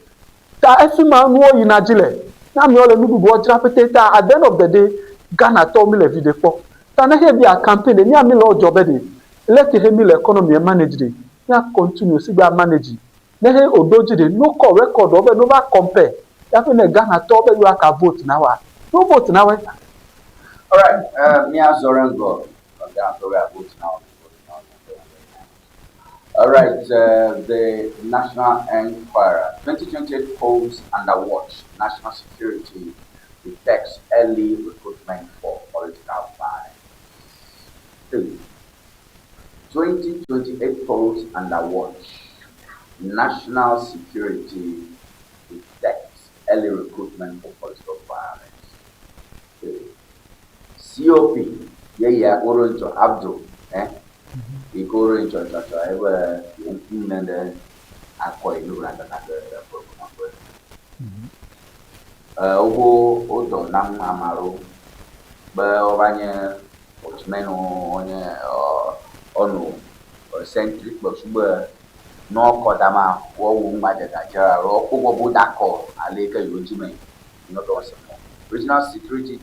Speaker 17: ta efi ma nuwo yina dzi le ne amewo le nuɖuɖuwo dzra pete ta at the end of the day Ghana tɔwo mi le vi ɖe kpɔ ta ne he bia campaign ɖe mia mi le wodzɔ be ɖe leke he mi le economy manage ɖe mia continue si gba manage ne he oɖo dzi ɖe no kɔ record wo be no va compare yaƒe ne Ghana tɔwo be yewoa ka vote na wa no vote na wɔe.
Speaker 2: All right, mia zɔre ŋgɔ Ghana tɔwo ya vote na wa. All right, the National Enquirer, 2028 polls under watch. National security detects early recruitment for political violence. Three. 2028 polls under watch. National security detects early recruitment for political violence. Three. COP, yeah, Oroncho Abdul, eh? Ikoro ntsɔtsɔtsɔ ebe ŋkume ɖe akɔ yi nu la kaka ɖe eƒe ƒe. Wobo wodɔ nam ame aɖewo be woava nye watchmenwo wonye ɔno sentry kpɔ sugbe. Ne wokɔ da ma, woawu ŋgba dze gadze alo wokpɔ gbɔ be woda akɔ ale yi ke yewo dzi me. Nyɔtɔ se mɔ. Regional security,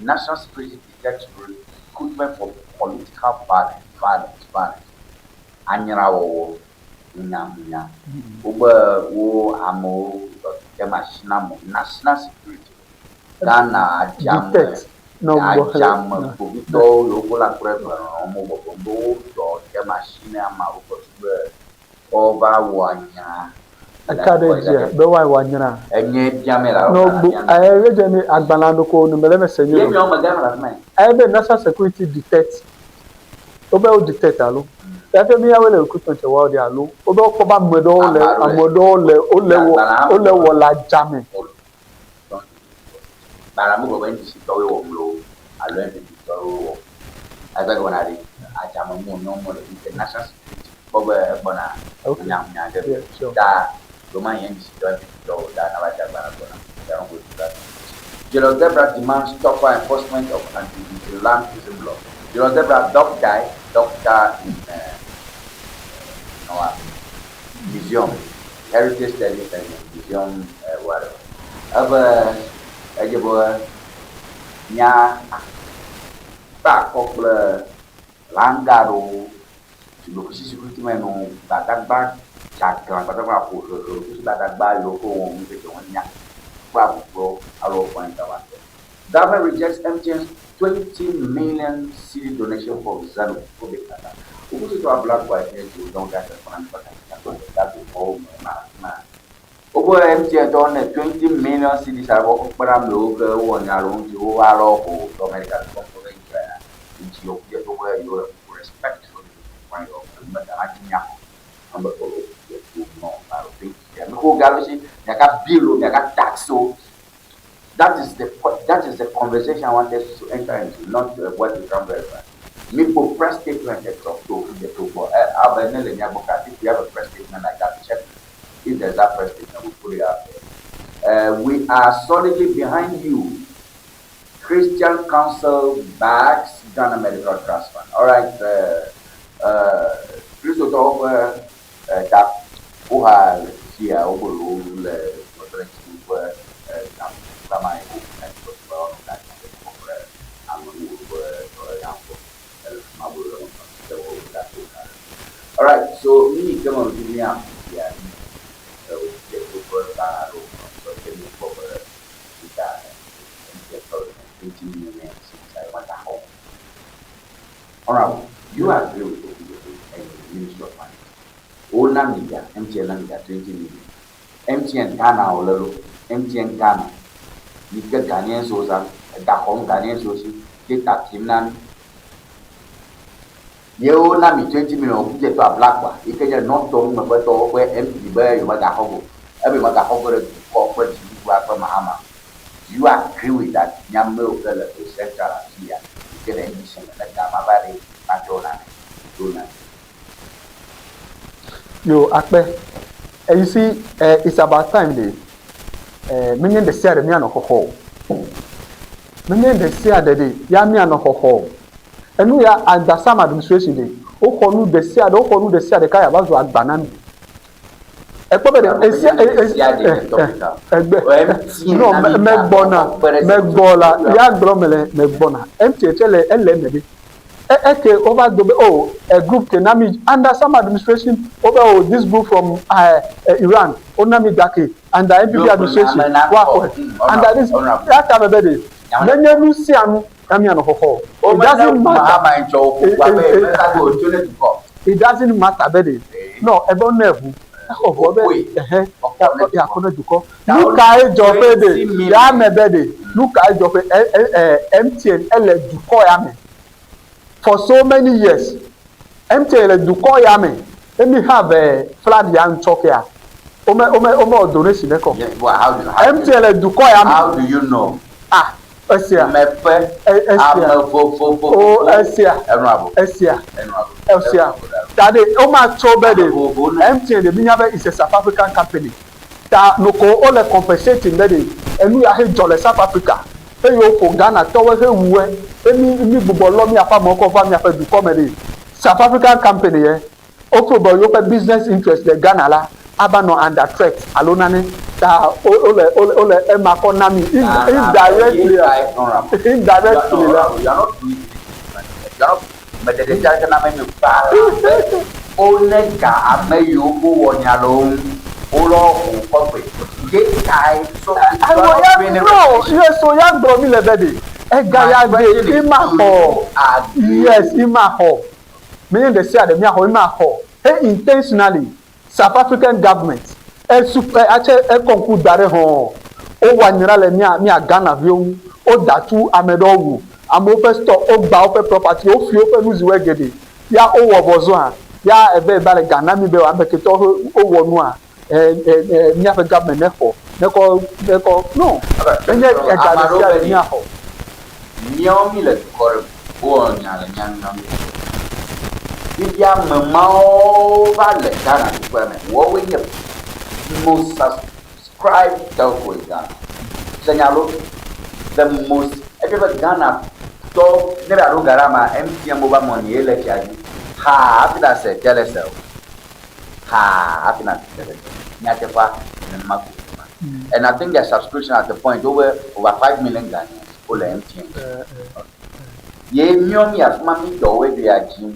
Speaker 2: national security detects recruitment for political violence, violence, violence. Anyrawɔwɔ, hunyahunya. Wobe wo amewo dem asi na mo. National security. Ghana adzame,
Speaker 17: Detect. No,
Speaker 2: adzame kpovitɔwo yiwo ko le akplɔ eƒe nɔnɔme wo gbɔgblɔm be wodɔ dem asi na ameawo ƒe su be woava wɔ anyra.
Speaker 17: Eka ɖe dzia be woawɔ anyra.
Speaker 2: Enye biame la.
Speaker 17: No, bu ayi edze ni agbalẽ ɖo ko ne mele me se
Speaker 2: nye. Ye miawo me gã le afi ma.
Speaker 17: Ayi be national security detect. Wobe wo detect alo. Eya míawoe le recruitment wɔm ɖi alo wobe wokpɔ be ame ɖewo le ame ɖewo le wole wɔ wole wɔ le adzame.
Speaker 2: Gbala me gblɔ be NDC tɔwoe wɔm loo alo NPP tɔwoe wɔm. Ebe gbɔna ɖi adzame mu wònye wɔm le international security kpɔ be egbɔna hunyahunya ge. Ta ɖomahi NDC tɔ NPP tɔwo ta nava dze agbalẽ gbɔna. They are not going to that. Julius Debra demands tougher enforcement of anti-vigilantism law. Julius Debra, doctor, doctor in uh, no, museum, heritage studies and museum, uh, whatever. Ebe edze be nya kpe akɔ kple lãga aɖewo si ɖokuisi security men wo gbadagba dzaglã gbadagba ƒo hehe ɖokuisi gbadagba yiwo ke wɔ nu dzedze wonya kple abubuwo alo woƒe ŋutɔ. Government rejects MTN's 20 million cedi donation for Zanu Kobe Kata. Wokusi to abla kwa nye dzi wodɔn gase kpɔna nípa kata kpa ɖeka do xɔwo me ma ma. Wobe MTN tɔwo ne 20 million cedis alo kpe ɖe amewo ke wowɔ nya ɖe wo ŋuti wova lɔ ƒo to America dukɔ ƒe ŋuti ŋuti wo dze to be yewo respect for the kwan yɔ me da dzi nya ame ko to no alo 20 mi ko galo si miaka bill o miaka tax o. That is the conversation I wanted to enter into, not what you can verify. Me go press statement at to the to go. If you have a press statement like that, check if there's that press statement, we put it out there. We are solidly behind you. Christian Council backs Ghana Medical Trust Fund. All right. Christo that who has here over All right, so me come on give me up yeah. All right, you agree with the Ministry of Finance. O Namibia, MTN Namibia, 20 million. MTN Ghana olelo, MTN Ghana. Yi ke Ghanaians wo zã, ega xɔm Ghanaians wo si, data tim na mi. Yewo na mi 20 million ku dze to ablakpa yi ke nye North meƒetɔwo ƒe MP be yewo megaxɔ go. Ebe megaxɔ go ɖe dukɔ ƒe dziɖuɖua ƒe Mahama. Do you agree with that? Nyamewo ke le to central afi ya yi ke le NDC me ne ga ma va ɖe matsɔ na ne do na.
Speaker 17: Yo, akpe. You see, it's about time de. Menye ɖe sia ɖe míanɔ xɔxɔ o. Menye ɖe sia ɖe ɖe ya míanɔ xɔxɔ o. Enu ya under some administration de, woxɔ nu ɖe sia ɖe, woxɔ nu ɖe sia ɖe ka ya va zu agba na mi. Ekpɔ be ɖe esia egbe no megbɔna megbɔ la ya gblɔ mele megbɔna MTN tse le ele eme ɖe. Eke wova do be oh a group ke na mi under some administration wobe oh this group from Iran wona mi gake under NPP administration woaxɔe under this ya ta me be ɖe menye nu sia nu na mianɔ xɔxɔ o. It doesn't matter. It doesn't matter be ɖe no ebe ne ʋu exɔ ʋua be ɛhɛ yakɔ ne dukɔ. Nu kae dzɔ ƒe ɖe ya me be ɖe nu kae dzɔ ƒe MTN ele dukɔ ya me for so many years. MTN le dukɔ ya me emi have flag ya ŋtsɔ kea wome wome wome wɔ donation ne kɔ. MTN le dukɔ ya me.
Speaker 2: How do you know?
Speaker 17: Ah, esia.
Speaker 2: Meƒe
Speaker 17: Esia.
Speaker 2: ame vovovovo.
Speaker 17: O esia.
Speaker 2: Enu
Speaker 17: Esia.
Speaker 2: Enu abo.
Speaker 17: Esia. Ta ɖe woma tso be ɖe MTN ɖe mi nya be is a South African company. Ta noko wole compensating be ɖe enu ya he dzɔ le South Africa eye woƒo Ghana tɔwo he wuɛ emi mi gbugbɔ lɔ miaƒe amewo kɔ va miaƒe dukɔ me ɖe South African company yɛ. Wofeel be yewoƒe business interest le Ghana la ava nɔ under threat alo nane ta wole wole ema kɔ na mi indirectly indirectly la.
Speaker 2: Meɖeɖe sia ɖeke na ame mi kpa be wone ga ame yiwo wowɔ nya le wo ŋu wolɔ ho kɔ gbe ye tae so
Speaker 17: Ayiwa ya no yes so ya gblɔ mi le be ɖe ega ya ɖe ima xɔ yes ima xɔ menye ɖe sia ɖe míaxɔ ema xɔ he intentionally South African government esu atse ekɔ ŋku da ɖe hɔn wowɔ anyra le mía mía Ghana viwo ŋu woda tu ame ɖewo wu amewo ƒe store wogba woƒe property wofi woƒe nuziwoe geɖe ya wowɔ vɔ zɔa ya eve va le ga na mi be ame ketɔ wowɔ nua míaƒe government nexɔ nekɔ nekɔ no menye ega ɖe sia ɖe míaxɔ.
Speaker 2: Míawo mí le dukɔ ɖe me, wowɔ nya le mía ŋu mí. Fifia ame mawo va le Ghana dukɔa me, woawoe nye most subscribed telco in Ghana. Se nya lo? The most, efia be Ghana tɔ ne be aɖo ga ɖe amea, MTN mobile money ye le tsia dzi. Xaa hafi nase Telecel. Xaa hafi nase Telecel. Nyateƒea, nenema ko wòle ma. And I think their subscription at the point over over 5 million Ghanaians wole MTN dzi. Ye míɔ mi afi ma mi dɔwɔe ɖea dzi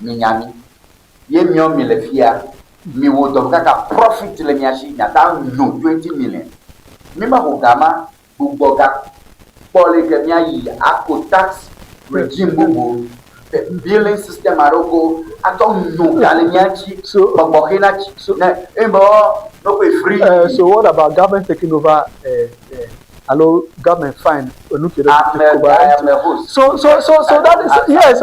Speaker 2: mi nya mi. Ye míɔ mi le fia mi wɔ dɔ kaka profit le mia si miata no 20 million. Mi me ho ga ma gbugbɔ ga kpɔ le ke mia yi ako tax regime bubu billing system aɖewo ko atɔ no ga le mia dzi gbɔgbɔ xe na tsi ne ebe no koe free.
Speaker 17: So what about government taking over alo government fine enu ke
Speaker 2: ɖe over I am a host.
Speaker 17: So so so so that is yes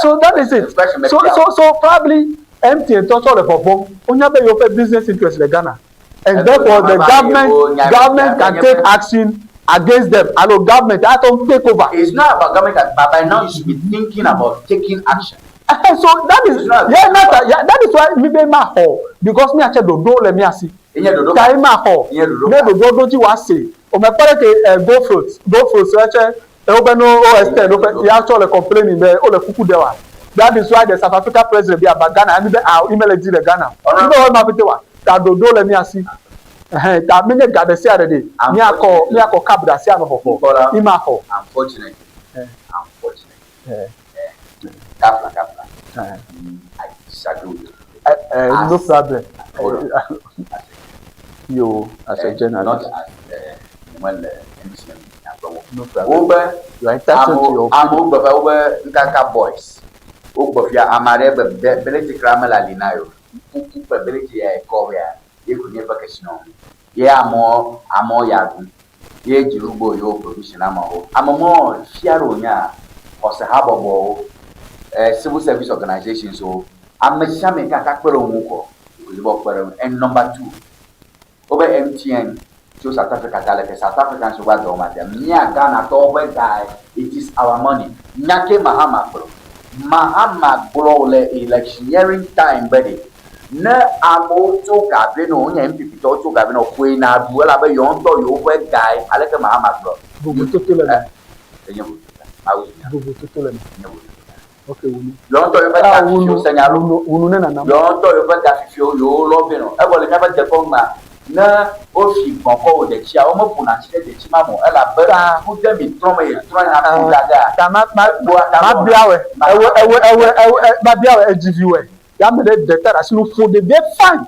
Speaker 17: so that is it. So so so probably MTN tɔtɔ le vɔvɔm wonya be yewoƒe business interest le Ghana and therefore the government government can take action against them alo government ato take over.
Speaker 2: It's not about government but by now you should be thinking about taking action.
Speaker 17: So that is yeah, not, yeah, that is why mi be ma xɔ because mi atse ɖoɖo le mia si. Ta ye ma xɔ ne ɖoɖo ɖo dzi wa se o me kpɔ ɖe ke eh, go fruit go fruit sɛ tse wobe no o extend woƒe ya tsɔ le complaining be wole kuku ɖe wa. That is why the South Africa president be aba Ghana emi be ah ime le di le Ghana. Mi be wɔ ma pete wa ta ɖoɖo le mia si. Ɛhɛn ta menye ga ɖe sia ɖe ɖe miakɔ miakɔ cap ɖe asi anɔ xɔxɔ. Ima xɔ.
Speaker 2: Unfortunately, unfortunately, kafla kafla, I disagree with you.
Speaker 17: No problem. Yo, as a journalist.
Speaker 2: Not as well, MCM.
Speaker 17: No problem.
Speaker 2: Wobe
Speaker 17: You are entitled to your opinion.
Speaker 2: Amewo gblɔ be wobe nkaka boys. Wogblɔ fia ame aɖe be be beleti kra mele ali na yo. Kuku be beleti ya ekɔ ya ye ko nye ƒe kesinɔnu. Ye amewo amewo ya ɖu. Ye dziɖugbo yewo provision amewo. Ame mɔ fia ɖe wonya xɔse habɔbɔwo, eh, civil service organizations wo. Ame sia ame kaka kpe ɖe wo ŋu kɔ. Wo kpe ɖe wo. And number two, wobe MTN tso South Africa ta leke South Africans va dɔ wɔm atia. Mía Ghanatɔwo ƒe gae, it is our money. Nya ke Mahama gblɔ. Mahama gblɔ le electioneering time be ɖe ne amewo tso ga vɛ na wo, wonye NPP tɔwo tso ga vɛ na wo, ƒoe na ɖu elabe yewo ŋutɔ yewoƒe gae. Aleke Mahama gblɔ?
Speaker 17: Vovototo le eme.
Speaker 2: Enye vovototo. Mawu nya.
Speaker 17: Vovototo le eme.
Speaker 2: Enye vovototo.
Speaker 17: Ok, wunu.
Speaker 2: Yewo ŋutɔ yewoƒe
Speaker 17: Ah,
Speaker 2: ga
Speaker 17: wunu,
Speaker 2: fifiwo se nya lo.
Speaker 17: wunu, wunu ne nanam.
Speaker 2: Yewo ŋutɔ yewoƒe ga fifiwo yewo lɔ vɛ nɔ. Evɔ le míaƒe dekɔnu mea, ne wofi gbɔ̃ kɔ wɔ detsia, womeƒona tsi ɖe detsi ma me o elabe
Speaker 17: Ta.
Speaker 2: ku de mi trɔ me ye trɔ yina ku gagea.
Speaker 17: Ta ma ma
Speaker 2: Ekpoa ta
Speaker 17: ma
Speaker 2: lɔna.
Speaker 17: bia wɛ.
Speaker 2: Ma
Speaker 17: Ewe ewe ewe ewe e ma bia wɛ edzi vi wɛ. Ya ame ɖe de ta ɖe asi nu ƒo ɖevia fine.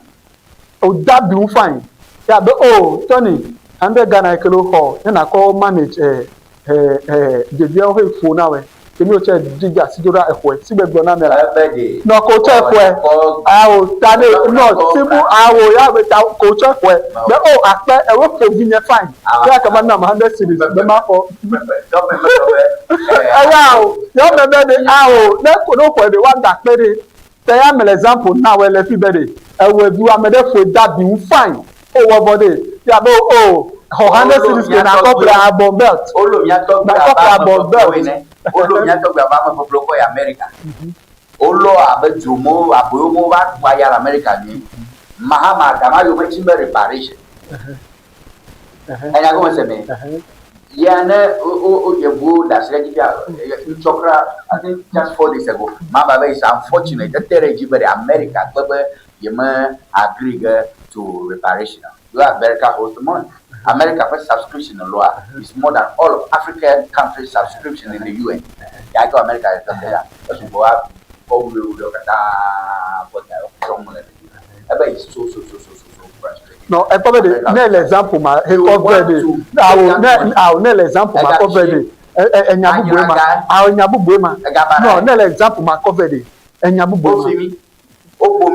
Speaker 17: O da bi ŋu fine. Ya be oh Tony, 100 Ghana yi ke le woxɔ ne nakɔ manage eh eh eh ɖeviawo he ƒo na wɛ. Ke mi wotse dzi dzi asi do ɖa exɔe. Si be gblɔ na ame la.
Speaker 2: Ebe ɖe.
Speaker 17: Nɔ ko tse xɔe. Awo ta ɖe nɔ sibu awo ya be ta ko tse xɔe. Be oh akpe ewe ƒo vi nye fine. Ya ke ma nam 100 cedis be ma xɔ. Eya o. Ya me be ɖe awo ne ko ne xɔe ɖe wa da akpe ɖe. Ta ya me le example na wɛ le fi be ɖe ewe vi ame ɖe ƒoe da bi ŋu fine. O wɔ vɔ ɖe. Ya be oh xɔ 100 cedis ke na kɔ ƒle abɔ belt.
Speaker 2: Wolo mía tɔgbi
Speaker 17: Na kɔ
Speaker 2: abe
Speaker 17: ƒle
Speaker 2: ame
Speaker 17: abɔ
Speaker 2: ƒeƒlewo
Speaker 17: belt.
Speaker 2: ene. Wolo mía tɔgbi abe ame ƒeƒlewo kɔ yi Amerika. Wolɔ abe dzomewo, aboyomewo va ɖu aya le Amerika nyuie. Mahama gama yome tsi be reparation. Enya gɔme se me. Ya ne wo wo yevuwo da asi ɖe edzi fia ŋtsɔ kura I think just 4 days ago ma ba be it's unfortunate ete ɖe edzi be ɖe America gbe be yeme agree ge to reparation. You America holds the money. America ƒe subscription lɔa is more than all of African countries subscription in the UN. Ya tso America le tɔxɛ ya esugbɔ wa kɔ wu ɖewo katã kɔ da trɔm le ebe is so so so so so so frustrating.
Speaker 18: No, ekpɔ be de ne le example ma he kɔ vɛ de awo ne awo ne le example ma kɔ vɛ de enya bubu ma awo enya bubu ma no ne le example ma kɔ vɛ de enya bubu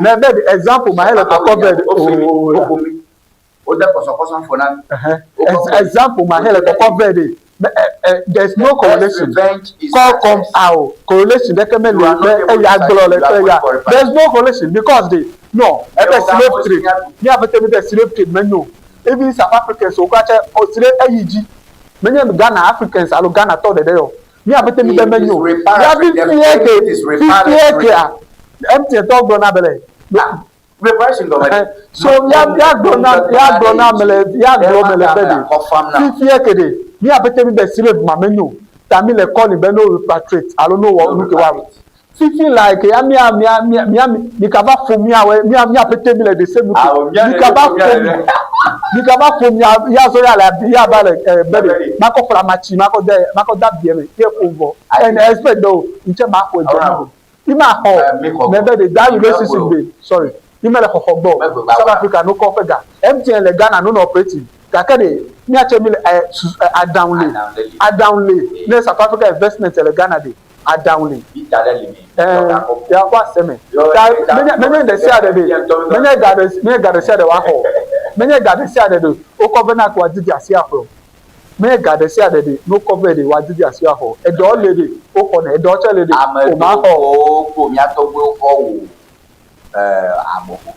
Speaker 18: ma ne be de example ma he le kɔkɔ vɛ de ooo
Speaker 2: wode kɔsɔkɔsɔ fɔ na mi.
Speaker 18: Example ma he le kɔkɔ vɛ de there is no correlation call come out correlation ɖeke meli be eya gblɔ le kple ya there is no correlation because de no ebe slave trade mi aƒete mi be slave trade menyo even South Africans wo kura tse slave eyi dzi menye Ghana Africans alo Ghana tɔ ɖeɖe yɔ mi aƒete mi be menyo ya fifie ke fifie kea MTN tɔ gblɔ na be le
Speaker 2: reparation gɔme ɖe.
Speaker 18: So ya ya gblɔ na ya gblɔ na ame le ya gblɔ me le be de fifie ke de mi aƒete mi be slave ma menyo ta mi le calling be no repatriate alo no wɔ nu ke wa fifi like ya mia mia mia mia mi ka va fo miawoe mia mia ƒete mi le the same nu ke mi ka va fo mi mi ka va fo mia ya zɔ ya le ya va le ɛ be de makɔ flamatsi makɔ de makɔ da bie me ye fo vɔ and expect do ŋtsɛ ma xɔ edze mi o ima xɔ mɛ be de that relationship de sorry ime le xɔxɔ gbɔ South Africa no kɔ ƒe ga MTN le Ghana no nɔ operating gake de miatse mi le ɛ su ɛ aɖaŋu le aɖaŋu le ne South Africa investment le Ghana de aɖaŋu le ɛɛ ya kɔ aseme ta menye menye ɖe sia ɖe de menye ga ɖe menye ga ɖe sia ɖe woaxɔ menye ga ɖe sia ɖe de wokɔ vɛ na ko woadidi asi axɔe o menye ga ɖe sia ɖe de ne wokɔ vɛ de woadidi asi axɔ eɖewo le de woxɔnɛ eɖewo tse le de
Speaker 2: ame
Speaker 18: womaxɔ
Speaker 2: dowo ko mía tɔgbuiwo kɔ wò abɔƒo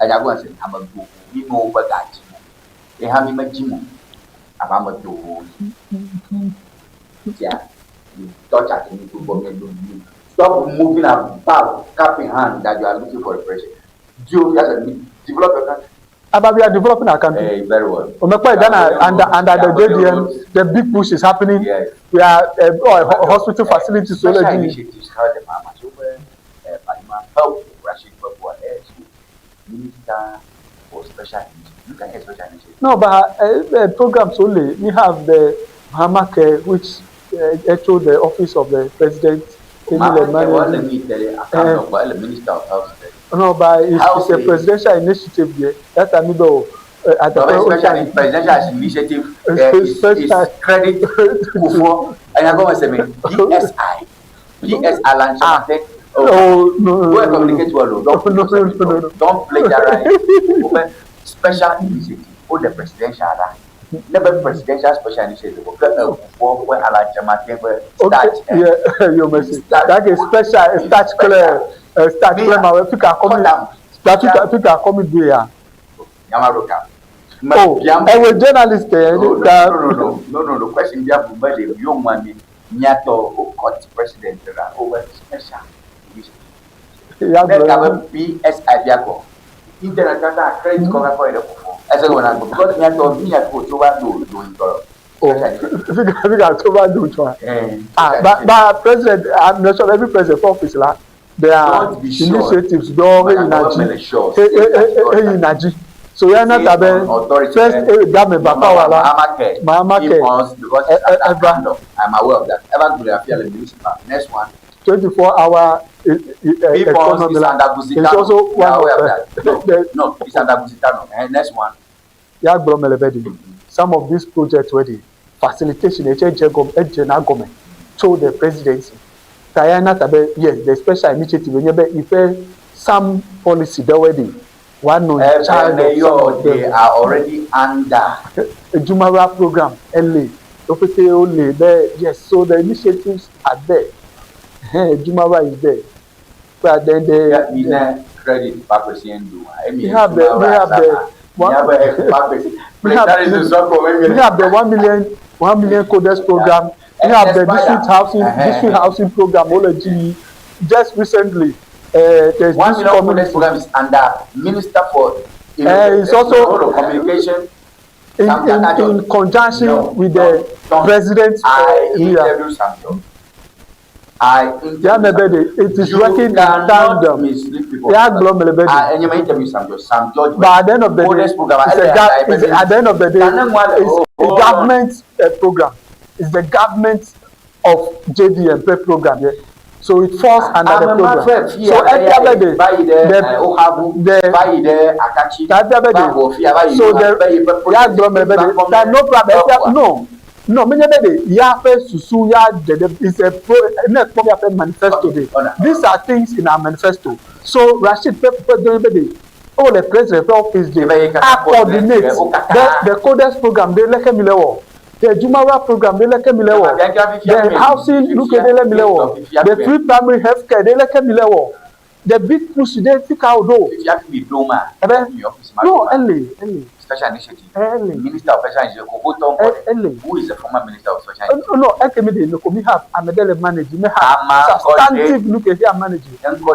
Speaker 2: enya gɔme se ame dowo mi me woƒe ga dzi mo ye hã mi medzi mo abe ame dowo tia you touch at me gbogbo mi do you stop moving about cap in hand that you are looking for reparation do as a develop your country.
Speaker 18: But we are developing our country.
Speaker 2: Hey, very well.
Speaker 18: Omekpe Ghana under the JDM, the big push is happening.
Speaker 2: Yes.
Speaker 18: We are oh, hospital facilities
Speaker 2: Special
Speaker 18: already.
Speaker 2: initiatives how the mama so Palima help Rashid Babu Minister for Special Initiatives. You can get special initiatives.
Speaker 18: No, but programs only. We have the Mahama which echo the office of the president.
Speaker 2: Emile Emmanuel. Minister of Health.
Speaker 18: No, but it's a presidential initiative there. That I know. At the
Speaker 2: special presidential initiative is credit Kufuor. And I'm going to say PSI. PS Alan Kyerematen.
Speaker 18: Oh, no,
Speaker 2: no, go and communicate well. Don't,
Speaker 18: no, no, no, no.
Speaker 2: Don't plagiarize. Special initiative. Oh, the presidential. Never presidential special initiative. Kufuor, where Alan Kyerematen
Speaker 18: start. Yeah, you must. That is special. Start clear. Start clear. Ma, fika come. Fika, fika come do ya.
Speaker 2: Yamaroka.
Speaker 18: Oh, I journalist.
Speaker 2: No, no, no, no, no, no. Question bi abu ba de yo mami nyato o court president ra over special.
Speaker 18: Ya
Speaker 2: Ne ka be PSI bi akọ. Internet kata credit cover for the kofo. Ese go na because nyato mi nyato to ba do do ntoro.
Speaker 18: Oh, fika fika to ba do to. Ah, but president, I'm not sure every president for office la. There are initiatives do hey inaji. Hey hey inaji. So ya na tabe first dame bapa wala
Speaker 2: Mahama Ke. Eva. I'm aware of that. Eva good affair the municipal. Next one.
Speaker 18: 24-hour economy.
Speaker 2: It's
Speaker 18: also one
Speaker 2: of the no, it's under Gusitano. Next one.
Speaker 18: Ya gblɔ mele be de some of these projects were the facilitation eche eje na government to the presidency. Tayana tabe yes the special initiative enye be ife some policy there were the one on child
Speaker 2: of they are already under
Speaker 18: Ejumara program LA Ofete Ole there yes so the initiatives are there. Ejumara is there but then the
Speaker 2: yeah, credit
Speaker 18: we have the we have the one we have the 1 million coders program. We have the district housing program Oleji just recently. There's
Speaker 2: 1 million coders program is under Minister for
Speaker 18: it's also
Speaker 2: communication
Speaker 18: in conjunction with the President.
Speaker 2: I interview Sam George. I interview
Speaker 18: Ya me be de it is working in tandem. Ya gblɔ me le be de.
Speaker 2: I enye me interview Sam George. Sam George.
Speaker 18: But at the end of the day, it's a it's, at the end of the day, it's a government program. It's the government of JDM pe program yeah. So it falls under the program. So ebia be de the the ebia be de so the ya gblɔ me be de that no problem ebia no no menye be de ya ƒe susu ya ɖeɖe is a pro ne ekpɔ ya ƒe manifesto de these are things in our manifesto so Rasheed ƒe ƒe do be de o le president ƒe office de a coordinate the the codex program de leke mi le wɔ the Jumara program de leke mi le wɔ the housing nuke de le mi le wɔ the free primary health care de leke mi le wɔ the big push de fika o do.
Speaker 2: Fifia fi mi ɖo ma.
Speaker 18: Ebe no ele ele.
Speaker 2: Special initiative.
Speaker 18: Ele.
Speaker 2: Minister of special initiative koko tɔ ŋkɔ.
Speaker 18: Ele.
Speaker 2: Who is the former minister of special initiative?
Speaker 18: No eke mi de no ko mi have ame ɖe le manage mi have substantive nuke here manage.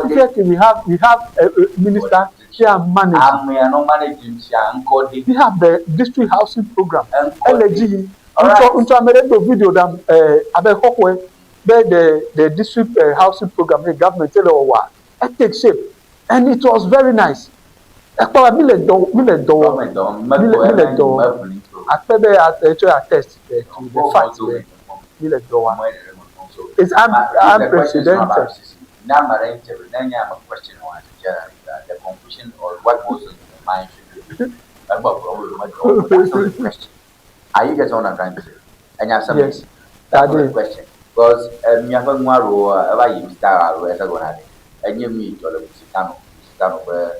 Speaker 18: Fifia ke we have we have a, a minister here manage.
Speaker 2: Amea no manage sia ŋkɔ de.
Speaker 18: We have the district housing program. Ele dzi yi. Ŋutɔ ŋutɔ ame ɖe do video ɖam ɛɛ abe xɔxɔe be the the district uh, housing program the government le wɔwɔa e take shape and it was very nice. Ekpɔ be mi le dɔ mi le dɔ wɔm mi le mi le dɔ wɔm akpe be etsɔ attest to the fact be mi le dɔ wɔm. It's un unprecedented.
Speaker 2: The conclusion or what goes in your mind should be. That's not the question. Are you getting what I'm trying to say? And you have some
Speaker 18: Yes.
Speaker 2: That's not the question. Because miaƒe nua alo eva yi star alo ese gɔna ɖe enye mi dzɔ le Lusitano Lusitano ƒe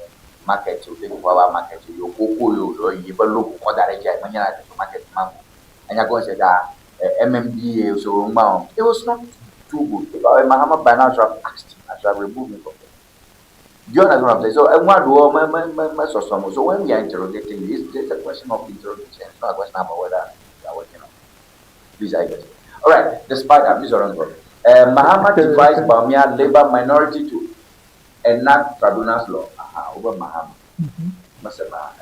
Speaker 2: market o te ƒoƒua va market yo koko yo lo yi ƒe logo kɔ da ɖe dzia menya na teƒe market ma ko. Enya gɔme se ta MMDA so ŋgba o. It was not too good. If I were Mahama by now, I should have asked him. I should have removed him from there. Do you understand what I'm saying? So, and what do me me me me so so so when we are interrogating you, it's, it's a question of interrogation. It's not a question about whether we are working on. Please, I guess. All right. Despite that, Mr. Orengo, Mahama devised Bawumia labor minority to enact tribunals law. Aha, over Mahama. Masema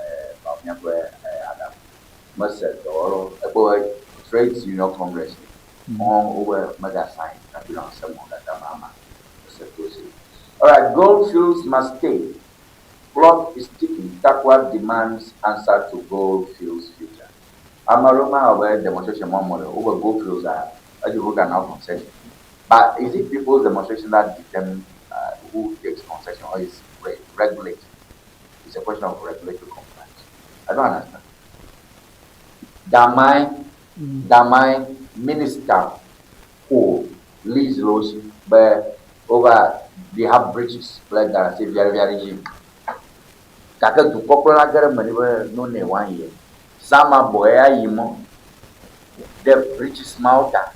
Speaker 2: Bawumia kwe Adam. Mase Doro, Ebo Trades Union Congress. On over mega sign tribunal semo that Mahama. All right, gold fields must stay. Clock is ticking. Takwa demands answer to gold fields future. Amaroma over demonstration one model over gold fields are as you now concession. But is it people's demonstration that determine who takes concession or is re regulated? It's a question of regulatory compliance. I don't understand. Damai, Damai minister who leads Roshi, but over they have bridges like that, say very, very cheap. Gake dukɔkplɔla ge ɖe eme nɛ be no ne one year. Sama bɔ eya yi mɔ ɖe bridges mawo ta.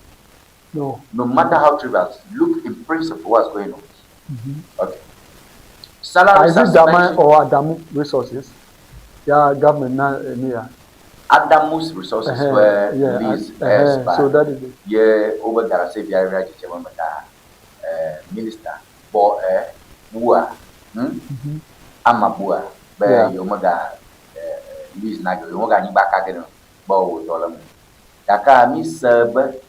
Speaker 18: No.
Speaker 2: No matter how trivial, look in principle what's going on. Okay. Salary
Speaker 18: Is it Damai
Speaker 2: suspension.
Speaker 18: or Adamu resources? Yeah, government now, yeah.
Speaker 2: Adamu's resources were
Speaker 18: yeah,
Speaker 2: leased
Speaker 18: uh,
Speaker 2: by
Speaker 18: so that is it.
Speaker 2: ye over Garase Via Chichemata minister bo bua ama bua be
Speaker 18: Yeah.
Speaker 2: yomaga lease na yomaga nyigba ka geno bo wo mu gake mi se be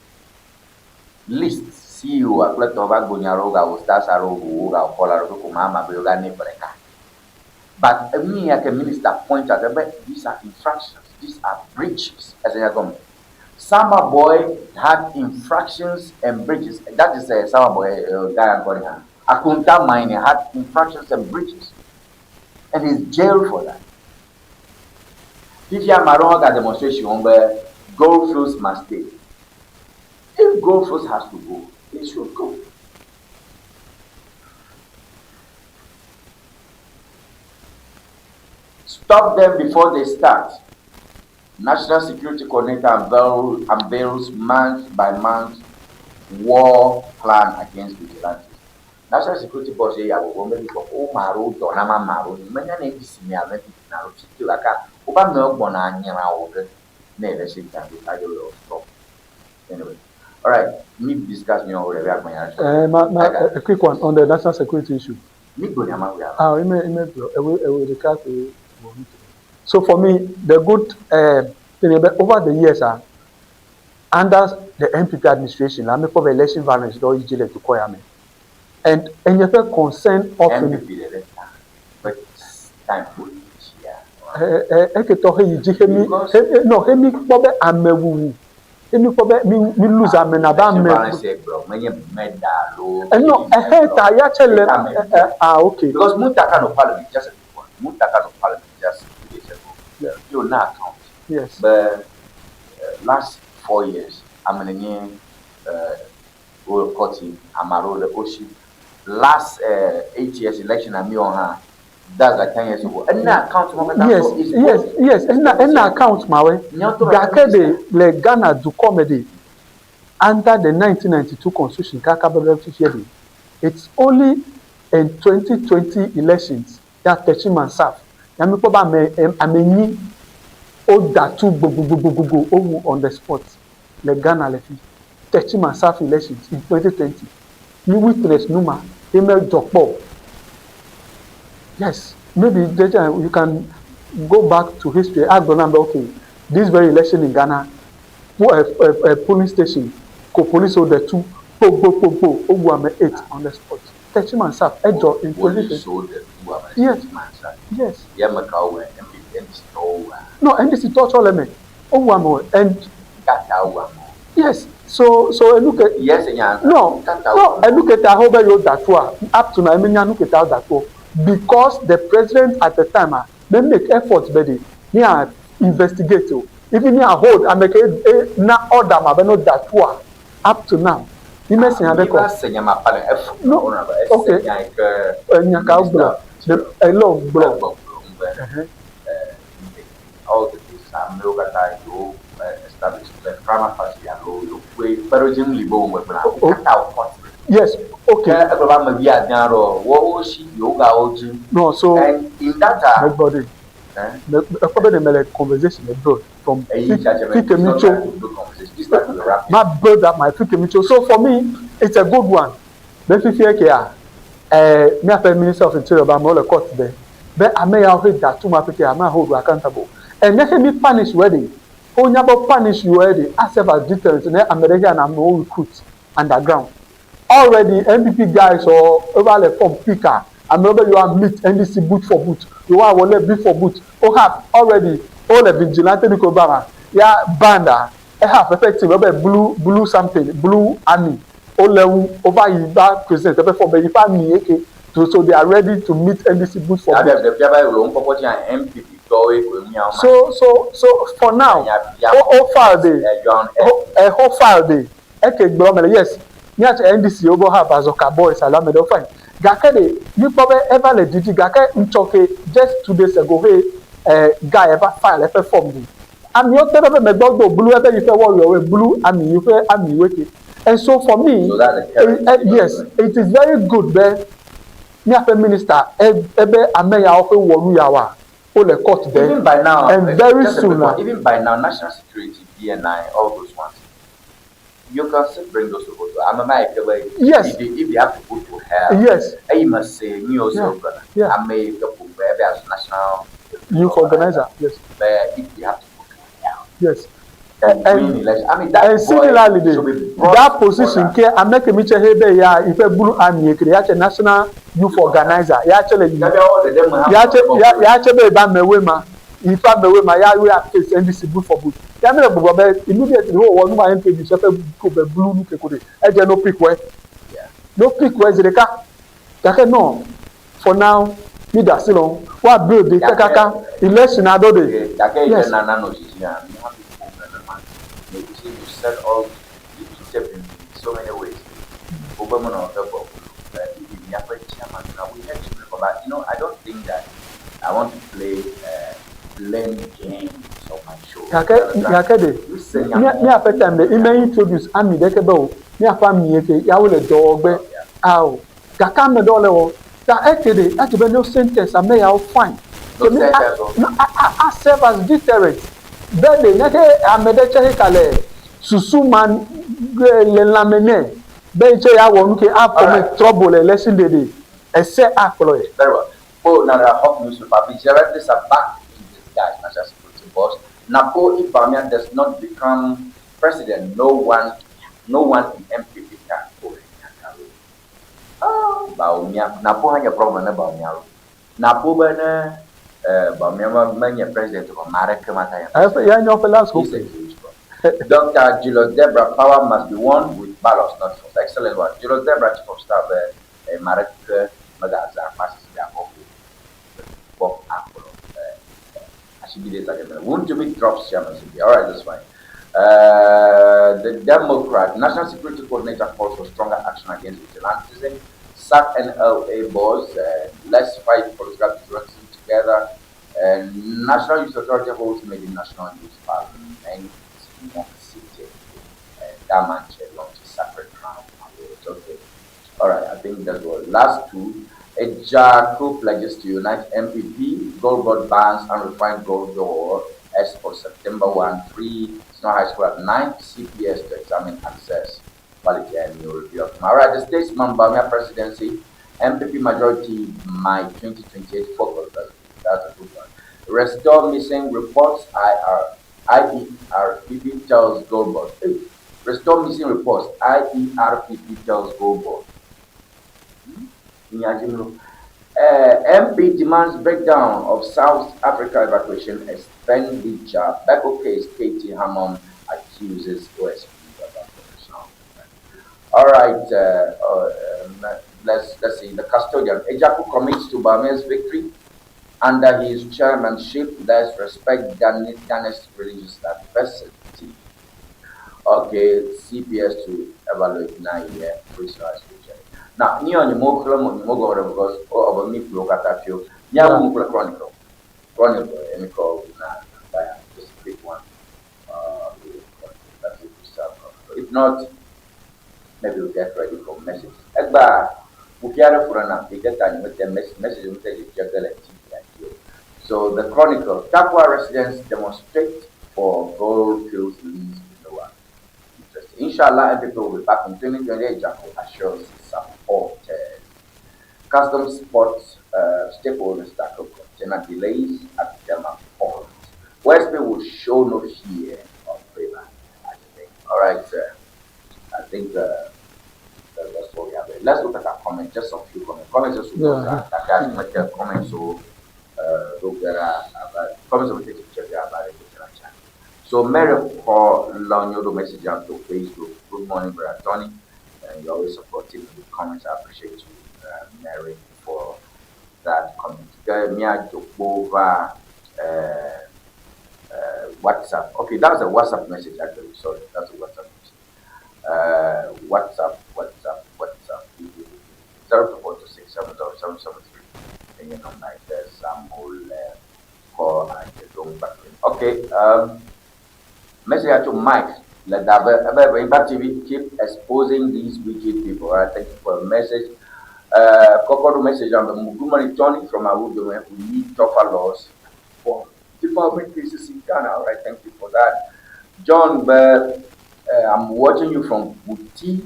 Speaker 2: list CEO akple tɔ va gbonya ɖewo gawo stars aɖewo vovowo gawo kɔla ɖewo ko ma be yoga ne ƒe ɖeka. But me like a minister point out that these are infractions, these are breaches as a government. Sama Boy had infractions and breaches. That is a Sama Boy guy I'm calling her. Akunta Mining had infractions and breaches. And he's jailed for that. Fifia Maronga demonstration where gold fields must stay. If gold fields has to go, it should go. Stop them before they start. National Security Coordinator unveil, unveils month by month war plan against vigilantes. National Security Board say, "I will go for o maro donama maro. Menya ne bisi mi ame na ro chiti laka. Oba me ogbona anyira wo ge. Na election can be will stop. Anyway, all right. Me discuss me already.
Speaker 18: Ma, ma, a quick one on the national security issue.
Speaker 2: Me go na ma we are.
Speaker 18: Ah, ime, ime, ewe, the car, So for me, the good thing about over the years, Under the NPP administration la, míekpɔ be election violence ɖewo yi dzi le dukɔ ya me and enye ƒe concern often.
Speaker 2: NPP ɖeɖe ta ƒe time wo yi dzia.
Speaker 18: Eke tɔ he yi dzi he mi he no he mi kpɔ be amewuwu he mi kpɔ be mi mi lose ame na be ame.
Speaker 2: Election violence ye gblɔ menye murder alo.
Speaker 18: No ehe ta ya tse le ah okay.
Speaker 2: Because Muntaka no parliament just a quick one Muntaka no parliament just 2 days ago ye wo na account
Speaker 18: Yes.
Speaker 2: Be last 4 years ame nenie wo kɔti ame aɖewo le wo si. Last 8 years election a míwɔ hã that's like 10 years ago. Ena account ma katã
Speaker 18: Yes,
Speaker 2: so it's
Speaker 18: yes,
Speaker 2: both.
Speaker 18: yes. Ena account ma wɛ. Gake ɖe le Ghana dukɔ me ɖe under the 1992 constitution kaka be be fifia ɖe it's only in 2020 elections ya Techiman South ya mi kpɔ be ame 4 woda tu gbogbogbogbogbò wowu on the spot le Ghana le fi. Techiman South elections in 2020 mi witness nu ma ye me dzɔ kpɔ o. Yes, maybe you can go back to history agblɔ nam be okay this very election in Ghana polling station ko police wo ɖe tu kpogbogbogbo wowu ame 8 on the spot. Techiman South edzɔ in 2020.
Speaker 2: Police wo ɖe tu ame
Speaker 18: Yes.
Speaker 2: Techiman South.
Speaker 18: Yes.
Speaker 2: Ye ame kawo wɔe? NPP NDC tɔwo wɔa?
Speaker 18: No, NDC tɔ tsɔ le eme. Wowu amewo and
Speaker 2: Kata wu amewo.
Speaker 18: Yes, so enu ke
Speaker 2: Yes, nya.
Speaker 18: No,
Speaker 2: Kata
Speaker 18: no, enu ke ta ho be yewo da tua up to now emenya nu ke ta wo da tuo because the president at the time ah me make effort be de me a investigate o even me a hold ame ke e na order ma be no da tua up to now mi me se nya ɖe
Speaker 2: Mi va
Speaker 18: kɔ.
Speaker 2: se nya ma pale efu.
Speaker 18: No,
Speaker 2: Honorable, ese
Speaker 18: okay.
Speaker 2: nya yi ke
Speaker 18: Enya ka gblɔ elɔ gblɔ.
Speaker 2: Egbɔgblɔ be all the cases amewo katã yewo establish le prima facie alo yewo kpe kpeɖodzi li be wo ŋgbe wo katã wo court.
Speaker 18: Yes, okay.
Speaker 2: Ke egblɔ be ame wuiade aɖewo woawo si yewo gawo dzi.
Speaker 18: No, so
Speaker 2: And in that
Speaker 18: megbɔ ɖe ekpɔ be ɖe me le conversation le build from
Speaker 2: Eyi tsatsa
Speaker 18: fi ke mi tso.
Speaker 2: This time we wrap.
Speaker 18: Ma build up my fi ke mi tso. So for me, it's a good one. Be fifia kea míaƒe Minister of Interior be amewo le court de be ame yawo he da tu ma pete ame hold accountable. And ne he mi punish wɛ de wonya be punish wɛ de a serve as deterrent ne ame ɖe hia na amewo recruit underground. Already NPP guys or eva le form pick a amewo be yewoa meet NDC boot for boot, yewoa wɔ le boot for boot. Wo have already wo le vigilante ni ko ba ma ya band a eha fefe team ebe blue something blue army wo le ŋu wova yi va present eƒe form be yiƒe army eke so so they are ready to meet NDC boot for boot.
Speaker 2: Aɖe ɖe fia be le ŋkpɔkpɔ dzia NPP tɔwoe koe míawo ma.
Speaker 18: So for now o file de o file de eke gblɔ me le yes míatse NDC wo be ha Bazooka boys alo ame ɖewo fine gake de míkpɔ be eva le didi gake ŋtsɔ ke just 2 days ago he guy eva file eƒe form di amewo te ɖe be megbe do blue ebe yiƒe warrior we blue army yiƒe army we ke and so for me
Speaker 2: So that's the current
Speaker 18: yes, it is very good be míaƒe minister ebe ame yawo ƒe wɔ nu yawoa wo le court de
Speaker 2: Even by now,
Speaker 18: and very
Speaker 2: just a
Speaker 18: soon
Speaker 2: quick
Speaker 18: na
Speaker 2: one, even by now, national security, BNI, all those ones, you can still bring those people to. I'm a man,
Speaker 18: Yes.
Speaker 2: If they have to go to hell, you must say, me also, brother. I may go as national
Speaker 18: youth organizer, yes.
Speaker 2: But if they have to go to hell,
Speaker 18: Yes.
Speaker 2: to
Speaker 18: And
Speaker 2: win election, I mean, that
Speaker 18: and
Speaker 2: boy
Speaker 18: similarly
Speaker 2: should
Speaker 18: de
Speaker 2: be brought
Speaker 18: that
Speaker 2: to
Speaker 18: position
Speaker 2: order.
Speaker 18: ke ame ke mi tse he be ya ife blue army ekele ya tse national youth organizer ya tse le yi
Speaker 2: Maybe all the them have
Speaker 18: ya tse ya tse be ba amewoe ma ife amewoe ma ya we face NDC boot for boot ya mi le gbɔgbɔ be immediately wo wɔ nu ma NPP se fe ko be blue nu ke ko de edze no pick wɛ no pick wɛ zi ɖeka gake no for now mi da si lɔ wa build de kakaka election aɖo de.
Speaker 2: Gake
Speaker 18: Yes.
Speaker 2: yes. Nana no zizi a, mi ha people nana ma. You see, you said all you said in so many ways. Obe mo na obe bo. If you have a chairman, now we had to but I don't think that I want to play blame games on my show.
Speaker 18: Gake gake de míaƒe time de ime introduce ami ɖeke be o míaƒe ami ye ke yawo le dɔwɔgbe awo gake ame ɖewo le wɔ ta eke de ati be no sentence ame yawo fine.
Speaker 2: No
Speaker 18: Ke mi
Speaker 2: sentence o.
Speaker 18: No, a serve as deterrent be de ne ke ame ɖe tse ka le susu ma le lãme nɛ be yi tse ya wɔ nu ke a commit trouble le election day de ese akplɔ ye.
Speaker 2: Very well. Oh, now the Hawk newspaper, vigilantes are back in disguise, national security boss. Napo, if Bawumia does not become president, no one, no one in NPP can go. Ah, Bawumia, Napo hã nye problem ne Bawumia lo. Napo be ne eh, Bawumia me menye president o, ame aɖeke mate anye
Speaker 18: Eƒe ya nye woƒe last hope.
Speaker 2: He's a huge problem. Dr. Julius Debra, power must be won with ballots, not force. Excellent one. Julius Debra, chief of staff, be ame aɖeke megazã akpa sisi ɖe akɔ o. Kpɔ akplɔ. Eh, Ashibide Sakemele. Wuntumi drops chairmanship. All right, that's fine. The Democrat National Security Coordinator calls for stronger action against vigilantism. SAC NLA boss, let's fight political vigilantism together. And National Youth Authority holds maiden National Youth Parliament mock sitting. That man launches Sacred Crown Awards. Okay. All right, I think that's what. Last two. Agyarko pledges to unite NPP. Gold Board bans unrefined gold door as for September 1, 3, Snow High School at 9, CPS to examine access, quality, and new review. All right, the statesman Bawumia presidency, NPP majority, my 2028 focus. That's a good one. Restore missing reports, IR, IERPP tells Gold Board. Hey, restore missing reports, IERPP tells Gold Board. MP demands breakdown of South Africa evacuation expenditure. Beko case, Katie Hammond accuses OSP about corruption. All right, let's see. The custodian, Agyarko commits to Bawumia's victory under his chairmanship. Let's respect Ghana's religious diversity. Okay, CPS to evaluate 9-year free school. Now, ni on mo klo mo mo go because o mi klo kata fio. Nya mo klo Chronicle. Chronicle emi ko na by just a quick one. That's it. If not, maybe we'll get ready for message. Egba mukiara furana get time with the message message So the Chronicle, Tarkwa residents demonstrate for gold fields lease renewal. Interesting. Inshallah, NPP will be back in 2028. Agyarko assures supporters. Customs sports stakeholders tackle container delays at Tema port. OSP will show no fear of favor. I think. All right, sir. I think that's what we have. Let's look at our comments. Just a few comments. Comments just yeah. Comments so look at comments will take check about it. So Mary call Lonyodo message out to Facebook. Good morning, Brother Tony. And you're always supporting with comments. I appreciate you, Mary, for that comment. Mia Jokova WhatsApp. Okay, that was a WhatsApp message actually. Sorry, that's a WhatsApp message. WhatsApp, WhatsApp, WhatsApp. 02426707773. And your number is Samuel call and back. Okay. Message to Mike. Impact TV keep exposing these wicked people. All right, thank you for the message. Kokodo message on the Good morning, Tony from Awudome. We need tougher laws for development cases in Ghana. All right, thank you for that. John, I'm watching you from Buti.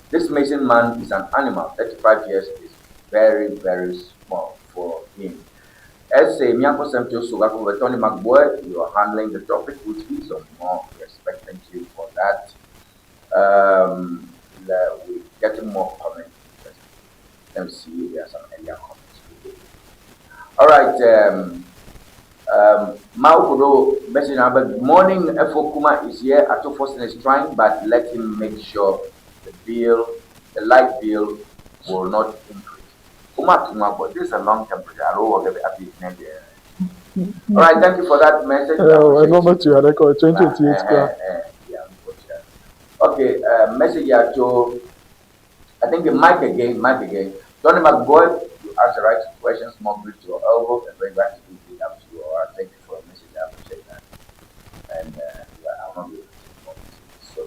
Speaker 2: This Mason man is an animal. 35 years is very, very small for him. S.A. Mianko Semtio Sugako Tony McBoy, you are handling the topic with wisdom. More respect. Thank you for that. We're getting more comments. Let me see. There are some earlier comments. All right. Maukodo message number. Good morning. Efo Kuma is here. Ato Forson is trying, but let him make sure the bill, the light bill, will not increase. But this is a long term project. I don't work at All right, thank you for that message.
Speaker 18: I remember to record 2028.
Speaker 2: Yeah, okay, message here to I think Mike again. Mike again. Tony McBoy, you ask the right questions. More grip to your elbow and bring back to the up to you. All right, thank you for the message. I appreciate that. And I will not be able to take more messages. So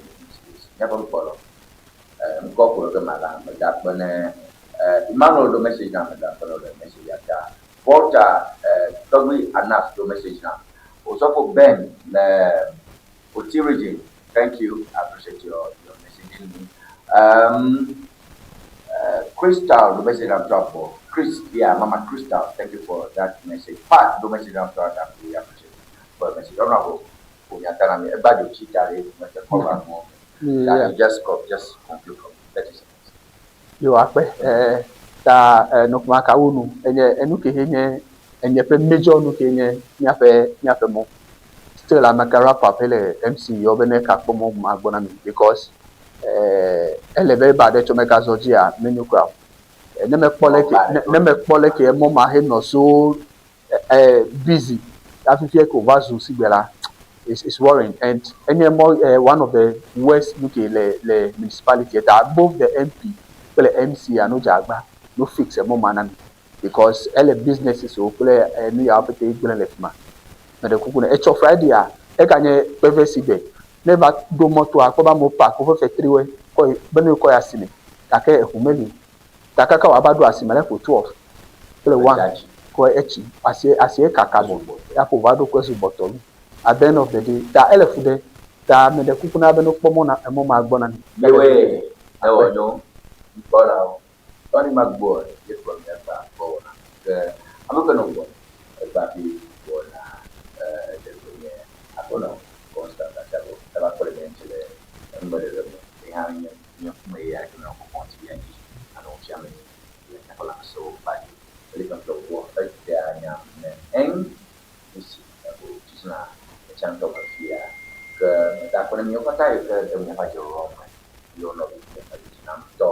Speaker 2: never follow. Emmanuel do message now, the message at Walter Togui Anas do message now. Also for Ben the Otiriji, thank you. I appreciate your messaging me. Crystal do message I'm top for. Chris, yeah, Mama Crystal, thank you for that message. Pat do message I'm top. We appreciate for the message. Honorable ƒo nya ta na mi. Egba dzo tsi ta ɖe mete kɔ va nuwo me. Ta just go, just conclude for me. 30 seconds.
Speaker 17: Yo akpe eh, ta eh, nɔkuma kawo nu enye enu ke he nye enye ƒe major nu ke nye míaƒe míaƒe mɔ. Still ameka wrap up hele MC yɔ be ne ka kpɔ mɔ ma gbɔ na mi because eh, ele be eba ɖe tsɔ meka zɔ dzia menyo kura o. Eh, ne mekpɔ leke ne, ne mekpɔ leke emɔ ma henɔ so eh, busy hafi fie ko va zu sigbe la it's, it's worrying and enye mɔ eh, one of the worst nu ke le le municipality ta both the MP kple MC ya no dze agba no fix emɔ ma na mi because ele businesses wo kple eh, nu yawo pete gblẽ le fi ma. Meɖe kuku ne etsɔ Friday a eganye kpeve sigbe ne va ɖo mɔtoa akpɔ be amewo park woƒe fetriwoe kɔ yi be ne wokɔ yi asime gake eʋu meli o. Ta kaka wòava ɖo asime la eƒo 12 kple 1 kɔ etsi asie asie kaka vɔ ya ƒo va ɖo kɔ ezu bɔtɔ lu. At the end of the day ta ele fu ɖe ta meɖe kuku na be no kpɔ mɔ na emɔ ma gbɔ na mi.
Speaker 2: Yewoe ewɔ nyo nukpɔlawo Tony Magbor ye kplɔ mía gba gbɔ wɔna ke ame ke nɔ gbɔ egba bi wɔna ɖeɖe nye aƒenɔ Constant Atsiago eva kpɔ ɖe mía ŋuti le enumeɖeɖe me ye hã nye nye ŋkume ye ake nɔ kpɔkpɔ ŋuti mía dzi anɔ fia me le míaƒe lãmesẽwo kpa dzi. Elephant le wɔ edea nya me eŋ nusi ebo tsitsina etsa ŋutɔ me fia ke meda akpe ne miwo katã yi ke de míaƒe adzɔwɔwɔ me yewo nɔvi míaƒe tsitsina ŋutɔ.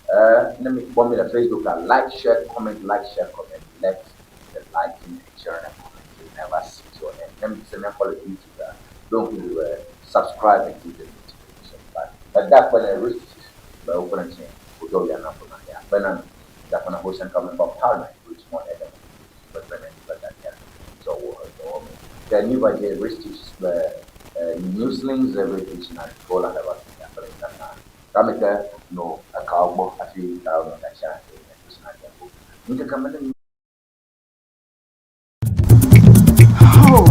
Speaker 2: Eh, ne mikpɔ mi le Facebook la, like, share, comment, like, share, comment, let the liking and sharing and commenting never cease or end. Ne mi se míakpɔ le YouTube la, ɖo ŋku dzi be subscribe and hit the notification button. Meda akpe ne Rich be wokpe ɖe ŋutinye wodɔ ya na ƒe ma ya akpe na mi. Meda akpe na Hosea Government of Parliament, Richmond Edem The new budget restricts the Newslings every dictionary for la heba ya kple katã. Game ke no ekawo gbɔ hafi kawo nɔ gatsia dictionary ko. Ŋkeke me ne
Speaker 4: Oh.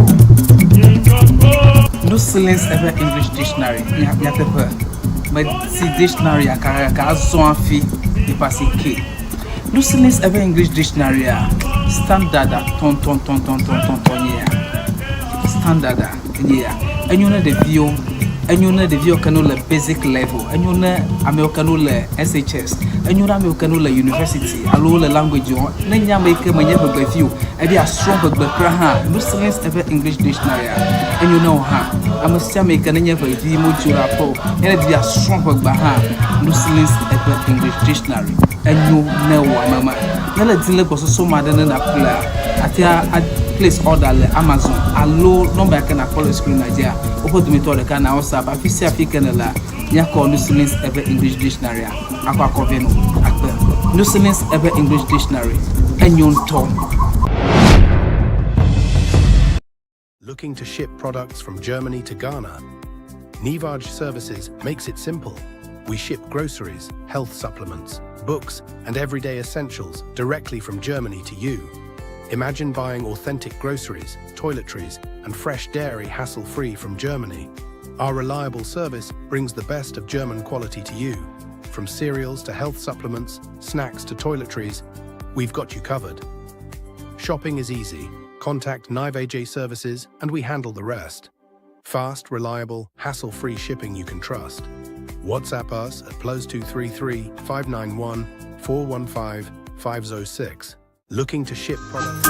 Speaker 4: No silence ever English dictionary. Nyateƒe. Meti dictionary akakaka azɔ hafi nipa si ke. No silence ever English dictionary a standard a tɔntɔntɔntɔntɔntɔn nye ya. Standard a nye ya. Enyo ne ɖeviwo, enyo ne ɖeviwo ke no le basic level, enyo ne amewo ke no le SHS, enyo ne amewo ke no le university alo wole language wɔm. Ne nye ame yi ke menye ʋegbevi o, ebe yeasrɔ̃ ʋegbe kura hã, no silence ever English dictionary a enyo ne wò hã. Ame sia ame yi ke nenye ʋevi modzro ɖe aƒe o, ne ele be yeasrɔ̃ ʋegbea hã, no silence ever English dictionary enyo ne wò ame ma. Ne ele di le gbɔsɔsɔ me aɖe ne nàƒlea, àte a place order le Amazon alo nɔmba yi ke nàkpɔ le screen dzia, woƒe dometɔ ɖeka na WhatsApp. Afi sia afi ke nèlea, míakɔ Nusilin's Ewe English Dictionary akɔ akɔ vɛ nɔ akpe. Nusilin's Ewe English Dictionary enyo ŋutɔ.
Speaker 5: Looking to ship products from Germany to Ghana? Nivaj Services makes it simple. We ship groceries, health supplements, books, and everyday essentials directly from Germany to you. Imagine buying authentic groceries, toiletries, and fresh dairy hassle-free from Germany. Our reliable service brings the best of German quality to you. From cereals to health supplements, snacks to toiletries, we've got you covered. Shopping is easy. Contact Nive Services and we handle the rest. Fast, reliable, hassle-free shipping you can trust. WhatsApp us at +233 591 415 506. Looking to ship products.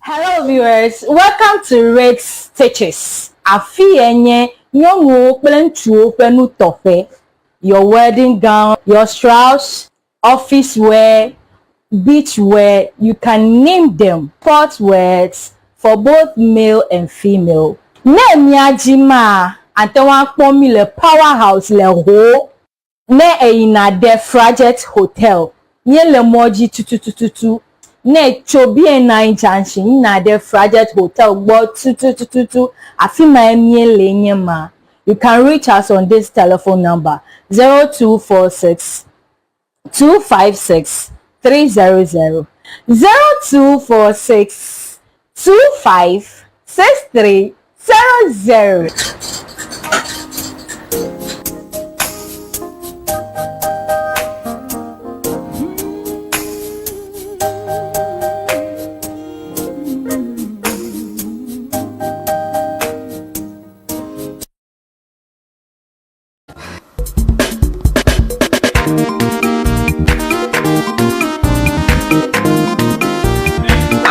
Speaker 6: Hello viewers, welcome to Red Stitches. Afi ye nye nyɔnuwo kple ŋutsuwo ƒe nutɔƒe. Your wedding gown, your shrouds, office wear, beach wear, you can name them. Sport wears for both male and female. Ne mía dzi maa, ate ŋu akpɔ mí le Power House le Ho. Ne èyina ɖe Frajet Hotel, míele mɔ dzi tutututu. Ne ètso BNI Junction yina ɖe Frajet Hotel gbɔ tutututu, afi mae míele nye ma. You can reach us on this telephone number 0246 256 300 0246 25 63 00.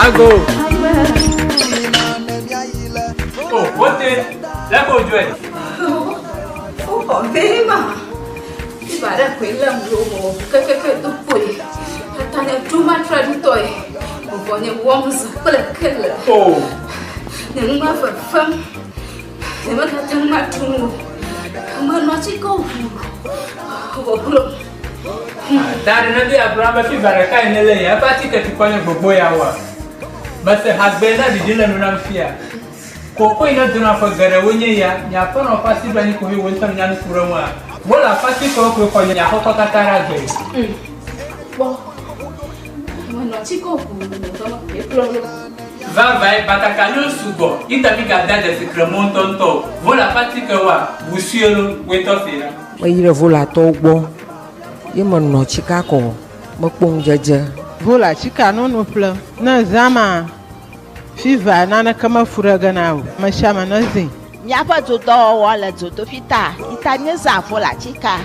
Speaker 7: Ago. Oh, wote, lɛ ko dzɔe.
Speaker 8: Woxɔ vee ma. Fiva ɖe koe lém ɖo wɔ kekeke do kpoe. Tata nye ɖo matre ŋutɔe. Vɔvɔ nye wɔm zã kple kele.
Speaker 7: Oh.
Speaker 8: Nye nu ma fefem. Nyemegate ŋu aɖu nu o. Menɔ atikewo ʋuu vɔ glo.
Speaker 7: Ta ɖe nedi agblɔ be fiva ɖeka yi nele ya eƒe atike tukɔ nye gbogbo ya woa. Mese hagbe na ɖiɖi le nu nam fia. Koko yi ne dona ƒe geɖewo nye ya, nye aƒenɔ ƒe asi ɖo anyi koe wò ŋutɔ nya nu ku ɖe ŋua. Wole aƒe atikewo koe xɔ nye aƒekɔ katã ɖe agbe.
Speaker 8: Kpɔ. Menɔ atikewo ʋuu vɔ me kplɔ ɖo.
Speaker 7: Vavãe, batakaliwo sugbɔ, yi ta migade dzesi kremɔ ŋutɔŋutɔ o. Vola ƒe atikewoa, ʋu sue lo, woe tɔ see ɖa.
Speaker 9: Meyi ɖe Volatɔwo gbɔ ye menɔ tsika kɔ mekpɔ ŋudzedze.
Speaker 10: Vola tsika nono ƒle ne zã ma fiva naneke mefu ɖe ge na o amesiame ne zĩ.
Speaker 11: Míaƒe dodɔwɔwɔ le dzodoƒi ta yi ta míezã volatika.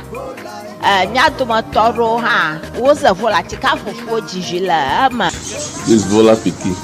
Speaker 11: E, mía dometɔ aɖewo hã woze volatika fufuwo dzizi le eme.
Speaker 12: This Vola pikin.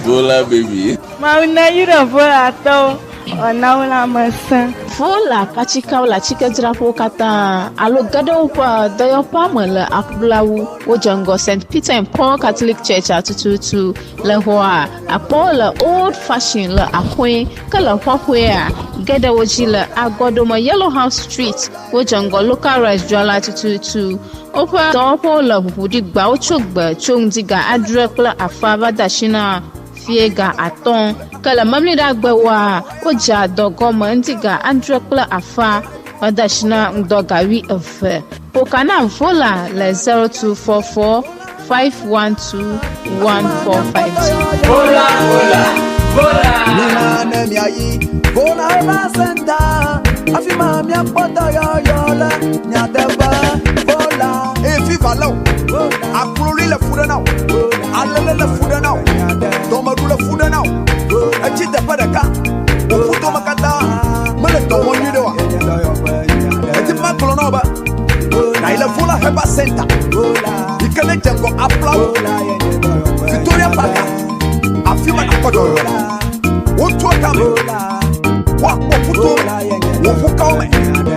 Speaker 12: Vola baby.
Speaker 13: Mawu neyra Volatɔwo wòana wo lãmesẽ.
Speaker 14: Vola ƒe atikeawo le atsikedzraƒewo katã alo ge ɖe woƒe dɔyɔƒea me le Aƒulawu. Wodze ŋgɔ St. Peter and Paul Catholic Church-a tututu. Le xɔa, akpɔwo le Old Fashion le Axoe, ke le xɔxɔea, ge ɖe wo dzi le Agɔɖome Yellow House Street. Wodze ŋgɔ Local Rice dzrala tututu. Woƒe dɔwɔƒewo le ʋuʋu ɖi gbeawo tso gbe tso ŋdi ga adre kple afã va de asi na fiẽ ga atɔ̃. Ke le Memleɖagbewoa, wodzea dɔ gɔme ŋdi ga adre kple afã va de asi na ŋdɔ ga wuieve. Ƒo ka na Vola le 0244 512 145 dzi.
Speaker 7: Vola, vola, vola.
Speaker 15: Mina ne miayi Vola Herbal Center, afi ma miakpɔ dɔyɔyɔ le nyateƒe. Vola.
Speaker 16: Eye fiva lé wò, akloli le fu ɖe na wò, alele le fu ɖe na wò, dɔmeɖu le fu ɖe na wò, etsi teƒe ɖeka, wò ƒudome katã mele dɔ wɔm nyuiɖe oa? Edi be magblɔ na wò be nàyi le Vola Herbal Center yi ke nedze ŋgɔ Aflawo, Victoria Park, afi ma nàkpɔ dɔyɔyɔ le. Wotua kame, woakpɔ ƒuto, wò ƒukawo me,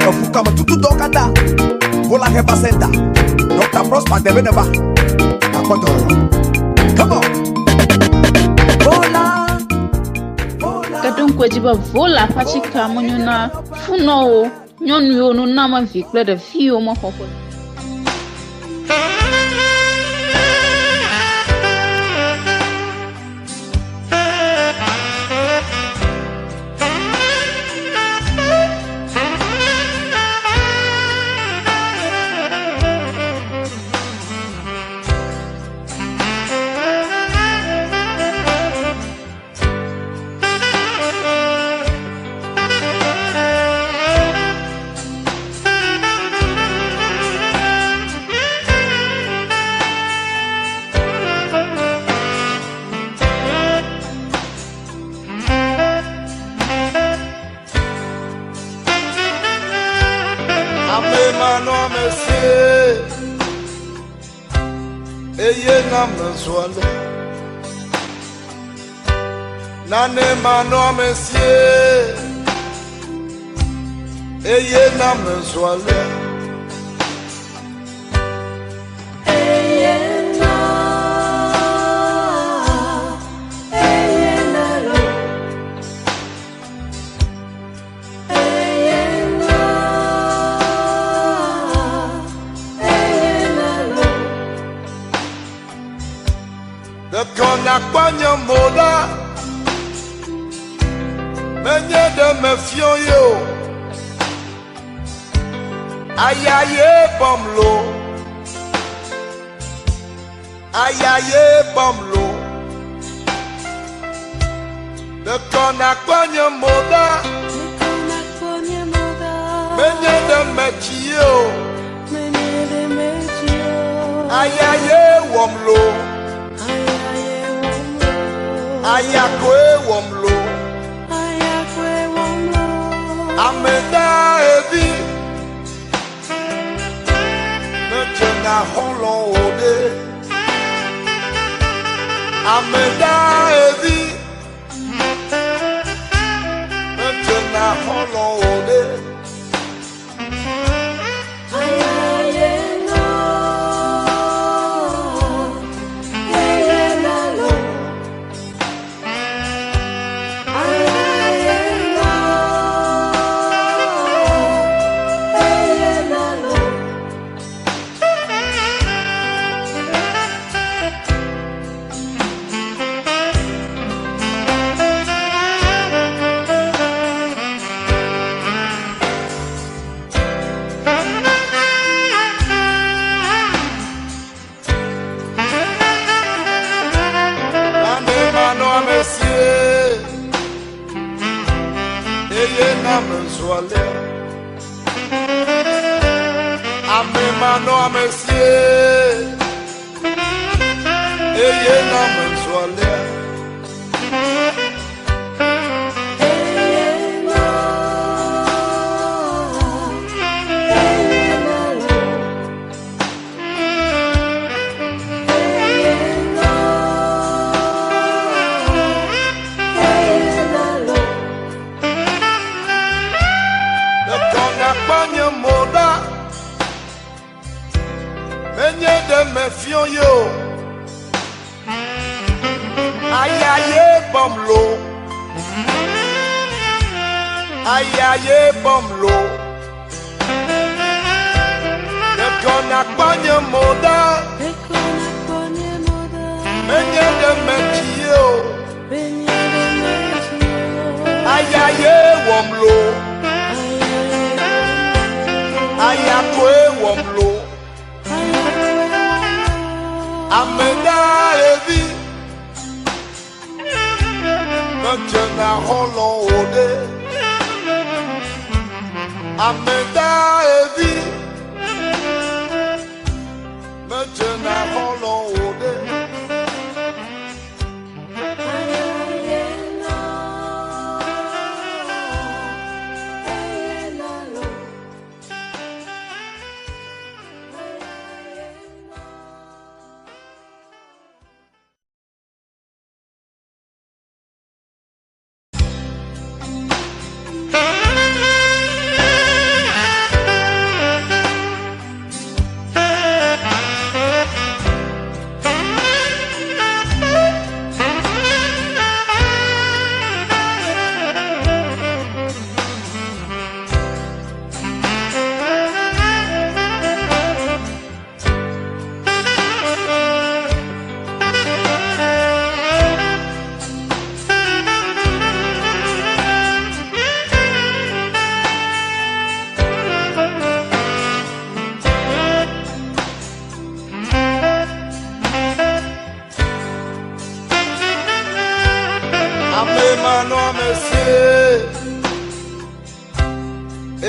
Speaker 16: eƒukametutudɔwo katã. Vola Herbal Center, Dr. Prosper Debeneba, nàkpɔ dɔyɔyɔ. Come on!
Speaker 14: Ke ɖo ŋku edzi be Vola ƒe atikea menyo na funɔwo, nyɔnuwo, nunɔamevi kple ɖeviwo mexɔ ƒe.
Speaker 19: Ame manɔamesi eye na mezu ale. Nane manɔamesi eye na mezu ale. Ɖeko nàkpɔ nye mo ɖa, menye ɖe mefiɔ ye o. Aya ye bɔm lo, aya ye bɔm lo. Ɖekɔ nakpɔ nye mo ɖa. Menye ɖe metsi ye o. Aya ye wɔm lo. Aya koe wɔm lo. Ame da evi. Medze na xɔlɔ̃ o ɖe. Ame da evi. Medze na xɔlɔ̃ o ɖe. Nane manɔ ame sie eye na mezu alea. Ame manɔ ame sie eye na mezu alea. Ɖekɔ nakpɔ nye mo ɖa. Menye ɖe mefiɔ ye o. Aya ye bɔm lo. Aya ye bɔm lo. Ɖekɔ nakpɔ nye mo ɖa. Menye ɖe metsi ye o. Aya ye wɔm lo. Aya koe wɔm lo. Ame da evi. Medze na xɔlɔ̃ o ɖe. Ame da evi. Medze na xɔlɔ̃ o ɖe. Ame manɔ ame sie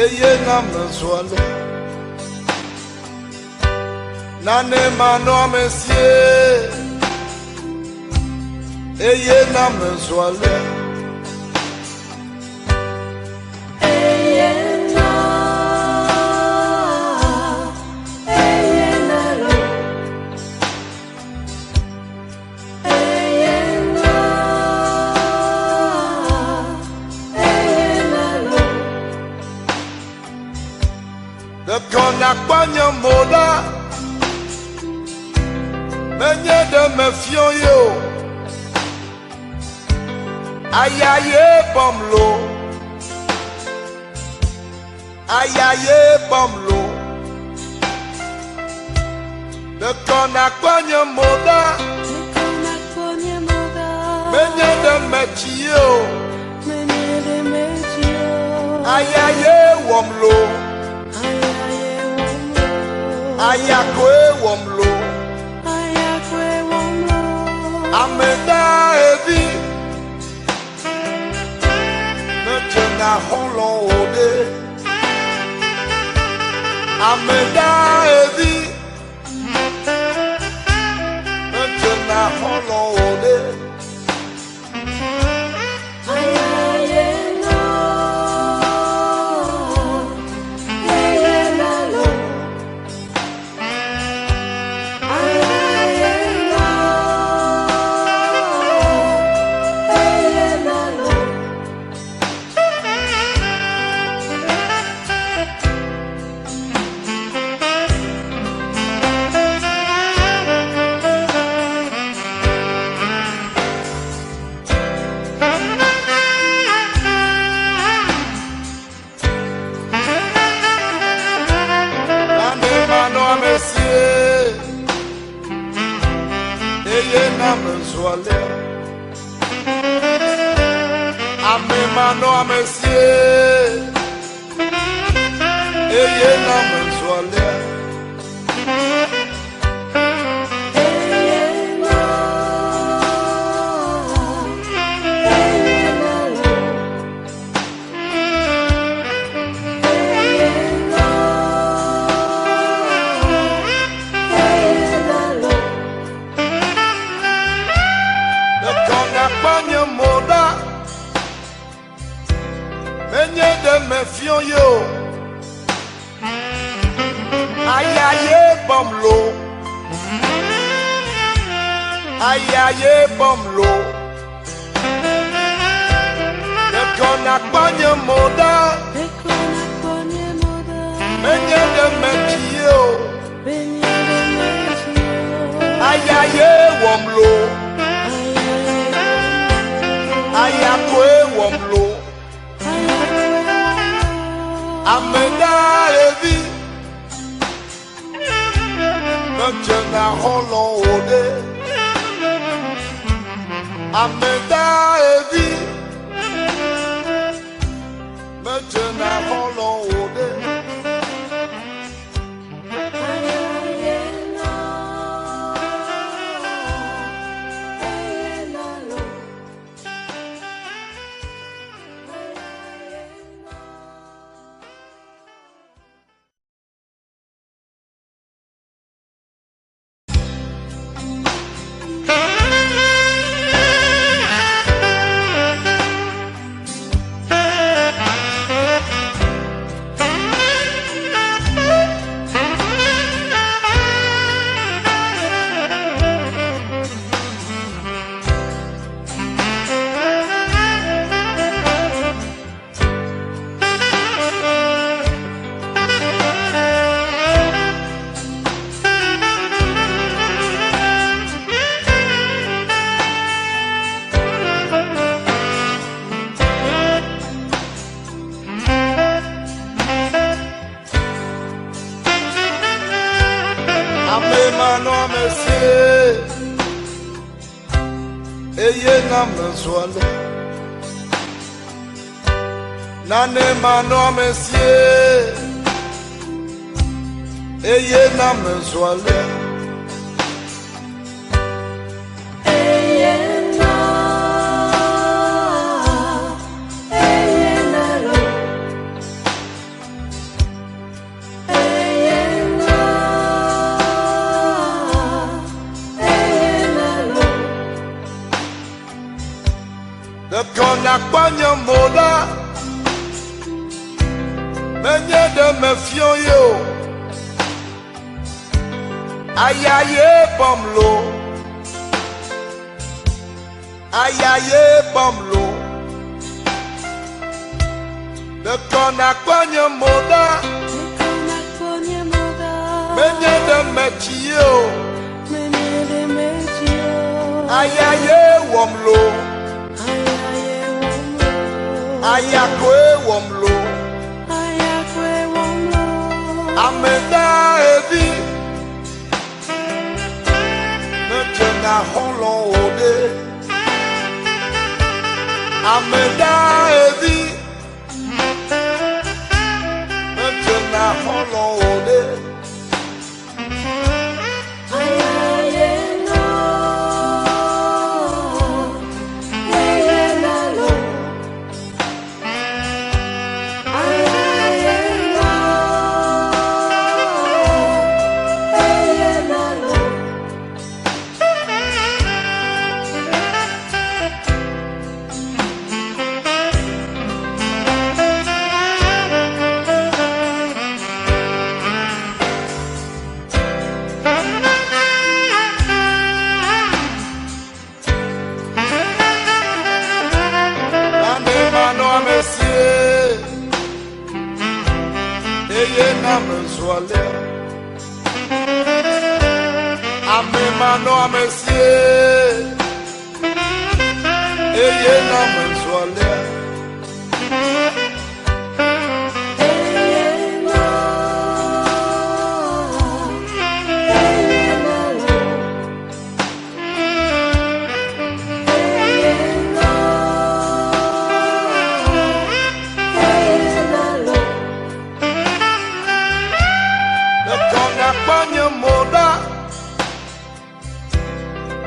Speaker 19: eye na mezu alea. Nane manɔ ame sie eye na mezu alea. Ɖekɔ nakpɔ nye mo ɖa. Menye ɖe mefiɔ ye o. Aya ye bɔm lo. Aya ye bɔm lo. Ɖekɔ nakpɔ nye mo ɖa. Menye ɖe metsi ye o. Aya ye wɔm lo. Aya koe wɔm lo. Ame da evi. xɔlɔ̃ o ɖe. Ame ɖaevi medzena xɔlɔ̃ o ɖe. Nane manɔ ame sie eye na mezu alea. Ame manɔ ame sie eye na mezu alea. Ɖeko nakpɔ nye mo ɖa, menye ɖe mefiɔ ye o. Aya ye bɔm lo, aya ye bɔm lo. Ɖeko nakpɔ nye mo ɖa, menye ɖe metsi ye o. Aya ye wɔm lo. Aya koe wɔm lo. Ame ɖaevi medzena xɔlɔ̃ o ɖe. Ame ɖaevi medzena xɔlɔ̃ o ɖe. Ame manɔ ame sie eye na mezu alea. Nane manɔ ame sie eye na mezu alea. Ɖeko nakpɔ nye mo ɖa, menye ɖe mefiɔ ye o. Aya ye bɔm lo, aya ye bɔm lo. Ɖeko nakpɔ nye mo ɖa, menye ɖe metsi ye o. Aya ye wɔm lo. Aya koe wɔm lo. Ame ɖaevi medzena xɔlɔ̃ o ɖe. Ame ɖaevi medzena xɔlɔ̃ o ɖe. na mezu alea. Ame manɔ ame sie, eye na mezu alea. Ɖeko nakpɔ nye mo ɖa,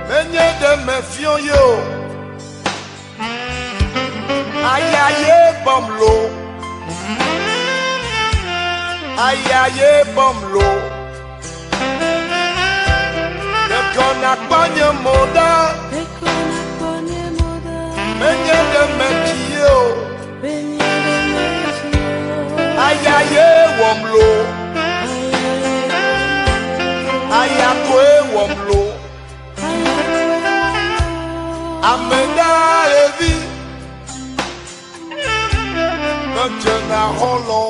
Speaker 19: menye ɖe mefiɔ ye o. Aya ye bɔm lo, aya ye bɔm lo. Ɖeko nakpɔ nye mo ɖa, menye ɖe metsi ye o. Aya ye wɔm lo. Aya koe wɔm lo. Ame ɖa evi, medzena xɔlɔ̃.